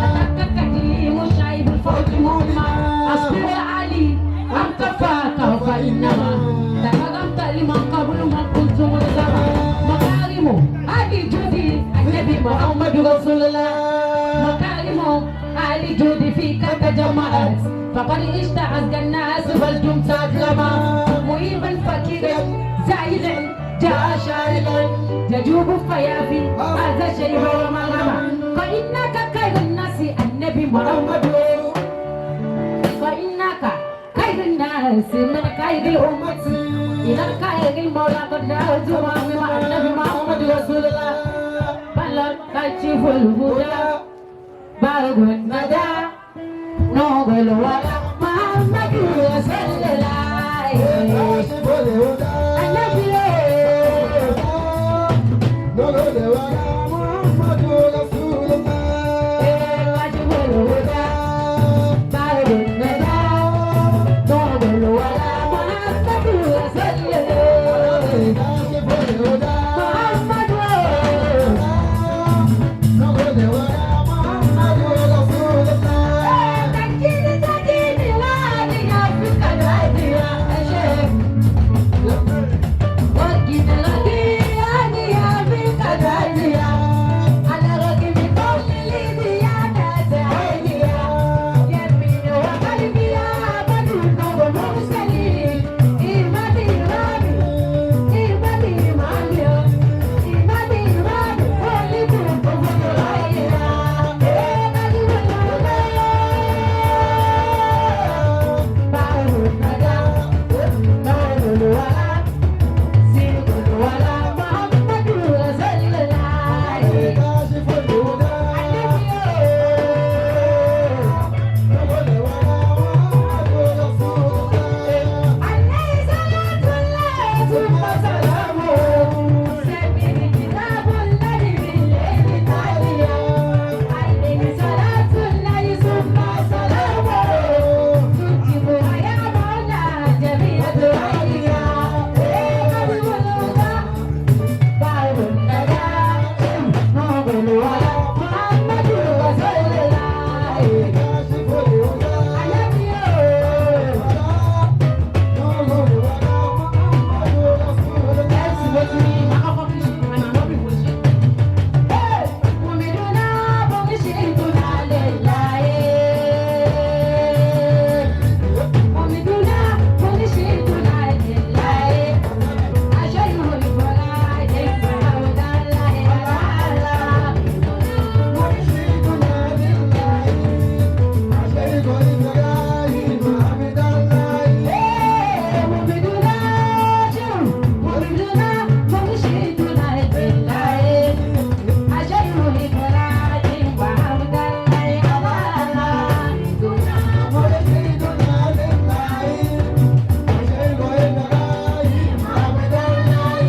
أتاك كريم شعيب الفوق مهما أصبر علي أم كفاك فإنما تكرمت لمن قبل من كنت مرزما مكارم أبي جودي النبي محمد رسول الله مكارم آل جودي فيك تجمعت فقد اشتعت الناس بل دمت أظلما مهيبا فكيرا زائلا جاء شارلا يجوب فيافي هذا شيء ومرما فإنك خير الناس النبي محمد فإنك خير الناس من خير الأمة. إلى الخير المولى قد دعوت مع النبي محمد رسول الله بل كشف الهدى بارك الندى نور الورى محمد رسول الله كاشف الهدى النبي نور الورى محمد رسول الله كاشف الهدى بارك الندى نور الورى محمد رسول الله كاشف الهدى محمد نور الورى محمد رسول الله تكيني تكيني وادي أفريقيا الوادي أشيك وكيد الغدي وادي أفريقيا الوادي على ركب كل اللي ديانات عالية يمين وقلبي عبد النور مرسلين إيماني رامي إيماني ماليا إيماني رامي ولي كنت غيرا كاشف الهدى نور الورى محمد رسول الله محمد رسول الله كاشف الهدى نور الورى محمد رسول الله شيخ إبراهيم عبد الله مرشدنا لله شيخ إبراهيم عبد الله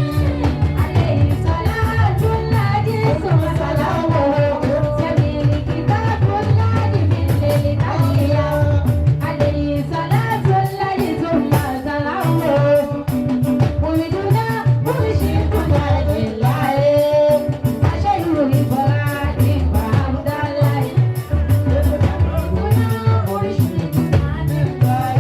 عليه صلاة الله ثم سلامه جميل كتاب الله بالليل تحيا عليه صلاة الله ثم سلامه مولدنا مرشدنا لله أشير إبراهيم وعبد الله مولدنا مرشدنا لله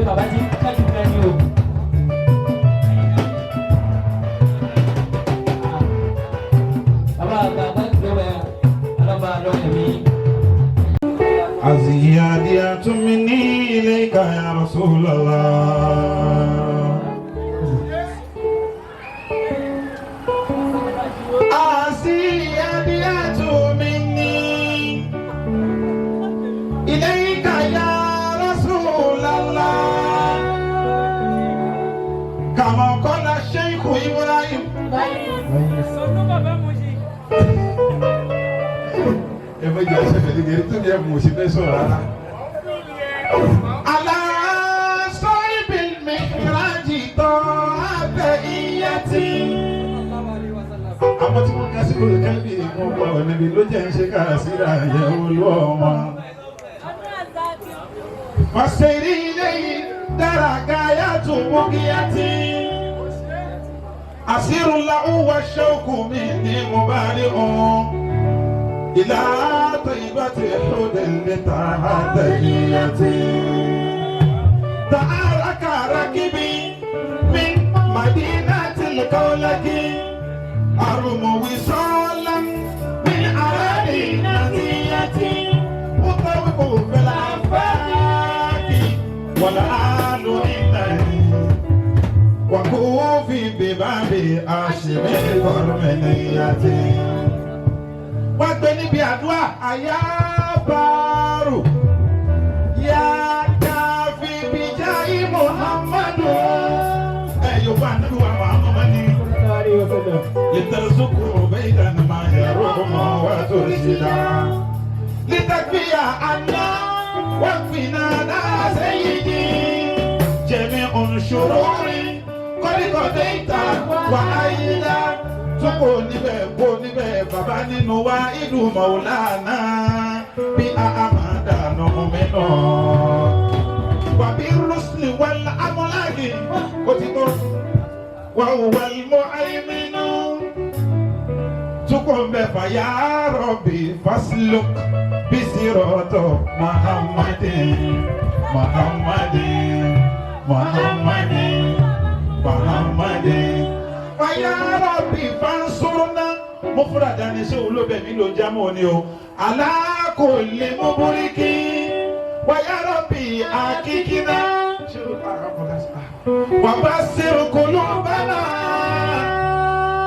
Bàbá ti ń kájú kan ní o. Bàbá àgbà àgbà ìgbéwẹ̀ ọlọ́ba lọ́kẹ̀ mi. أزيادية مني إليك يا رسول الله أزيادية مني إليك يا رسول الله كما قال الشيخ إبراهيم ẹ fẹ́ jẹ́ ẹsẹ̀ fẹ̀lẹ́ gẹ̀rí tó ní ẹ̀ mú sí fẹ́ sọ̀rọ̀ rárá. Àlá sọ́ìbì mìíràjì tán abẹ́ iye tí. Àwọn tí wọ́n ká sí olùkẹ́bí ìwọ̀n ọgbà ọ̀nẹ́bí ló jẹ́ ń ṣe káàsíra àyẹ̀wò olú ọmọ. Wàṣẹ̀rí ilé yìí dára káyà tó mú kíyà tí. Àṣírù làwọn wàṣọ kù mí ní mo bá rí òun. إلى طيبة حود لتهديتي تعارك راكبي من مدينة الكولك يرم وصالا من أراضي نزية مطوف في الآفاق والآل إليه وكوفي بباب هاشم قرمنية. Wọ́n gbé níbi àdúrà àyàbárò yá káfí bíjáì Muhammadu. Ẹ yóò bá ànábì wa Muhammad ní. Litarzuku baydan ma yarumu wa turshida. Litakfiya anna waqfina na sayyidi. Jami'un shururi qad qadaita wa aida. Tún kò níbẹ̀ kò níbẹ̀ bàbá nínú wa ìlú Maulana bí a máa dànù mẹ́nà. Wàbí Rúsìlì wal amúláàgì ó ti tó. Wà wal mu'ayminu. Tún kò ń bẹ̀ fàyà Rabbi fasluk bí sirọ́tọ̀ Muhammadin Muhammadin Muhammadin Muhammadin. Fàyà Rabbi fansurna. Mo fúra dání ṣé olóbẹ̀ mi ló jámọ́ ni o. Alákòlè mo boríkì. Wàyà Rabbi àkíkíná. Wàbá sírùkùlù bánà.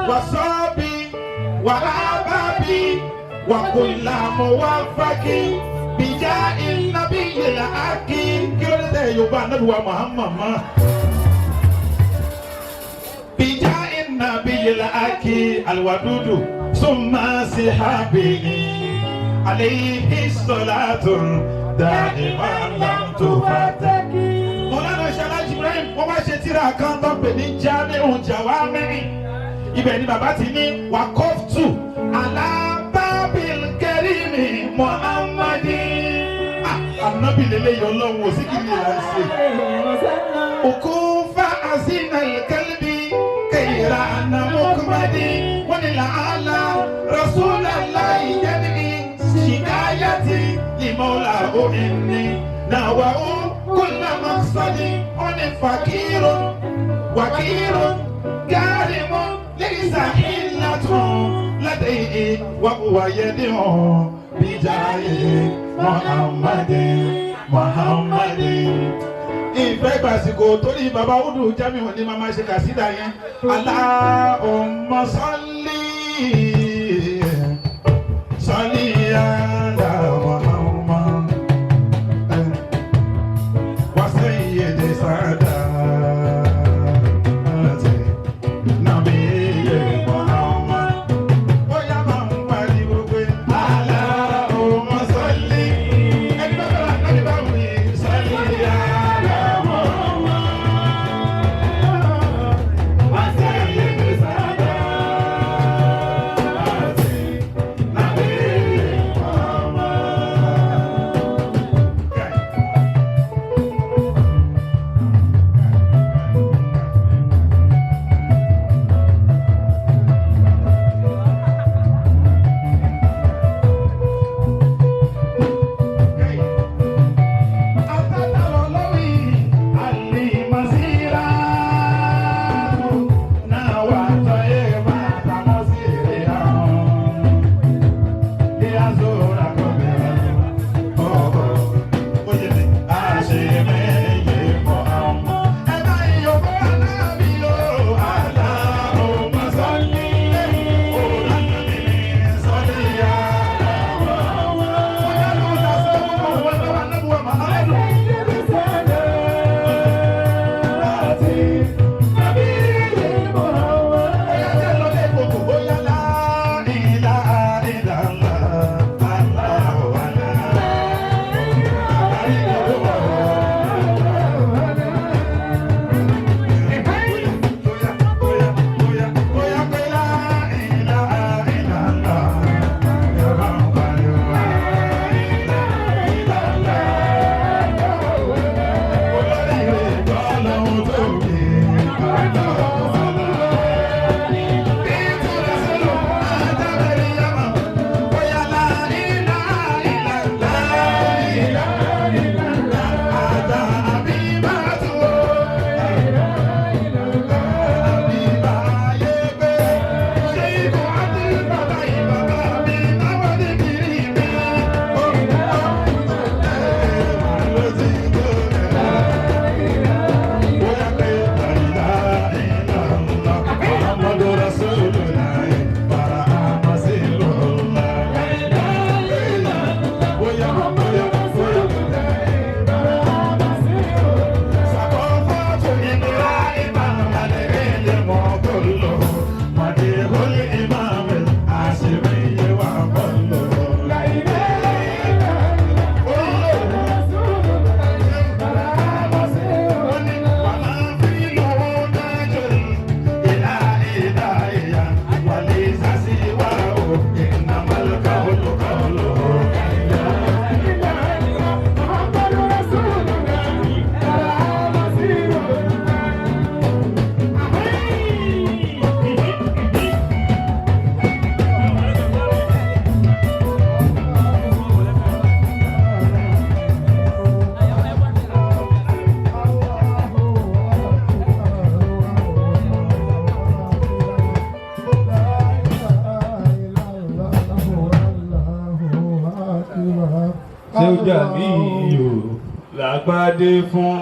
Wàsọ́bì wàhábàbí wàkùlà mọ̀wáfákì. Bìjà ìnàbí yìlá ákì. Kí ló dé tẹ̀ Yorùbá Anábìwá Muhammad mọ́? Bija innabi al-aki alwadudu summa sihabi alayhi salatu da'iman lam tufataki. Mọ̀lánà Ṣọlá Ibrahim wọ́n wá ṣe tírà kan tó pè ní Jami'u Jawami'i. Ibẹ̀ ni bàbá ti ní wàkọ́fù ala babil karimi Muhammadin. Ànábì lélẹ́yìn ọlọ́run ò sí kí ni ìlànà ṣe. Òkú fa azina al-kalbi. Ana mukmadi wani la'ala rasulallahi jami'i shikayati limola inni nawa'u kulla maqsadi oni fakirun wakirun karimun laysa illatun ladayhi wa huwa yad'u bijahi Muhammadin Muhammadin. Ìfẹ́ gbàsìkò torí bàbá Udu Jamiu ní màmá ṣe kàsídà yẹn. Allahumma salli salli ala Muhammad wa sayyidi sadati nabiyyi Muhammad. Ó yá máa ń pariwo pé Allahumma salli ẹni bá bẹ̀rẹ̀ àná bá wù yìí salli ala. Jamiu làgbàdé fún.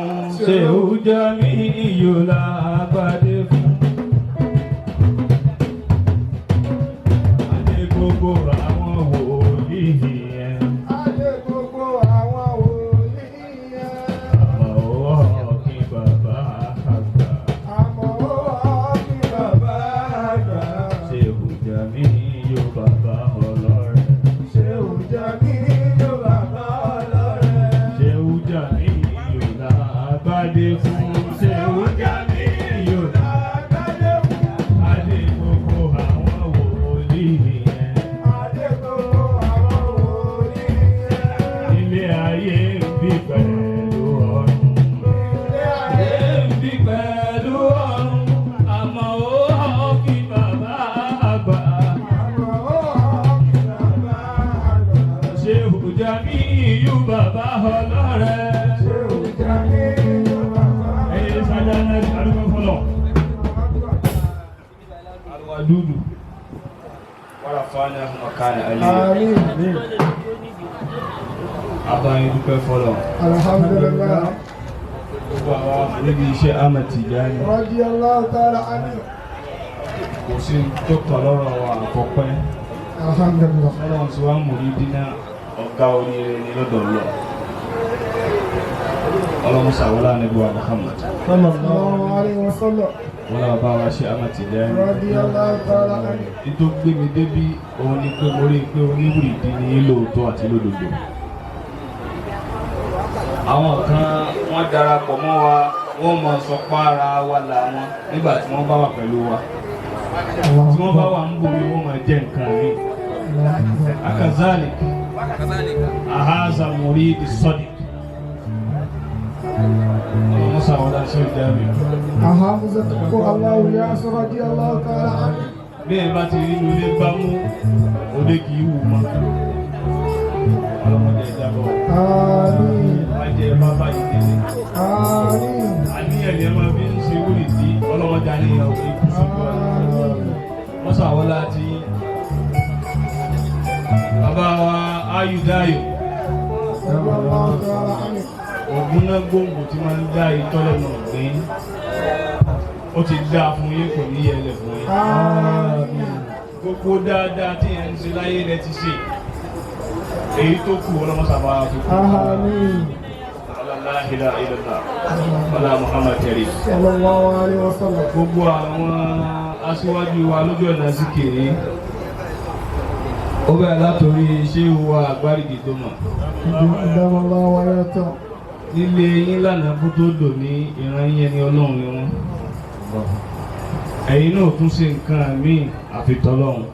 Ṣéhù Jamiu làgbàdé fún. Adé gbogbo àwọn wòlíì yẹn. Adé gbogbo àwọn wòlíì yẹn. Àmọ́ kí bàbá àgbà. Àmọ́ kí bàbá àgbà. Ṣéhù Jamiu bàbá ọlọ́rẹ̀. Ṣéhù Jamiu bàbá ọlọ́rẹ̀. Ṣéhù Jamiu làgbàdé fún. Ṣéhù Jamiu Làgbàdé fún. Adé gbogbo àwọn wòlíì yẹn. Adé gbogbo àwọn wòlíì yẹn. Ilé ayé ń bí pẹ̀lú ọ̀run. Ilé ayé ń bí pẹ̀lú ọ̀run. Àmọ́ ó kí bàbá àgbà. Àmọ́ kí bàbá àgbà. Ṣéhù Jamiu bàbá ọlọ́rẹ̀. Ṣéhù Jamiu bàbá Ẹyẹ sájà náà ti arúgbó fọlọ̀. Alwadudu. Warafa'nahu makana aliyya. Àmín. Abayin dúpẹ́ fọlọ̀. Alhamdulillah. Gbogbo àwa níbi iṣẹ́ Ahmad Tijani. Radiyallahu ta'ala anhu. Kò sí tó kàn lọ́rọ̀ wa àkọ́pẹ́. Alhamdulillah. Ọlọ́run tí wàá múrí dínà ọ̀gá oríire ní lọ́dọ̀ lọ. Ọlọ́run sàwọ́lá níbi wa Muhammad. Sallallahu alayhi wa sallam. Wọ́n náà bá wa ṣe Ahmad Tijani. Radiyallahu ta'ala anhu. Ìtò gbé mi débí òun ni pé mo rí i pé oníwìrìdí ní lóòótọ́ àti lódodo. Àwọn kan wọ́n darapọ̀ mọ́ wa, wọ́n mọ̀ sọ pára wa làwọn nígbà tí wọ́n bá wà pẹ̀lú wa. Tí wọ́n bá wà ń bomi, wọ́n máa jẹ́ nǹkan mi. Akazalik, ahaza muridi sadiq. Ọlọ́run Musa wọlé aṣọ ìjábì. Ahamzatukum Allahu ya radiyallahu ta'ala anhu. Bí ẹ bá ti rí inú ilé bá mú, òde kì í wù mọ́. Ọlọ́mọdé ìjábọ̀. Àmín. Má jẹ́ bábá yìí délé. Àmín. Àníyàn ni ẹ máa fi ń ṣe wúlì tí ọlọ́mọdé àníyàn ò ní kú sójú ọ̀nà. Musa wọlé àti bàbá wa Ayúdáyò. Radiyallahu ta'ala anhu. Ògùn náà gbòǹgbò tí máa ń dá itọ́ lẹ́nu ọ̀gbìn. Ó ti dáa fún yín kò ní yẹlẹ̀ fún yín. Àmín. Gbogbo dáadáa tí ẹ̀ ń ṣe láyé lẹ ti ṣe. Èyí tó kù ọlọ́mọṣàbá tó kù. Àmín. La ilaha illallah. Ọlá Muhammad Karim. Sallallahu alayhi wa sallam. Gbogbo àwọn aṣíwájú wa lójú ọ̀nà síkèrè. Ó bẹ̀rẹ̀ látòrí ṣéwù wa àgbárígì tó mọ̀. Adamallahu hayatahu. Nílé yín lánàá kó tó dò ní ìran yín ẹni Ọlọ́run ni wọ́n. Ẹ̀yin náà tún ṣe nǹkan míì àfitọ́lọ́run.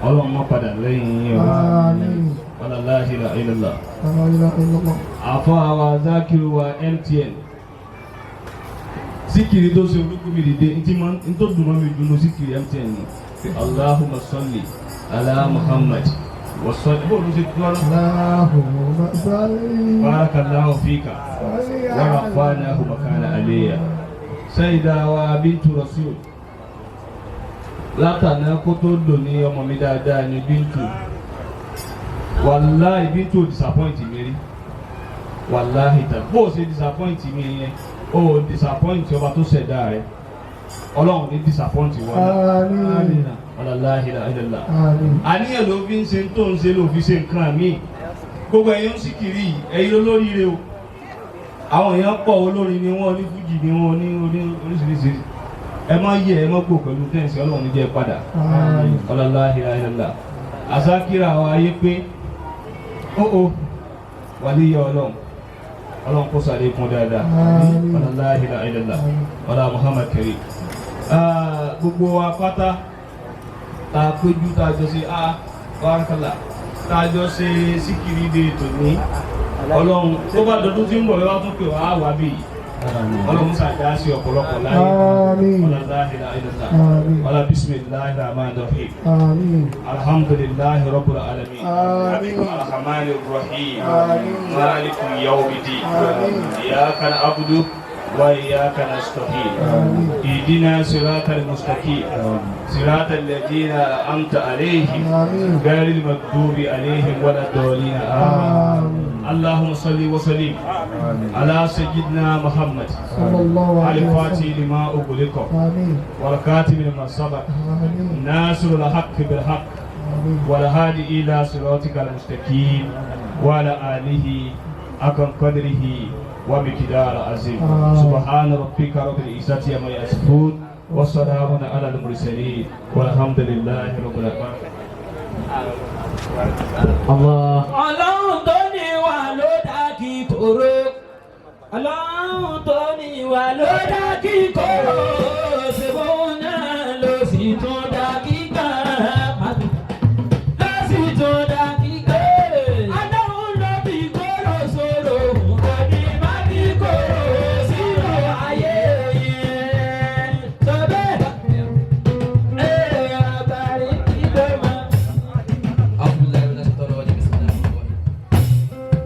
Ọlọ́run má padà lẹ́yìn yín o. Àmín. Wala la ilaha illallah. La ilaha illallah. Àfọ àwa Zakiru wa MTN. Síkìrì tó ṣe orúkú mi dìde, ntí máa ń tó dùn mọ́ mi dùnú síkìrì MTN ni. Allahumma salli ala Muhammad wa salli. Bó ló ṣe dúró náà? Allahumma salli. Barakallahu fika. Salli Wa ala rafa'nahu makana aliyya. Sayyida wa bintu Rasul. Látàná kó tó lò ní ọmọ mi dáadáa ni Bintu. Wàláì Bintu ò disappoint mi rí. Wàláì tà bó o ṣe disappoint mi yẹn, o ò disappoint ọba tó ṣẹ̀dá rẹ̀. Ọlọ́run ní disappoint wọn náà. Àmín. Wala la ilaha illallah. Àmín. Àníyàn ló fi ń ṣe tó ń ṣe ló fi ṣe nǹkan míì. Gbogbo ẹ̀yin ń síkìrì yìí, ẹ̀yin olóríire o. Àwọn èèyàn pọ̀ olórin ni wọ́n, onífújì ni wọ́n, ní oríṣiríṣi. Ẹ má yẹ ẹ má gbò pẹ̀lú tẹ́ǹsì Ọlọ́run ní jẹ́ padà. Àmín. Wala la ilaha illallah. Àsákìrà àwọn ayé pé ó ó wàlíyà Ọlọ́run. Ọlọ́run kó sàlékún dáadáa. Àmín. Wala la ilaha illallah. Wala Muhammad Karim. Gbogbo wa pátá tá a péjú tá a jọ ṣe a bárakàlà tá a jọ ṣe síkìrì de tòní Ọlọ́run tó bá dọdún tí ń bọ̀ wá tún pè wá wá bí yìí Ọlọ́run ṣàdá sí ọ̀pọ̀lọpọ̀ láyé. Àmín. Wala la ilaha illallah. Àmín. Wala bismillahir rahmanir rahim. Àmín. Alhamdulillahi rabbil alamin. Àmín. Arrahmanir rahim. Àmín. Maliki yawmiddin. Àmín. Iyyaka na'budu وإياك نستعين اهدنا صراط المستقيم صراط الذين أنعمت عليهم غير المغضوب عليهم ولا الضالين آمين اللهم صل وسلم على سيدنا محمد صلى الله عليه الفاتح وسلم. لما أغلق آمين. والكاتب لما سبق آمين. ناصر الحق بالحق والهادي إلى صراطك المستقيم وعلى آله حق قدره ومقدار عظيم آمين. سبحان ربك رب العزة عما يصفون وسلام على المرسلين والحمد لله رب العالمين. Allah. Ọlọ́run tó ní wà ló dá kí kóró. Ọlọ́run tó ní wà ló dá kí kóró. Ṣèbó náà ló sì tún dá kí gbà. Ló sì tún dá kí gbà. Ọlọ́run ló fi kóró sọ̀rọ̀. Kò ní má fi kóró sínú ayé yẹn. Sọ bẹ́ẹ̀. Ẹ̀ àbárí kíkọ́ máa. أعوذ بالله من الشيطان الرجيم بسم الله الرحمن الرحيم.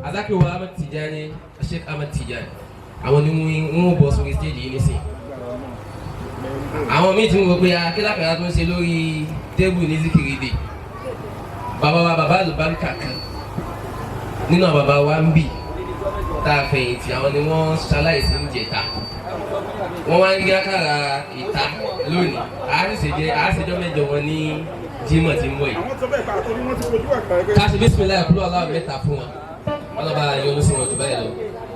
Azaki wa Ahmad Tijani, Sheikh Ahmad Tijani, àwọn ni wọ́n bọ̀ sórí stage yìí nísìn. Àwọn míì tí wọ́n gbé akílákàrà tó ń ṣe lórí tébù ní zikiri dè. Bàbá wa bàbá àlùbáríkà kan nínú àwọn bàbá wa ń bì tá a fẹ̀yìntì, àwọn ni wọ́n ṣaláìsí ń jẹta. Wọ́n wá ń gé àkàrà ìta lónìí. Àásìjọ́ mẹ́jọ wọn ní Jímọ̀ tí ń bọ̀ yìí. Káṣí bisimilayi kúlọ̀ aláwọ̀ mẹ́ta fún wọn. Ọlọ́ba yọ́nú sí wọn jù báyìí lọ.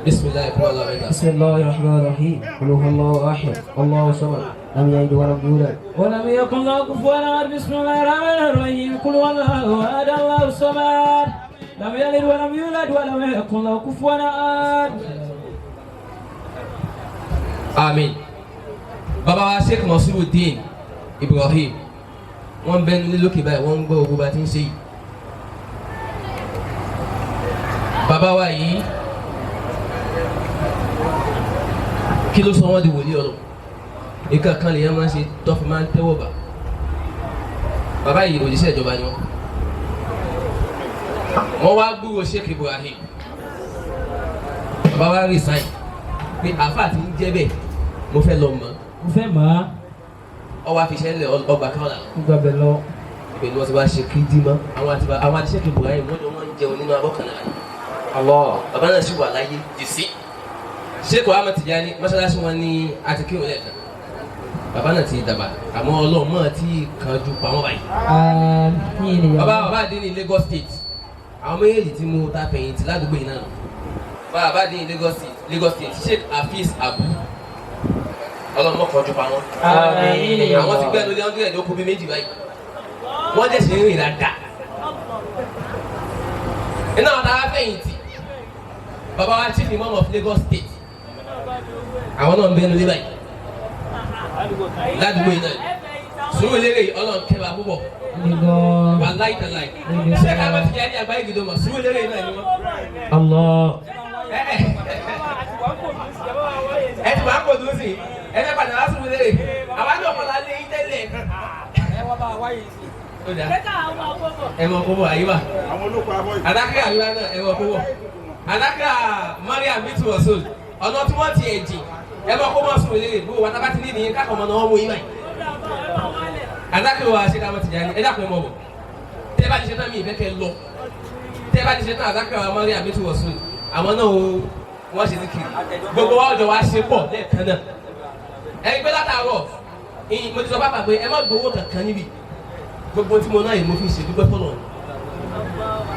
Bisimilayi kúlọ̀ aláwọ̀ mẹ́ta. بسم الله الرحمن الرحيم قل هو الله احد الله الصمد لم يلد ولم يولد ولم يكن له كفوا احد. بسم الله الرحمن الرحيم قل هو الله احد الله الصمد لم يلد ولم يولد ولم يكن له كفوا احد. Àmín. Bàbá wa Sheikh Masiruddin Ibrahim, wọ́n bẹnu ní lókè báyìí, wọ́n ń gbọ́ ogun bá ti ń ṣe yìí. Bàbá wa yìí, kí ló sọ wọ́n di wòlíì ọ̀rọ̀? Nǹkan kan lèèyàn máa ń ṣe tó fi máa ń tẹ́wọ̀ bá. Bàbá yìí òjíṣẹ́ ìjọba ni wọ́n. Wọ́n wá gbúrò Sheikh Ibrahim. Bàbá wa resign pé àáfàá ti ń jẹ́ bẹ́ẹ̀, mo fẹ́ lọ mọ̀. Mo fẹ́ mọ̀ á. Ọwọ́ àfiṣẹ́ ńlẹ̀ ọgbà kan là. Gbàgbẹ́ lọ. Ibẹ̀ ni wọ́n ti wá ṣe kíndìmọ́. Àwọn àti Sheikh Ibrahim wọ́n jọ wọ́n ń jẹun nínú abọ́ kan náà. Allah. Bàbá náà sì wà láyé dìsí. Sheikh Ahmad Tijani mọ́ṣáláṣí wọn ní àti kírun lẹ́ẹ̀kan. Bàbá náà ti dàgbà àmọ́ Ọlọ́run mọ́ ti kánjú pa wọ́n báyìí. Àmín. Bàbá bàbá àdín ní Lagos State. Àwọn méjèèjì tí mo ta fẹ̀yìntì ládùúgbò yìí náà. Bàbá bàbá àdín ní Lagos State, Lagos State Sheikh Hafiz Abu. Ọlọ́run mọ́ kánjú pa wọ́n. Àmín. Àwọn ti gbẹ́nu lé 100 ló kú bí méjì báyìí. Wọ́n jẹ̀ sí ń rìn dáadáa. Iná ọ̀tá fẹ̀yìntì. Bàbá wa Chief Imam of Lagos State. Àwọn náà ń bẹnu lé báyìí. Ládùúgbò yìí náà. Sùúrù lérè yìí Ọlọ́run kẹ́ wa púpọ̀. Wàláì tàláì. Ṣé ká bá ti jẹ́ ní àgbáyé gidi mọ̀? Sùúrù lérè yìí náà ni wọ́n. Allah. Ẹ ti wàá kò dùn sí. Ẹ fẹ́ padà wá sùúrù lérè. Àwa náà kọ́ la lé yín tẹ́lẹ̀. Ó dà. Ẹ mọ̀ kó bọ̀ àyíwá. Adákẹ́ àyíwá náà ẹ mọ̀ kó bọ̀. Adákẹ́ Mariam Bitu Rasul. Ọ̀nà tí wọ́n ti ẹ̀ jìn. Ẹ mọ̀ kó bọ̀ sùúrù lérè. Gbogbo wa tá bá ti ní ìdíyín kákọ̀ mọ̀ náà wọ́n mú yín báyìí. Adákẹ́ wa ṣe ká mọ̀ Tìjàní. Ẹ dákun ẹ mọ̀ bọ̀. Tẹ́ bá ti ṣe tán mi ìfẹ́ kẹ́ lọ. Tẹ́ bá ti ṣe tán adákẹ́ wa Mariam Bitu Rasul. Àwọn náà o wọ́n ṣe zikiri. Gbogbo wa ọjọ́ wa ṣe pọ̀ lẹ́ẹ̀kan náà. Ẹ̀yin pé látàárọ̀ mo ti sọ bàbá pé ẹ má gbowó kankan níbi. Gbogbo tí mo náà yìí mo fi ṣèdúpẹ́ fọlọ́ ni.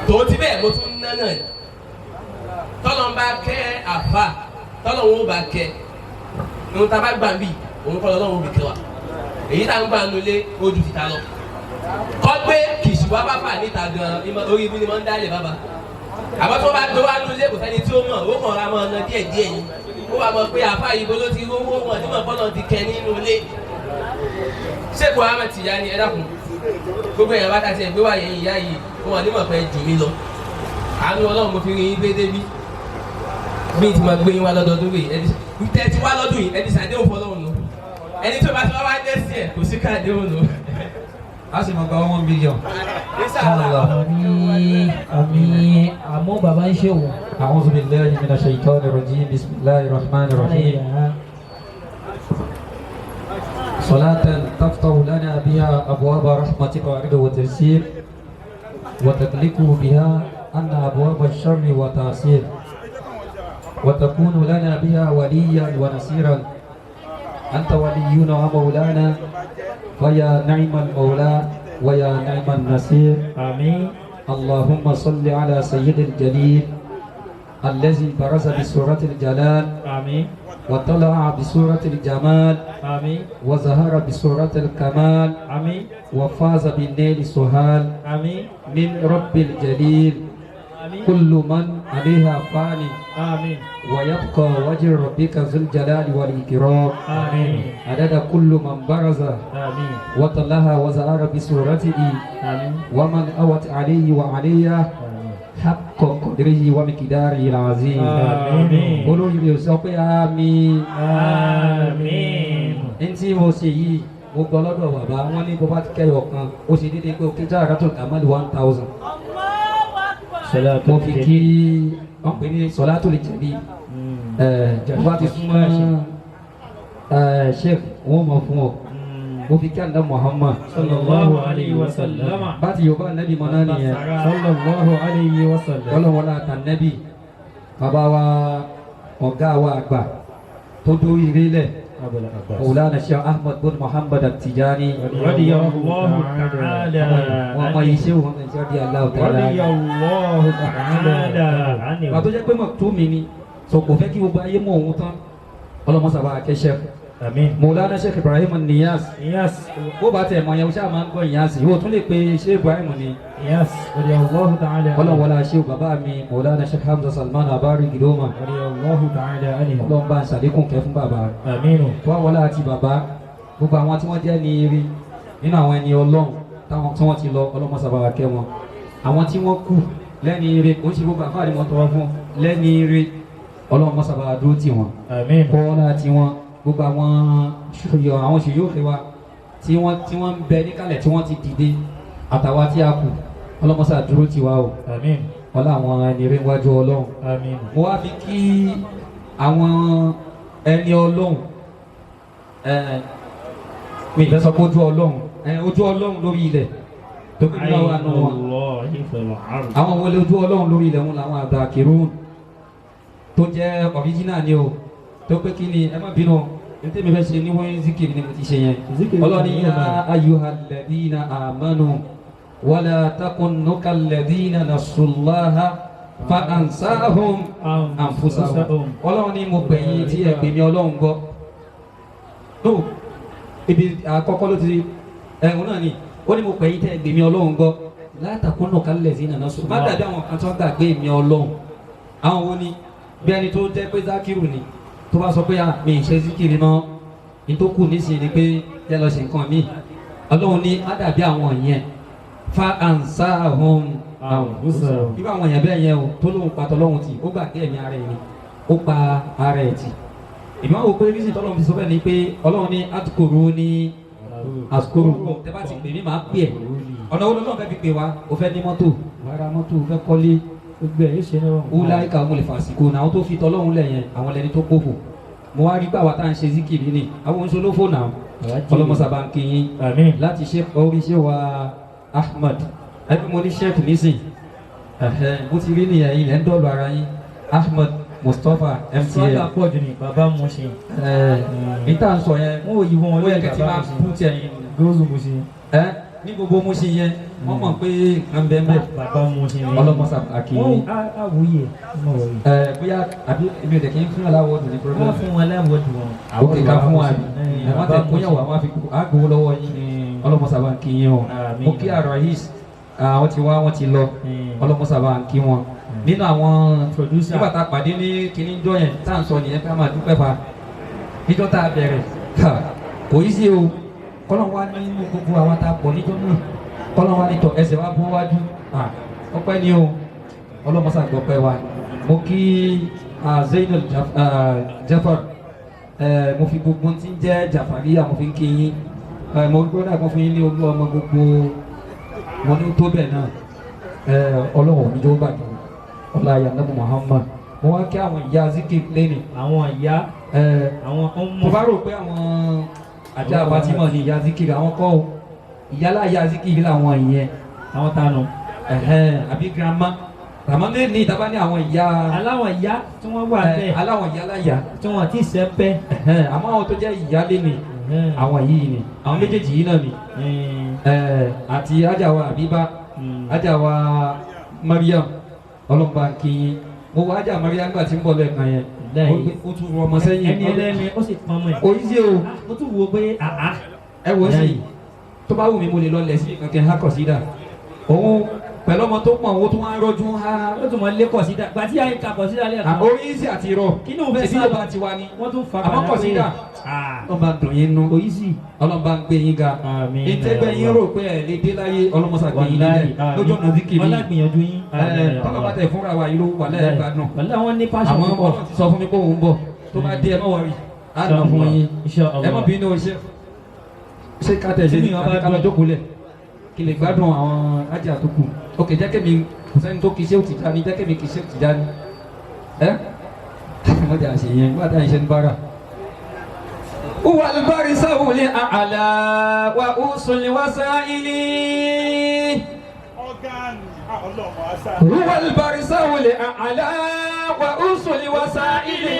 Tòun ti bẹ́ẹ̀ mo tún ná náà ni. Tọ́lọ́ ń bá kẹ́ àfà, tọ́lọ́ ń bá kẹ́. Ohun tá a bá gbà ń bì, òun kọ́ lọ́wọ́ òbí kẹ́ wa. Èyí tá a ń gbà nulẹ̀ ojú ti ta lọ. Kọ́ gbé kìsì wá bàbà níta gan-an, orí ibi ni mo ń dálé bàbá. Àmọ́ tó bá gbé wá nulẹ̀ kò sẹ́ni tí ó mọ̀, ó kàn ra mọ́ ọ̀nà díẹ̀ díẹ̀ ni. Ó wà mọ̀ pé àfà yìí bolo ti rówó wọn ní mọ̀ bọ́lọ̀ ti kẹ́ nínú ilé. Sheikh Ahmad Tijani ẹ dákun. Gbogbo èèyàn bá tàṣẹ ìgbé wá yẹn ìyá yìí, wọn ní mọ̀ pé jù mí lọ. Àánú Ọlọ́run mo fi rí yín gbé débí. Bí ti máa gbé yín wá lọ́dọọdún rèé, ẹni tẹ́ ti wá lọ́dún yìí, ẹni ṣàdéhùn fọlọ́run nù. Ẹni tó bá ti wá wá dé sí ẹ̀ kò sí káàdéhùn nù. A sì máa gba 1 billion. Àmín àmín àmọ́ bàbá ń ṣe wò. أعوذ بالله من الشيطان الرجيم بسم الله الرحمن الرحيم. صلاة تفتح لنا بها أبواب رحمتك ورضا وتيسير وتغلق بها أن أبواب الشر وتعسير وتكون لنا بها وليا ونصيرا أنت ولينا ومولانا فيا نعم المولى ويا نعم النصير. آمين. اللهم صل على سيد الجليل الذي برز بسورة الجلال. آمين. وطلع بسورة الجمال. آمين. وظهر بسورة الكمال. آمين. وفاز بالنيل سهال. آمين. من رب الجليل. آمين. كل من عليها فاني. آمين. ويبقى وجه ربك ذو الجلال والإكرام. آمين. عدد كل من برز. آمين. وطلها وظهر بصورته. آمين. ومن أوت عليه وعليه حق قدره ومقداره العظيم. آمين. Olórí sọ pé àmín. Àmín. Ní tí mo ṣe yìí, mo gbọ́ lọ́dọ̀ bàbá wọn ní bó bá ti kẹ́yọ̀ kan, ó ṣe déédéé pé ó kí Jawharatul Kamal 1000. Mo fi kí wọ́n pè ní Salatul Jalil. Bó bá ti súnmọ́ Sheikh wọ́n mọ̀ fún ọ. Mo fi kí àǹdá Muhammad. Sallallahu alayhi wa sallam. Bá ti Yorùbá nẹ́bí mọ́ náà nìyẹn. Sallallahu alayhi wa sallam. Ọlọ́wọ́lá àtànẹ́bí bàbá wa ọ̀gá wa àgbà tó dórí ìrẹ́lẹ̀ Mawlana Sheikh Ahmad bin Muhammad At-Tijani Radiyallahu ta'ala wọn mọ iṣẹ́ wọn ní radiyallahu ta'ala. Radiyallahu ta'ala anhu. Bàbá tó jẹ́ pé mọ̀ tó mi ni sọ kò fẹ́ kí gbogbo ayé mọ̀ òun tán ọlọ́mọsàbà akẹ́ṣẹ́. Àmín. Mawlana Sheikh Ibrahim Niyas. Niyas. Bó bá tẹ̀ mọ̀ yẹn o ṣáà máa ń gbọ́ Niyas yìí o tún lè pe Sheikh Ibrahim ni. Niyas. Radiyallahu ta'ala. Ọlọ́wọ́lá Sheikh bàbá mi Mawlana Sheikh Hamza Salman Abari Gidoma. Radiyallahu ta'ala anhu. Ọlọ́run bá ń ṣàlékún kẹ́ fún bàbá. Àmín. Wá wọlé àti bàbá gbogbo àwọn tí wọ́n jẹ́ ní ire nínú àwọn ẹni Ọlọ́run táwọn tí wọ́n ti lọ ọlọ́mọsàbàwà kẹ́ wọn. Àwọn tí wọ́n kù lẹ́ni ire kò ń ṣe gbogbo àfáà ni mo tọrọ fún lẹ́ni ire ọlọ́mọsàbàwà dúró tì wọ́n. Àmín. Kọ́lá tí wọ́n gbogbo àwọn àwọn ṣòyókè wa tí wọ́n ń bẹ níkàlẹ̀ tí wọ́n ti dìde àtàwa tí a kù ọlọ́mọsà dúró tì wá o. Àmín. Ọlá àwọn ẹni ire wájú Ọlọ́run. Àmín. Mo wá fi kí àwọn ẹni Ọlọ́run mi ìfẹ́ sọ pé ojú Ọlọ́run ojú Ọlọ́run lórí ilẹ̀ tó kí ní wàá nù wọn. Àwọn wọlé ojú Ọlọ́run lórí ilẹ̀ wọn làwọn àgbà kìrún tó jẹ́ ọ̀ríjínà ni o tó pé kí ni ẹ má bínú ní tèmi fẹ́ ṣe ní wọ́n zikiri ni mo ti ṣe yẹn. Ọlọ́ni yá ayyuhal ladina amanu wala takunu kalladina nasullaha fa ansahum anfusahum. Ọlọ́run ni mo gbẹ̀yìn tí ẹ pè mí Ọlọ́run gbọ́. No, ibi àkọ́kọ́ ló ti ẹ̀hún náà ni ó ní mo gbẹ̀yìn tí ẹ pè mí Ọlọ́run gbọ́ la takunu kalladina nasu. Má dàbí àwọn kan tó gbàgbé mi Ọlọ́run. Àwọn wo ni bí ẹni tó jẹ́ pé Zakiru ni tó bá sọ pé mi ì ṣe zikiri mọ́ ní tó kù nísìnyí ni pé jẹ́ lọ ṣe nǹkan mi. Ọlọ́run ní má dàbí àwọn yẹn fa ansahum anfusahum. Bí àwọn yẹn bẹ́ẹ̀ yẹn o tó lóun pa tọ́lọ́hun tì ó gbàgbé ẹ̀mí ara ẹ̀ ni ó pa ara ẹ̀ tì. Ìmọ̀ wò pé rísì tọ́lọ́hun fi sọ bẹ́ẹ̀ ni pé Ọlọ́run ní atkuru ní askuru tẹ́ bá ti pè mí màá pè ẹ̀. Ọ̀nà wo lọ́lọ́run fẹ́ fi pè wá? O fẹ́ ní mọ́tò, wàá ra mọ́tò, o fẹ́ kọ́lé. Wúláìka mo lè fàsìkò náà àwọn tó fi tọ́lọ́hún lẹ̀ yẹn àwọn lẹni tó kófò. Mo wá rí pé àwa tá à ń ṣe zikiri ni àwọn oṣù ló fò náà ọlọ́mọsàbà ń kíyìn láti ṣe orí ṣé wa Ahmad ẹbí mo ní sheikh nísìn mo ti rí nìyẹn ilẹ̀ ń dọ̀lù ara yín Ahmad Mustapha MTN. Sọ́dà pọ̀ jù ní bàbá mo ṣe. Níta ń sọ yẹn wọ́n ò yí wọn ó yẹ kẹ́ ti máa kú tiẹ̀ yín. Góòzù mo ṣe. Ní gbogbo mo ṣe yẹn wọ́n mọ̀ pé nǹkan bẹ́ẹ̀ bẹ́ẹ̀ bàbá mo ṣe ní. Ọlọ́mọsàbà kì í. Wọ́n á wúyè. Bóyá àbí èmi ò dẹ̀ kí n fún aláwọ̀ dùn ní problem. Wọ́n fún wọn láwọ̀ dùn wọn. Ok ká fún wa ẹ wọ́n tẹ kóyàwó àwọn àfikún àgbowó lọ́wọ́ yín ọlọ́mọsàbà kì í yín o. Mo kí Arohis àwọn ti wá wọ́n ti lọ ọlọ́mọsàbà kí wọn. Nínú àwọn nígbà tá a pàdé ní kíní jọ yẹn tá à ń sọ nìyẹn ká máa dúpẹ́ fa níjọ́ tá a bẹ̀rẹ̀ kò yí sí o kọ́lọ́n wa nínú gbogbo àwọn tá a pọ̀ níjọ́ náà kọ́lọ́n wa ní tọ̀ ẹsẹ̀ wa bọ́ wájú ọpẹ́ ni o ọlọ́mọsà gbọ́pẹ́ wa. Mo kí Zainal Jafar mo fi gbogbo tí ń jẹ́ Jafariya mo fi ń kí yín mo gbọ́dọ̀ àgbọ̀n fún yín ní olú ọmọ gbogbo wọn ní tó bẹ̀ náà Ọlọ́run ò ní jó bàjẹ́ ọlá yanabu Muhammad. Mo wá kí àwọn ìyá zikir lẹ́nu. Àwọn ìyá àwọn ọmọ. Mo bá rò pé àwọn Ajá Fatima ni ìyá Zikiri àwọn kọ́ o. Ìyálà ìyá Zikiri làwọn ìyẹn. Àwọn tánu. Àbí girama. Àmọ́ ní ní ìta bá ní àwọn ìyá. Aláwọ̀ ìyá tí wọ́n wà bẹ́ẹ̀. Aláwọ̀ ìyá láyà. Tí wọ́n ti sẹ́ pẹ́. Àmọ́ àwọn tó jẹ́ ìyálé ni àwọn yìí ni àwọn méjèèjì yìí náà ni. Àti ajáwa Àbíbá, ajáwa Mariam, ọlọ́mọba kí yín. Mo wá ajá Mariam gbà tí ń bọ̀ lẹ́ẹ̀kan yẹn. Ó tún rọ ọmọ sẹ́yìn. Ẹni ẹlẹ́ni ó sì pọn mọ́ ẹ̀. Kò í ṣe o. Mo tún wo pé àá. Ẹ wò ó sì, tó bá wù mí mo lè lọ lẹ̀ sí kankan ha kọ̀ sí dà. Òun pẹ̀lú ọmọ tó pọ̀ owó tó wá ń rọ́jú ha. Ó tún mọ lé kọ̀ sí dà. Gbàtí àyè ka kọ̀ sí dà lẹ́ẹ̀kan. Orí ìsì àti irọ́. Kí ni òun fẹ́ sá lọ? Ṣèbí ti wa ni. Wọ́n tún fa àmọ́ kọ̀ sí dà. Ọlọ́mọba dùn yín nú. Kò í sì. Ọlọ́mọba ń gbé yín ga. Ìtẹ́gbẹ́ yín rò pé ẹ̀ lè dé láyé ọlọ́mọsà gbé yín nílẹ̀ lójú ọ̀nà zikiri. Ọlágbìyànjú yín. Tọ́lọ́ bá tẹ̀ fúnra wa yìí ló wà lẹ́ẹ̀gbádùn. Wàlá wọn ní pàṣẹ púpọ̀. Àwọn ọlọ́run ti sọ fún mi pé òun bọ̀. Tó bá dé ẹ má wọrí. Á nà fún yín. Ẹ má bínú ṣe. Ṣé ká tẹ̀ ṣe ní àbí ká lọ jókòó lẹ̀? Kí lè gbádùn àwọn ajá tó kù. Ok, jẹ́ kémi kò sẹ́ni tó kì í ṣe òtìjáni, jẹ́ kémi kì í ṣe òtìjáni. Ẹ́ wọ́n jà ṣe yẹn, wọ́n jà ṣe ń bára. Huwa al-barisahu li-a'la wa usul wasaili. Huwa al-barisahu li-a'la wa usul wasaili.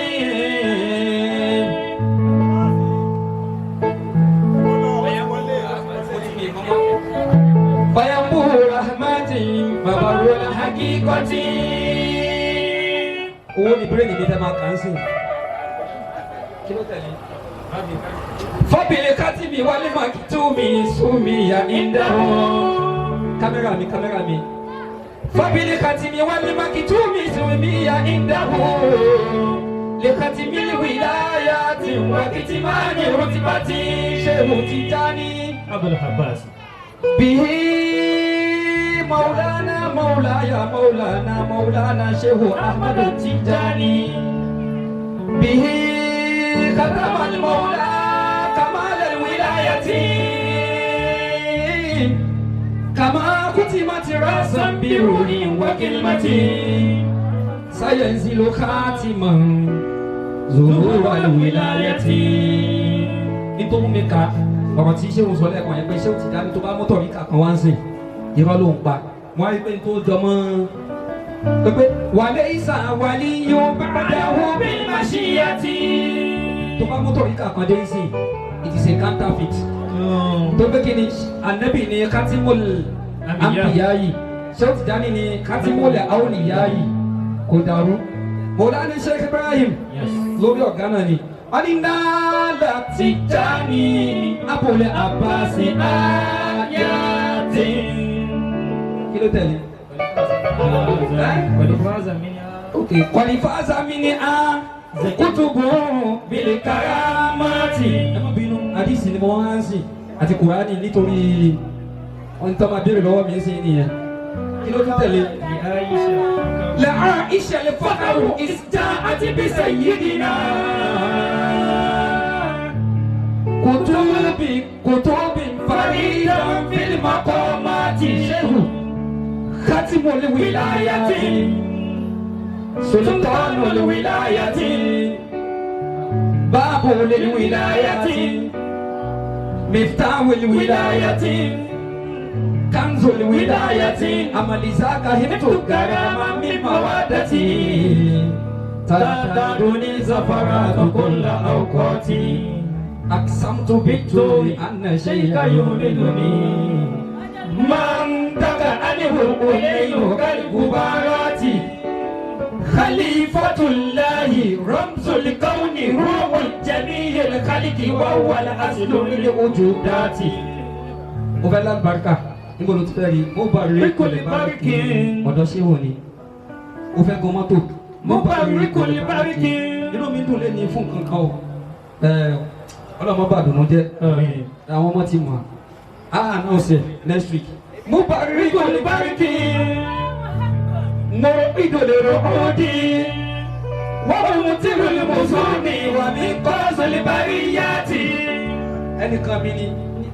Fayambu rahmati babaru al-haqiqati. Owó ni bírèdì mi fẹ́ máa kà ń sìn. Kí ló tẹ̀lé? Fábìlì kátìmí wálé màkìtúmi súnmi ya ìdáhùn. Kámẹ́rà mi, kámẹ́rà mi. Fábìlì kátìmí wálé màkìtúmi súnmi ya ìdáhùn. Lè kátìmí wìláyà tí wákìtì máa ní rútìbátì ṣé mo ti já ní. Abul Abbas. Bihi Maulana Maulaya Maulana Maulana Shehu Ahmadu Tijani. Bihi ختم المولى كمال الولاية كما ختمت رأسا بروح وكلمة سينزل خاتما ظهور الولاية. Nítorí mi ka ọ̀rọ̀ tí ṣé òun sọ lẹ́ẹ̀kan yẹn pé ṣé òun ti dání tó bá mọ́tò rí kàkan wá ń sìn irọ́ ló ń pa wọ́n á rí pé tó jọmọ́ pé wàlẹ́ ìsà wàlí yóò bá dáwọ́ bí má ṣí yá tí. Tó bá mọ́tò rí kàkan dé sí it is a counterfeit. Tó pé kí ni anabi ni katimul anbiyayi Sheikh Tijani ni katimul awliyayi kò dàrú. Mọ̀lánì Sheikh Ibrahim lórí ọ̀gá náà ni. Wọ́n ní nàlá Tijani Abul Abbas ayati. Kí ló tẹ̀lé? Kọ̀lífàzà mi ni a kutubu bili karamati. Ẹ má bínú, àdìsí ni mo wá ń sìn àti Kùránì nítorí ohun tó máa béèrè lọ́wọ́ mi ń sìn nìyẹn. Kí ló tún tẹ̀lé? La Aisha lè fọ́kàrù ìsjà àti bí sayyidina. Kutubi kutubi faridan fil maqamati shehu khatimul wilayati. سلطان الولاية باب للولاية مفتاح الولاية كنز الولاية أملزاك همت كراما من مودتي تدرني زفرات كل أوقاتي أقسمت بالطول أن شيك يولدني من تكأنه إليه كالغبارات خليفة الله رمز الكون روح الجميع الخلق وهو الأصل للوجودات. Mo fẹ́ lálùbáríkà níbo ló ti fẹ́ rí mo bá rí kò lè báríkì ọ̀dọ̀ ṣé wò ni mo fẹ́ gun mọ́tò mo bá rí kò lè báríkì inú mi dùn lé ní fún kankan o ọlọ́mọ bá dùnú jẹ́ àwọn ọmọ ti mọ̀ á announce next week mo bá rí kò lè báríkì. مرئد للرعود وممطر المزون ومن قاص البريات. Ẹnìkan mi ni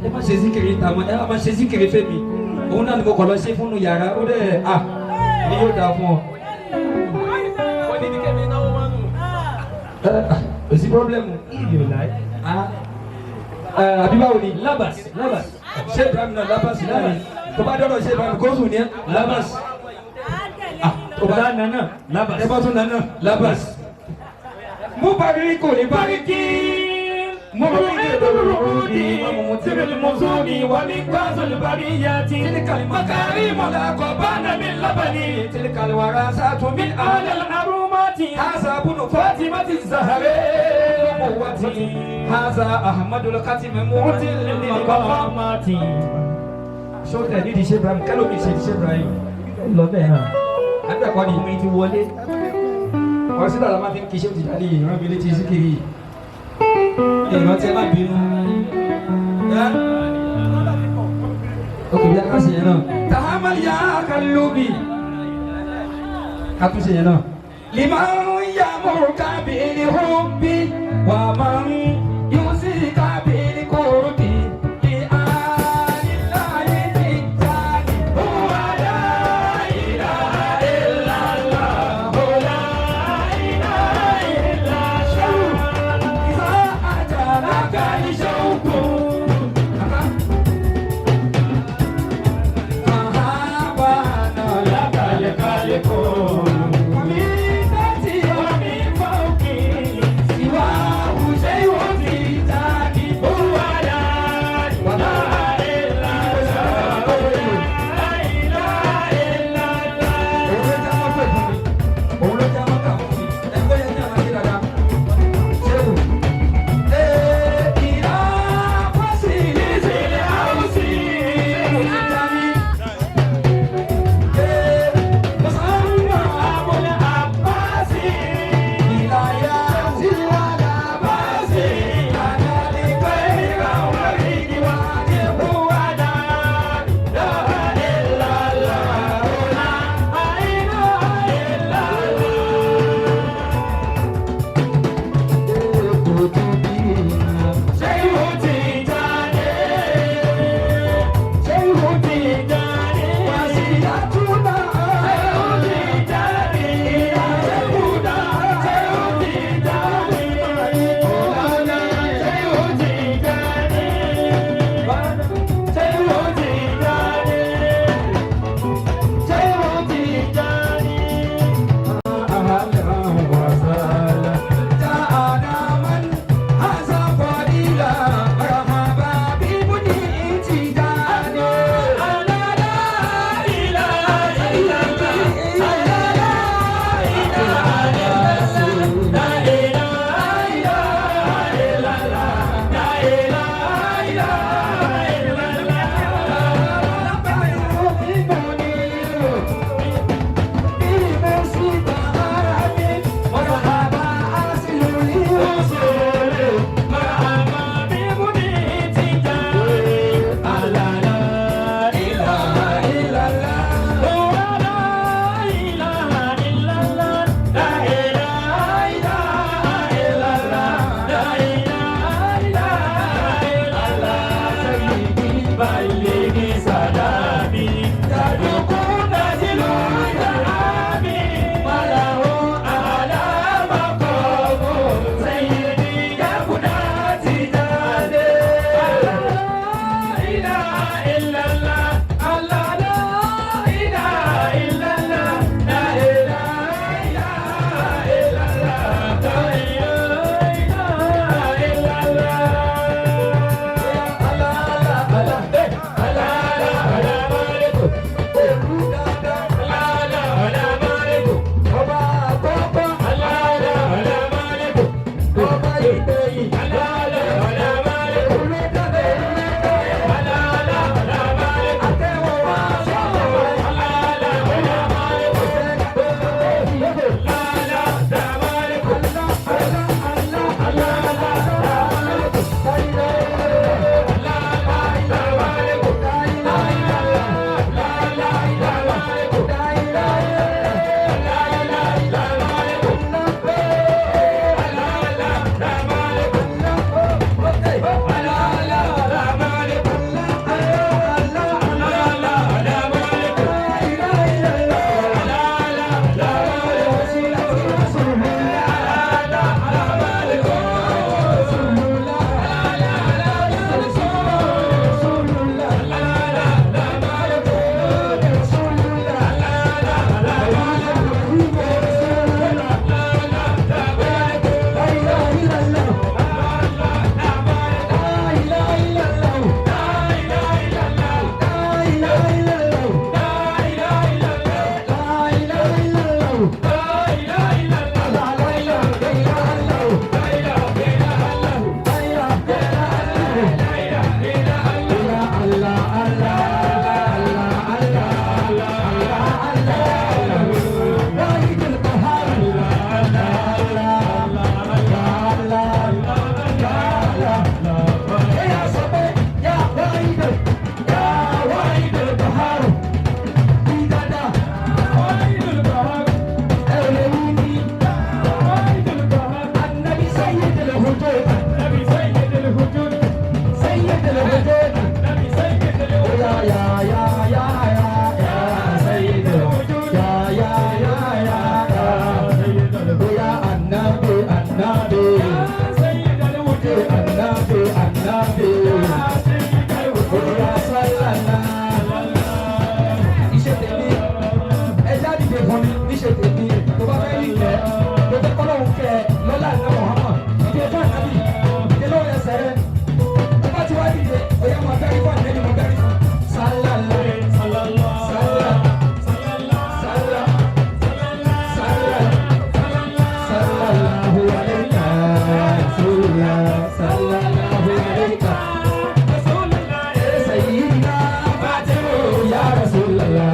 ẹ má ṣe síkiri ìta mọ́, ẹ má ṣe síkiri fẹ́mi òun náà ni mo kọ̀ lọ ṣe fúnnu yàrá ó dẹ̀ à ni yóò dáa fún ọ. Kò sí pọ́blẹ́mù. Àbí báwo ni? Labas, labas. Ṣé Ibrahim náà labas náà ni? Tó bá dọ́dọ̀ ṣé Ibrahim kó sùn ní ẹ́ labas. Tó bá nana labas. Ẹ bá tún nana labas. Mú bari kò lè bari kí. مريد الوعود وممتر المزون ومن كاس البرية تلك المكارم الأقبان من لبن تلك الوراثة من آل الأرومات هذا ابن فاطمة الزهراء قوتي هذا أحمد الختم معتل للمقامات شو تاني دي إبراهيم كانوا بيشي دي إبراهيم lọ bẹ́ẹ̀ náà. àgbẹ̀kọ́ ni Omi ti wọlé. ọ̀rọ̀ síta la máa fi ń kí ṣé ti jáde ìran mi létí síkiri ìrántí ẹ má bínú. Ok, bí a ká ṣe yẹn náà. Tahamal ya kalubi. Ká tún ṣe yẹn náà. Liman yamuruka bil hubbi wa man yusika bil qurbi. Li alillahi tijani huwa la ilaha illallah la ilaha illallah. Iza ajalaka shauku. Ànábì, Ànábì. Oya sálàlá. Iṣẹ́ tèmi, ẹja dìde fún mi, níṣẹ́ tèmi, tó bá fẹ́ rí kẹ́, tó fẹ́ kọ́lọ́hún kẹ́ lọ́lá àná Muhammad, ìdílé fún ànábì, ìdílé lọ́wọ́ ẹsẹ̀ rẹ. Tó bá ti wá dìde, oya máa bẹ́rí fún ànábì, máa bẹ́rí fún. Sálàlá, sálàlá, sálà, sálà, sálàláhu alayka, rasulullah, sálàláhu alayka. Sayyidina Fatihu ya Rasulallah.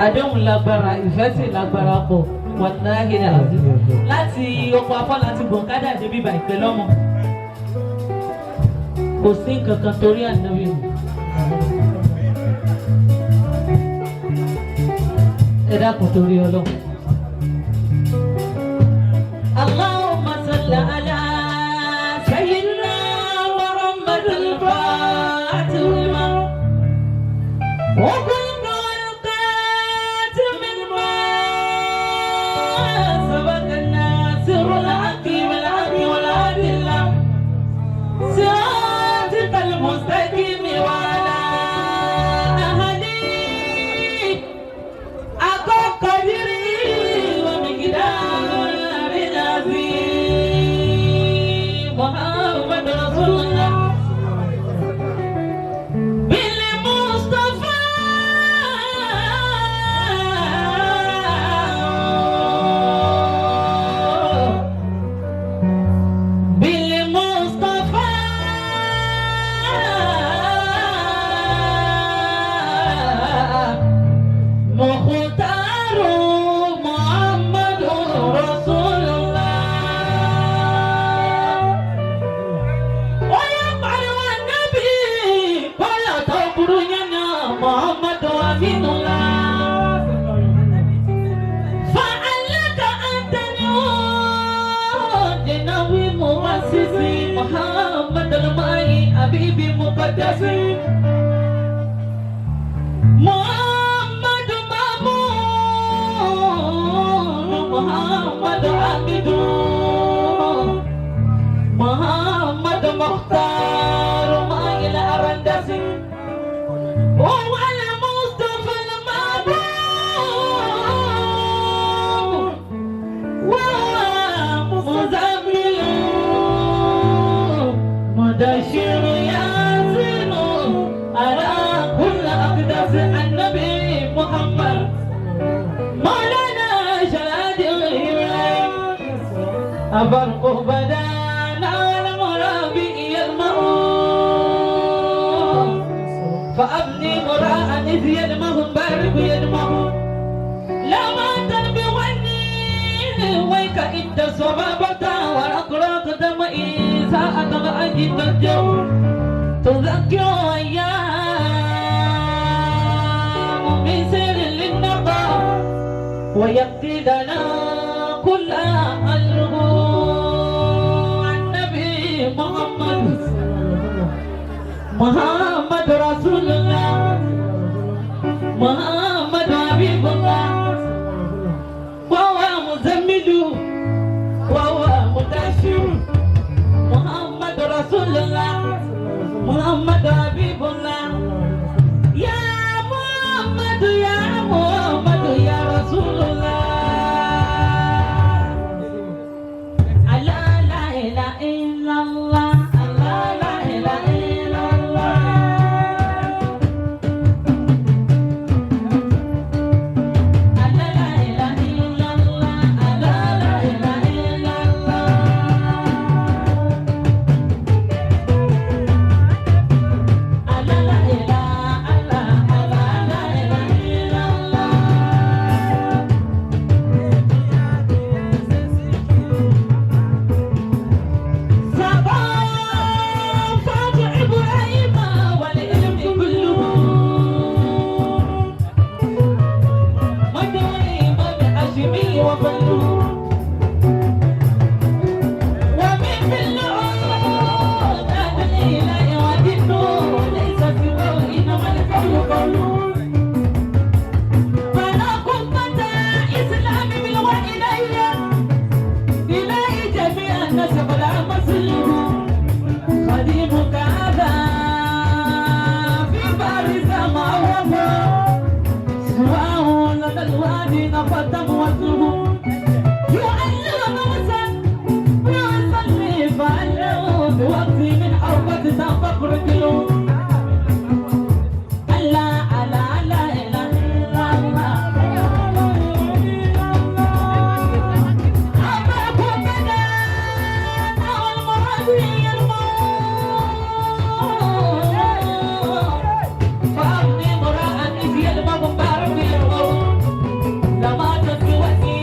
Àdéhùn lágbára, ìfẹ́ sì lágbára pọ̀, wàláhì àti láti oko afọ́ láti gbọ̀nkádà débi bá ìpè lọ́mọ. Kò sí nǹkan kan torí ànábì nù. Ẹ dákun torí Ọlọ́run. Allahumma salli ala sayyidina Muhammadil Fatih lima. محمد الماء حبيبي مقدس محمد مامون محمد عبد محمد مختار ما إلى أرندس هو المصطفى المحبوب ومزمل مدشر ياسين على كل أقدس النبي محمد مولانا شهاد الإبراهيم أبرق بدانا والمرابي يلمعون فأبني مراء إذ يلمهم بارك يلمهم لما تنبوني ويك إنت الصبابة والأقراط دمئي ساعة أجد الجو تذكر أيام بسر للنقى ويقضي لنا كل الغو النبي محمد محمد رسول الله محمد حبيب الله وهو مزمل وهو مدشر محمد رسول الله محمد حبيب الله يا محمد يا محمد يا رسول الله لا لا إله إلا الله لا لا إله إلا الله لا لا إله إلا الله لا لا إله إلا الله لا لا إله إلا لا إله إلا الله ثقافة إبراهيم والعلم كله مدعي هاشمي وفله ومن في العود أهل الإله ودينه ليس سواه إنما القول قوله فلا قمة إسلام بالوحي إلهي جميع الناس فلا مثله خديمك هذا في باريس معروف سواه لدى الوادي نفت وزنه يعلم موسى ويصلي فعله بوقت من حربة تنفق رجله الله الله لا إله إلا الله أباكم بدانا والمراد يرمون فأبني مراء إذ يلمع مبارك يلمع لما تسوتي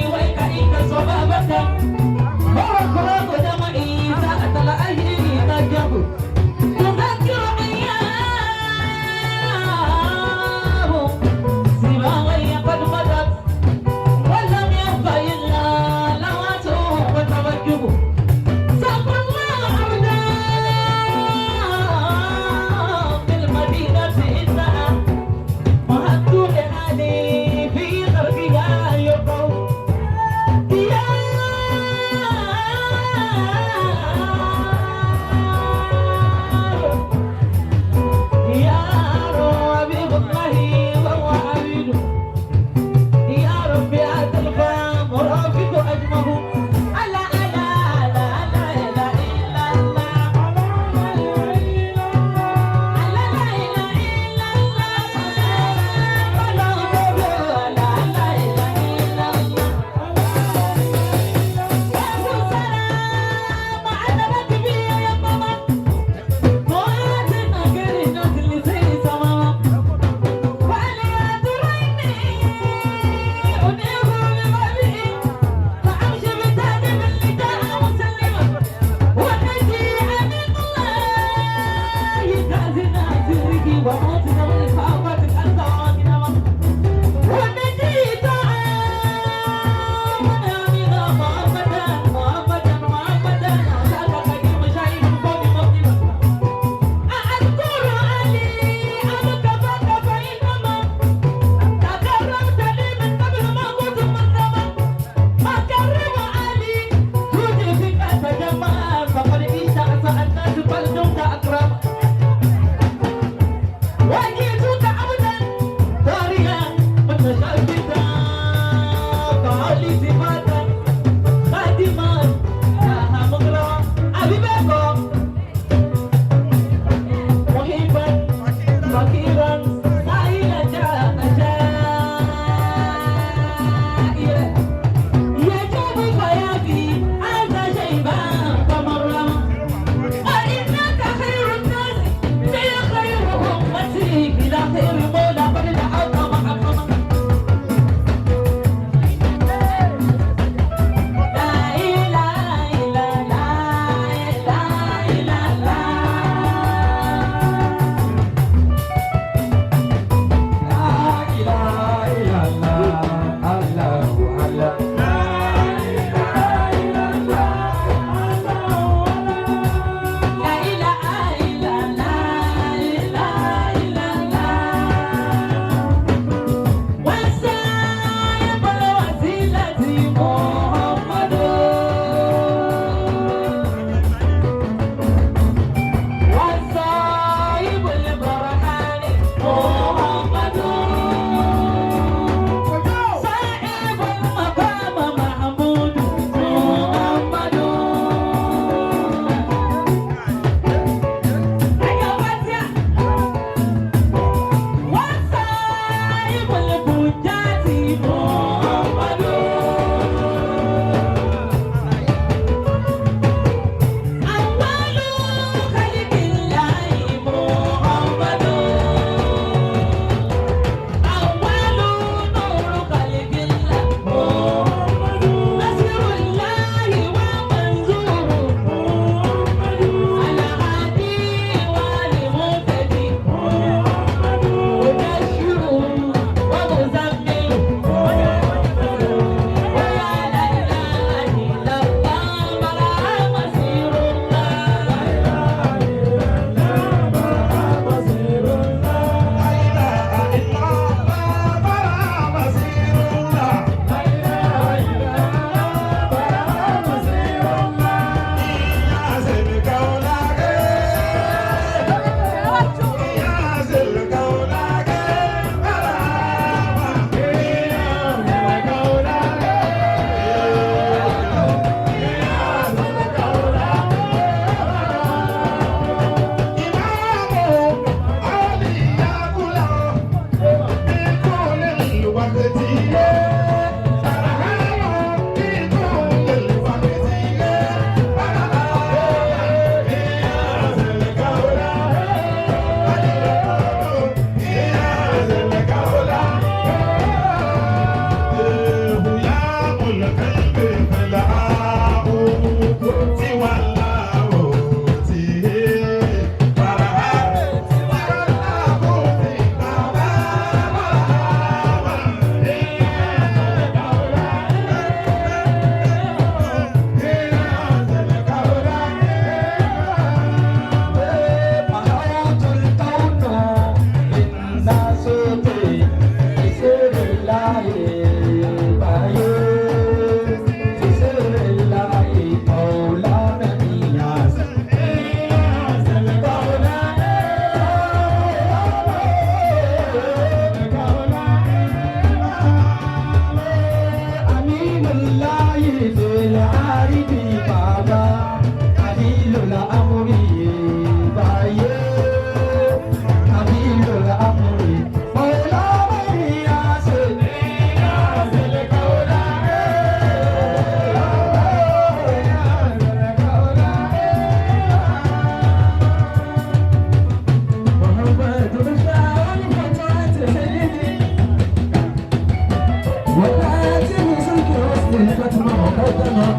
Mọ̀kọ́tẹ́mọ́.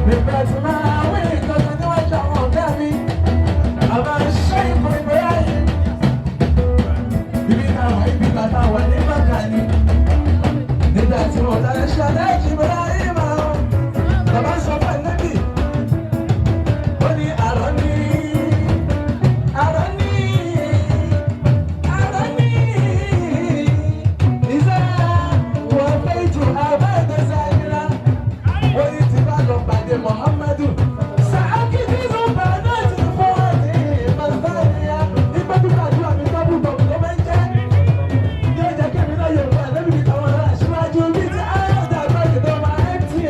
Nígbà tí máa wí ìtọ́jú níwájú àwọn ọ̀gá mi, àbá ṣe ìfún Ibrahim. Ibi táwọn ibi bàtà wà ní Mọ́kà ni. Nígbà tí mo lọ ṣe aláìjí Ibrahim àwọn, bàbá sọ fún Ànábì, ó ní àrọ́ ní, àrọ́ ní, àrọ́ ní. Ìṣe wọ́n fẹ́ jù àbá ìgbésẹ̀ ayélujára. Ó ní tí bá lọ pàdé Muhammadu. Sàákì tí ló bá náà ti fún wa ní Màsáríà. Ìgbà gbígbàdúrà mi tọ́bù tọ́bù ló máa ń jẹ́. Yóò jẹ́ kí èmi náà yóò bá ànábì mi táwọn ará aṣíwájú bíi ti Áyọ̀dá àgbàjì tó máa MTN.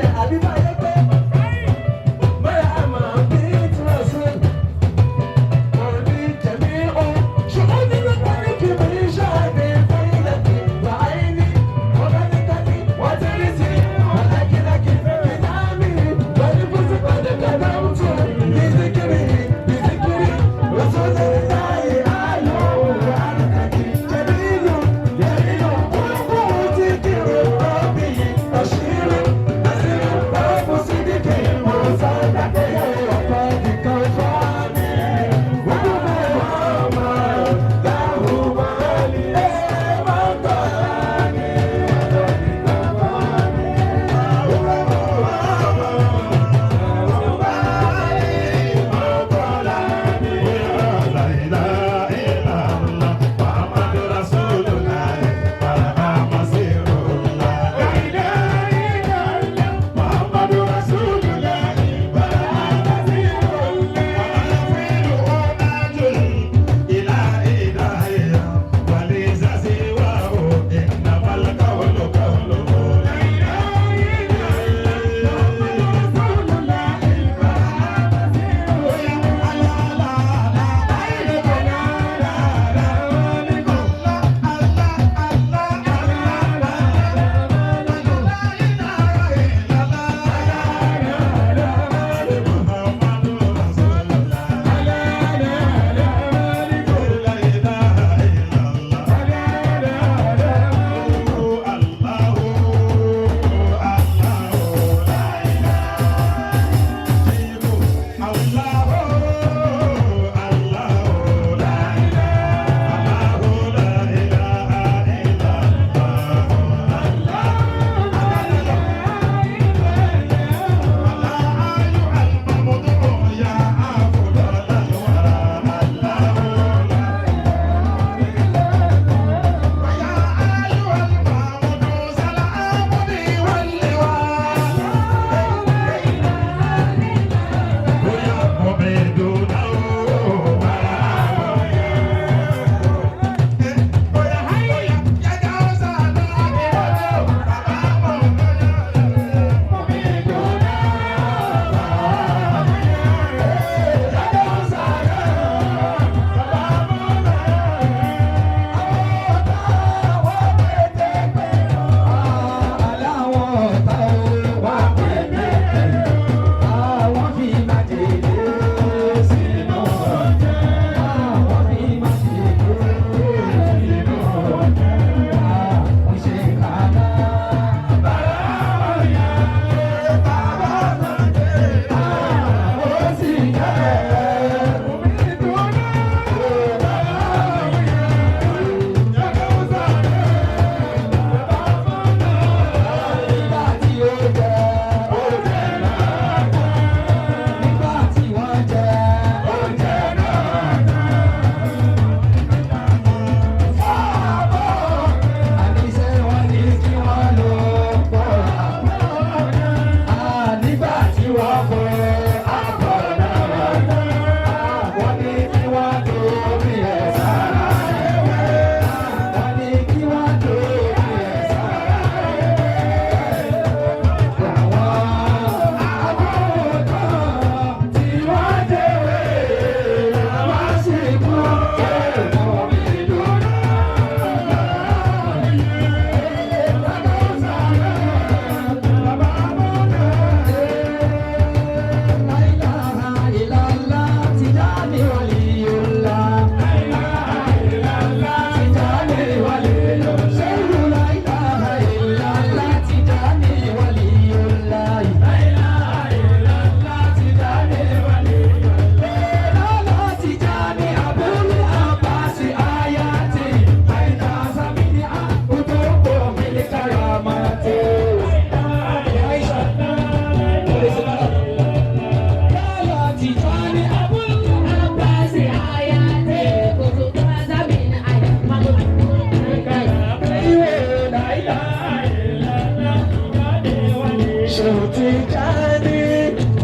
Ṣéun Tijani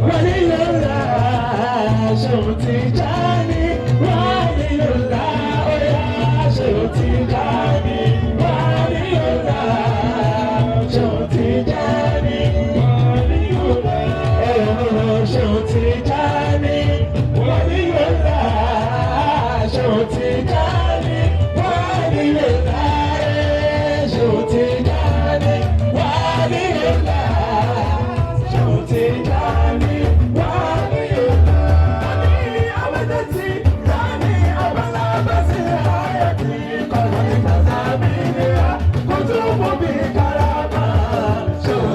Waliyullah, Ṣéun Tijani Waliyullah, oya Ṣéun Tijani Waliyullah, Ṣéun Tijani Waliyullah, Ṣéun Tijani Waliyullah, Ṣéun Tijani Waliyullah, Ṣéun Tijani Waliyullah, Ṣéun Tijani Waliyullah. Ní abẹ́tẹ̀tì, ní abala bẹ́sẹ̀ ayẹ̀tì, kọ̀ọ̀lì kàtà mi nira, kó tún mú mi karama. Ṣéun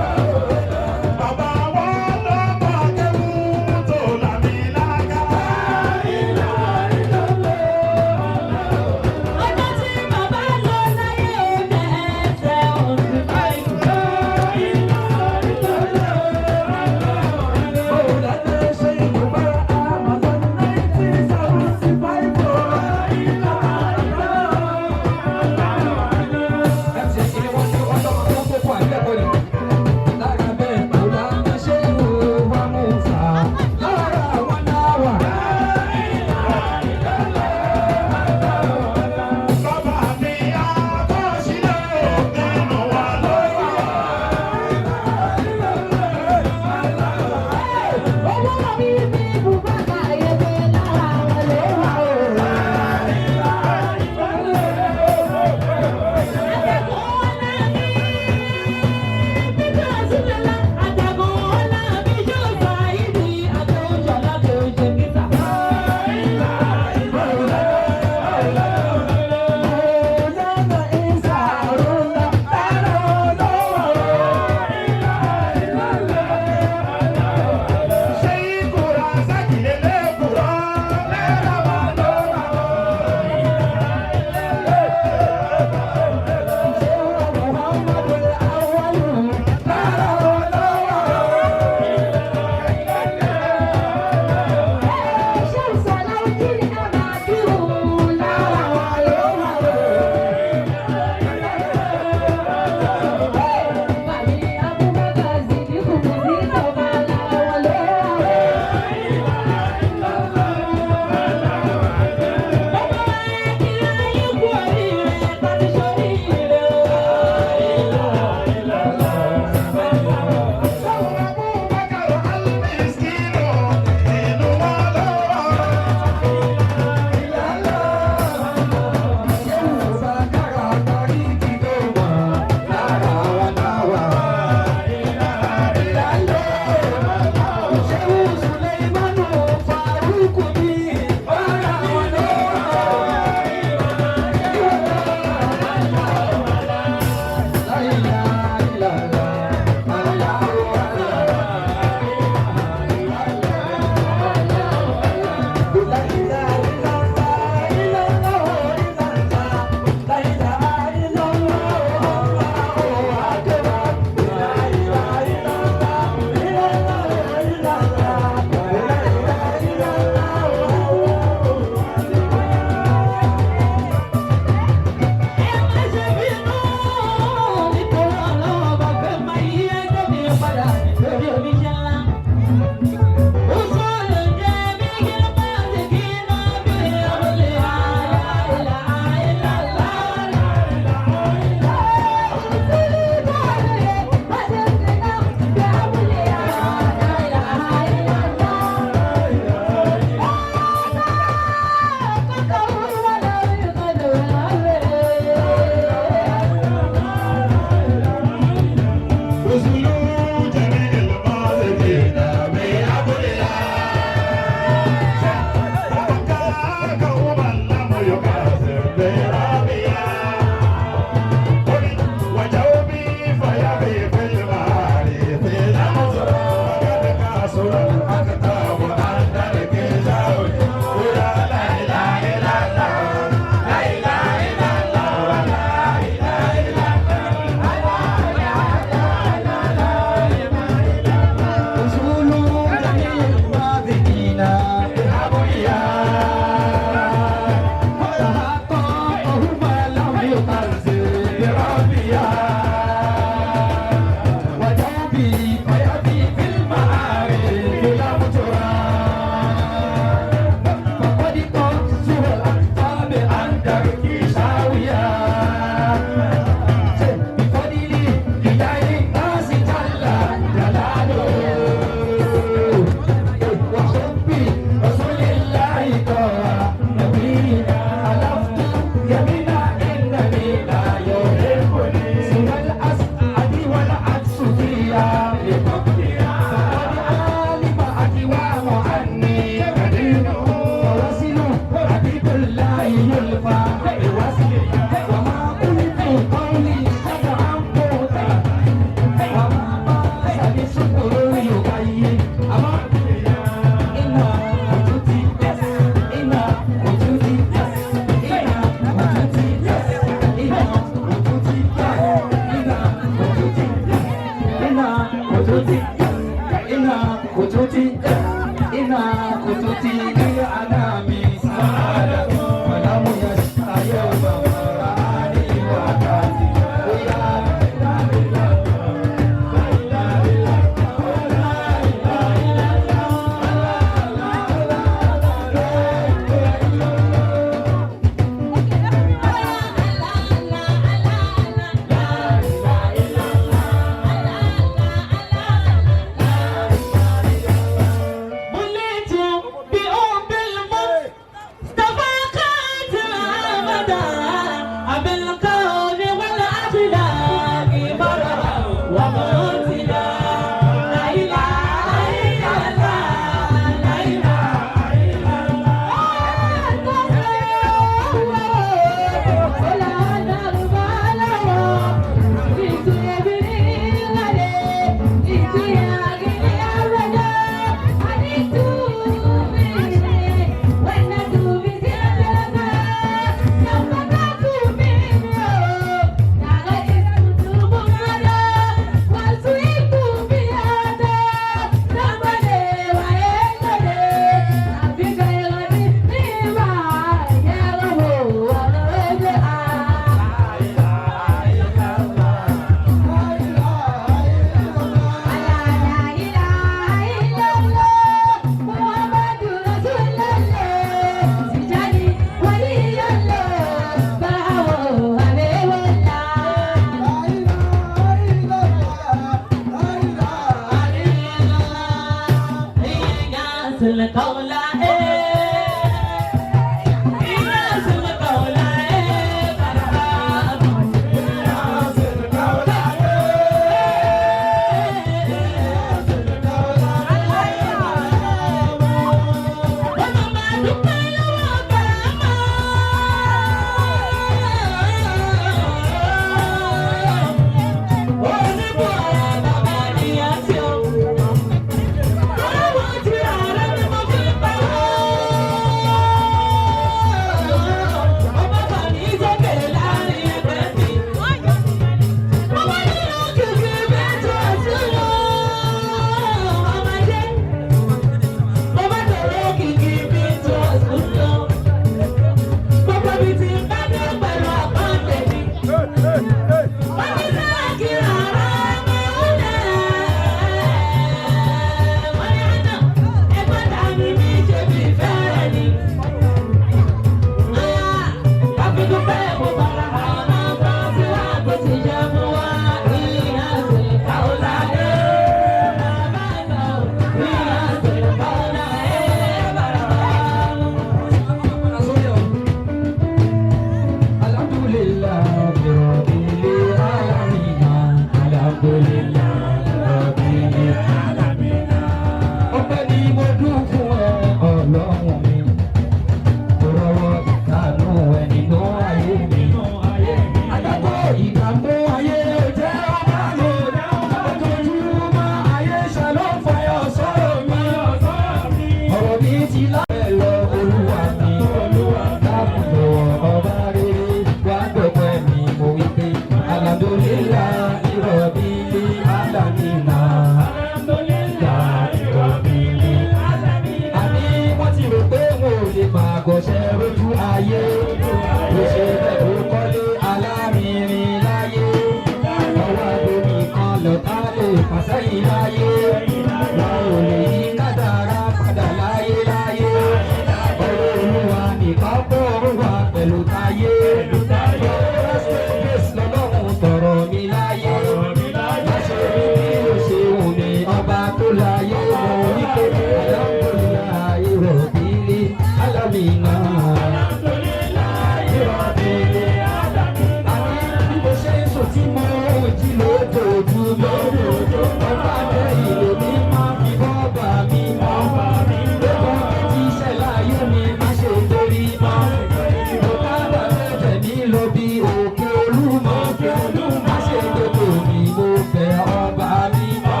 Olúmọ. Má ṣe gbogbo mi, mo fẹ́ ọba mímọ́.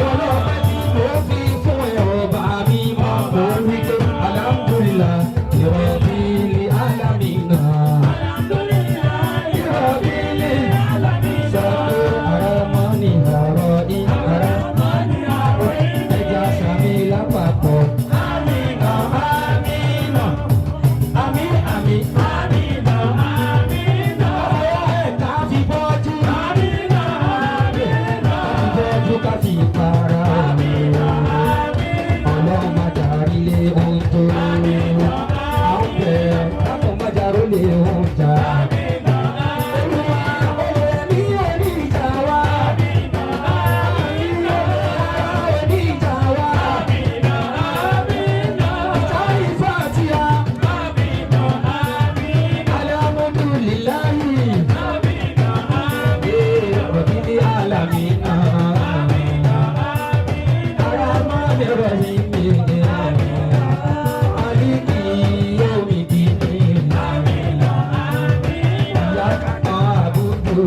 Ọlọ́pẹ́ tí mo fi fún ẹ ọba mímọ́. Mo wí pé alhamdulillah, rabbil alamina. Rabbil sọ pé aramani àrọ̀ ìhara. Ẹja sàmì lápapọ̀. Àmìnà àmìnà àmì àmì àmìnà àmìnà. Ọwọ́ ẹ̀ ká fi bọ́jú. Àmìnà àmìnà. Ká fi bọ́jú ká fi para. Àmìnà àmìnà. Ọlọ́run má jàrí lé ohun tó. Àmìnà àmìnà. Àwọn bẹ̀ dákun má jàró lé ohun jà. Àmìnà àmìnà. Olúwa olè ní oníjà wa. Àmìnà àmìnà. Oníjà wa. Àmìnà àmìnà. Ìtàrí fàtíà. Àmìnà àmìnà. Alhamdulillahi. Àmìnà àmìnà. Rabbil alamina. Àmìnà àmìnà. Arahmani rahimi. Àmìnà Maliki yawmiddin. Àmìnà àmìnà. Iyyaka na'budu.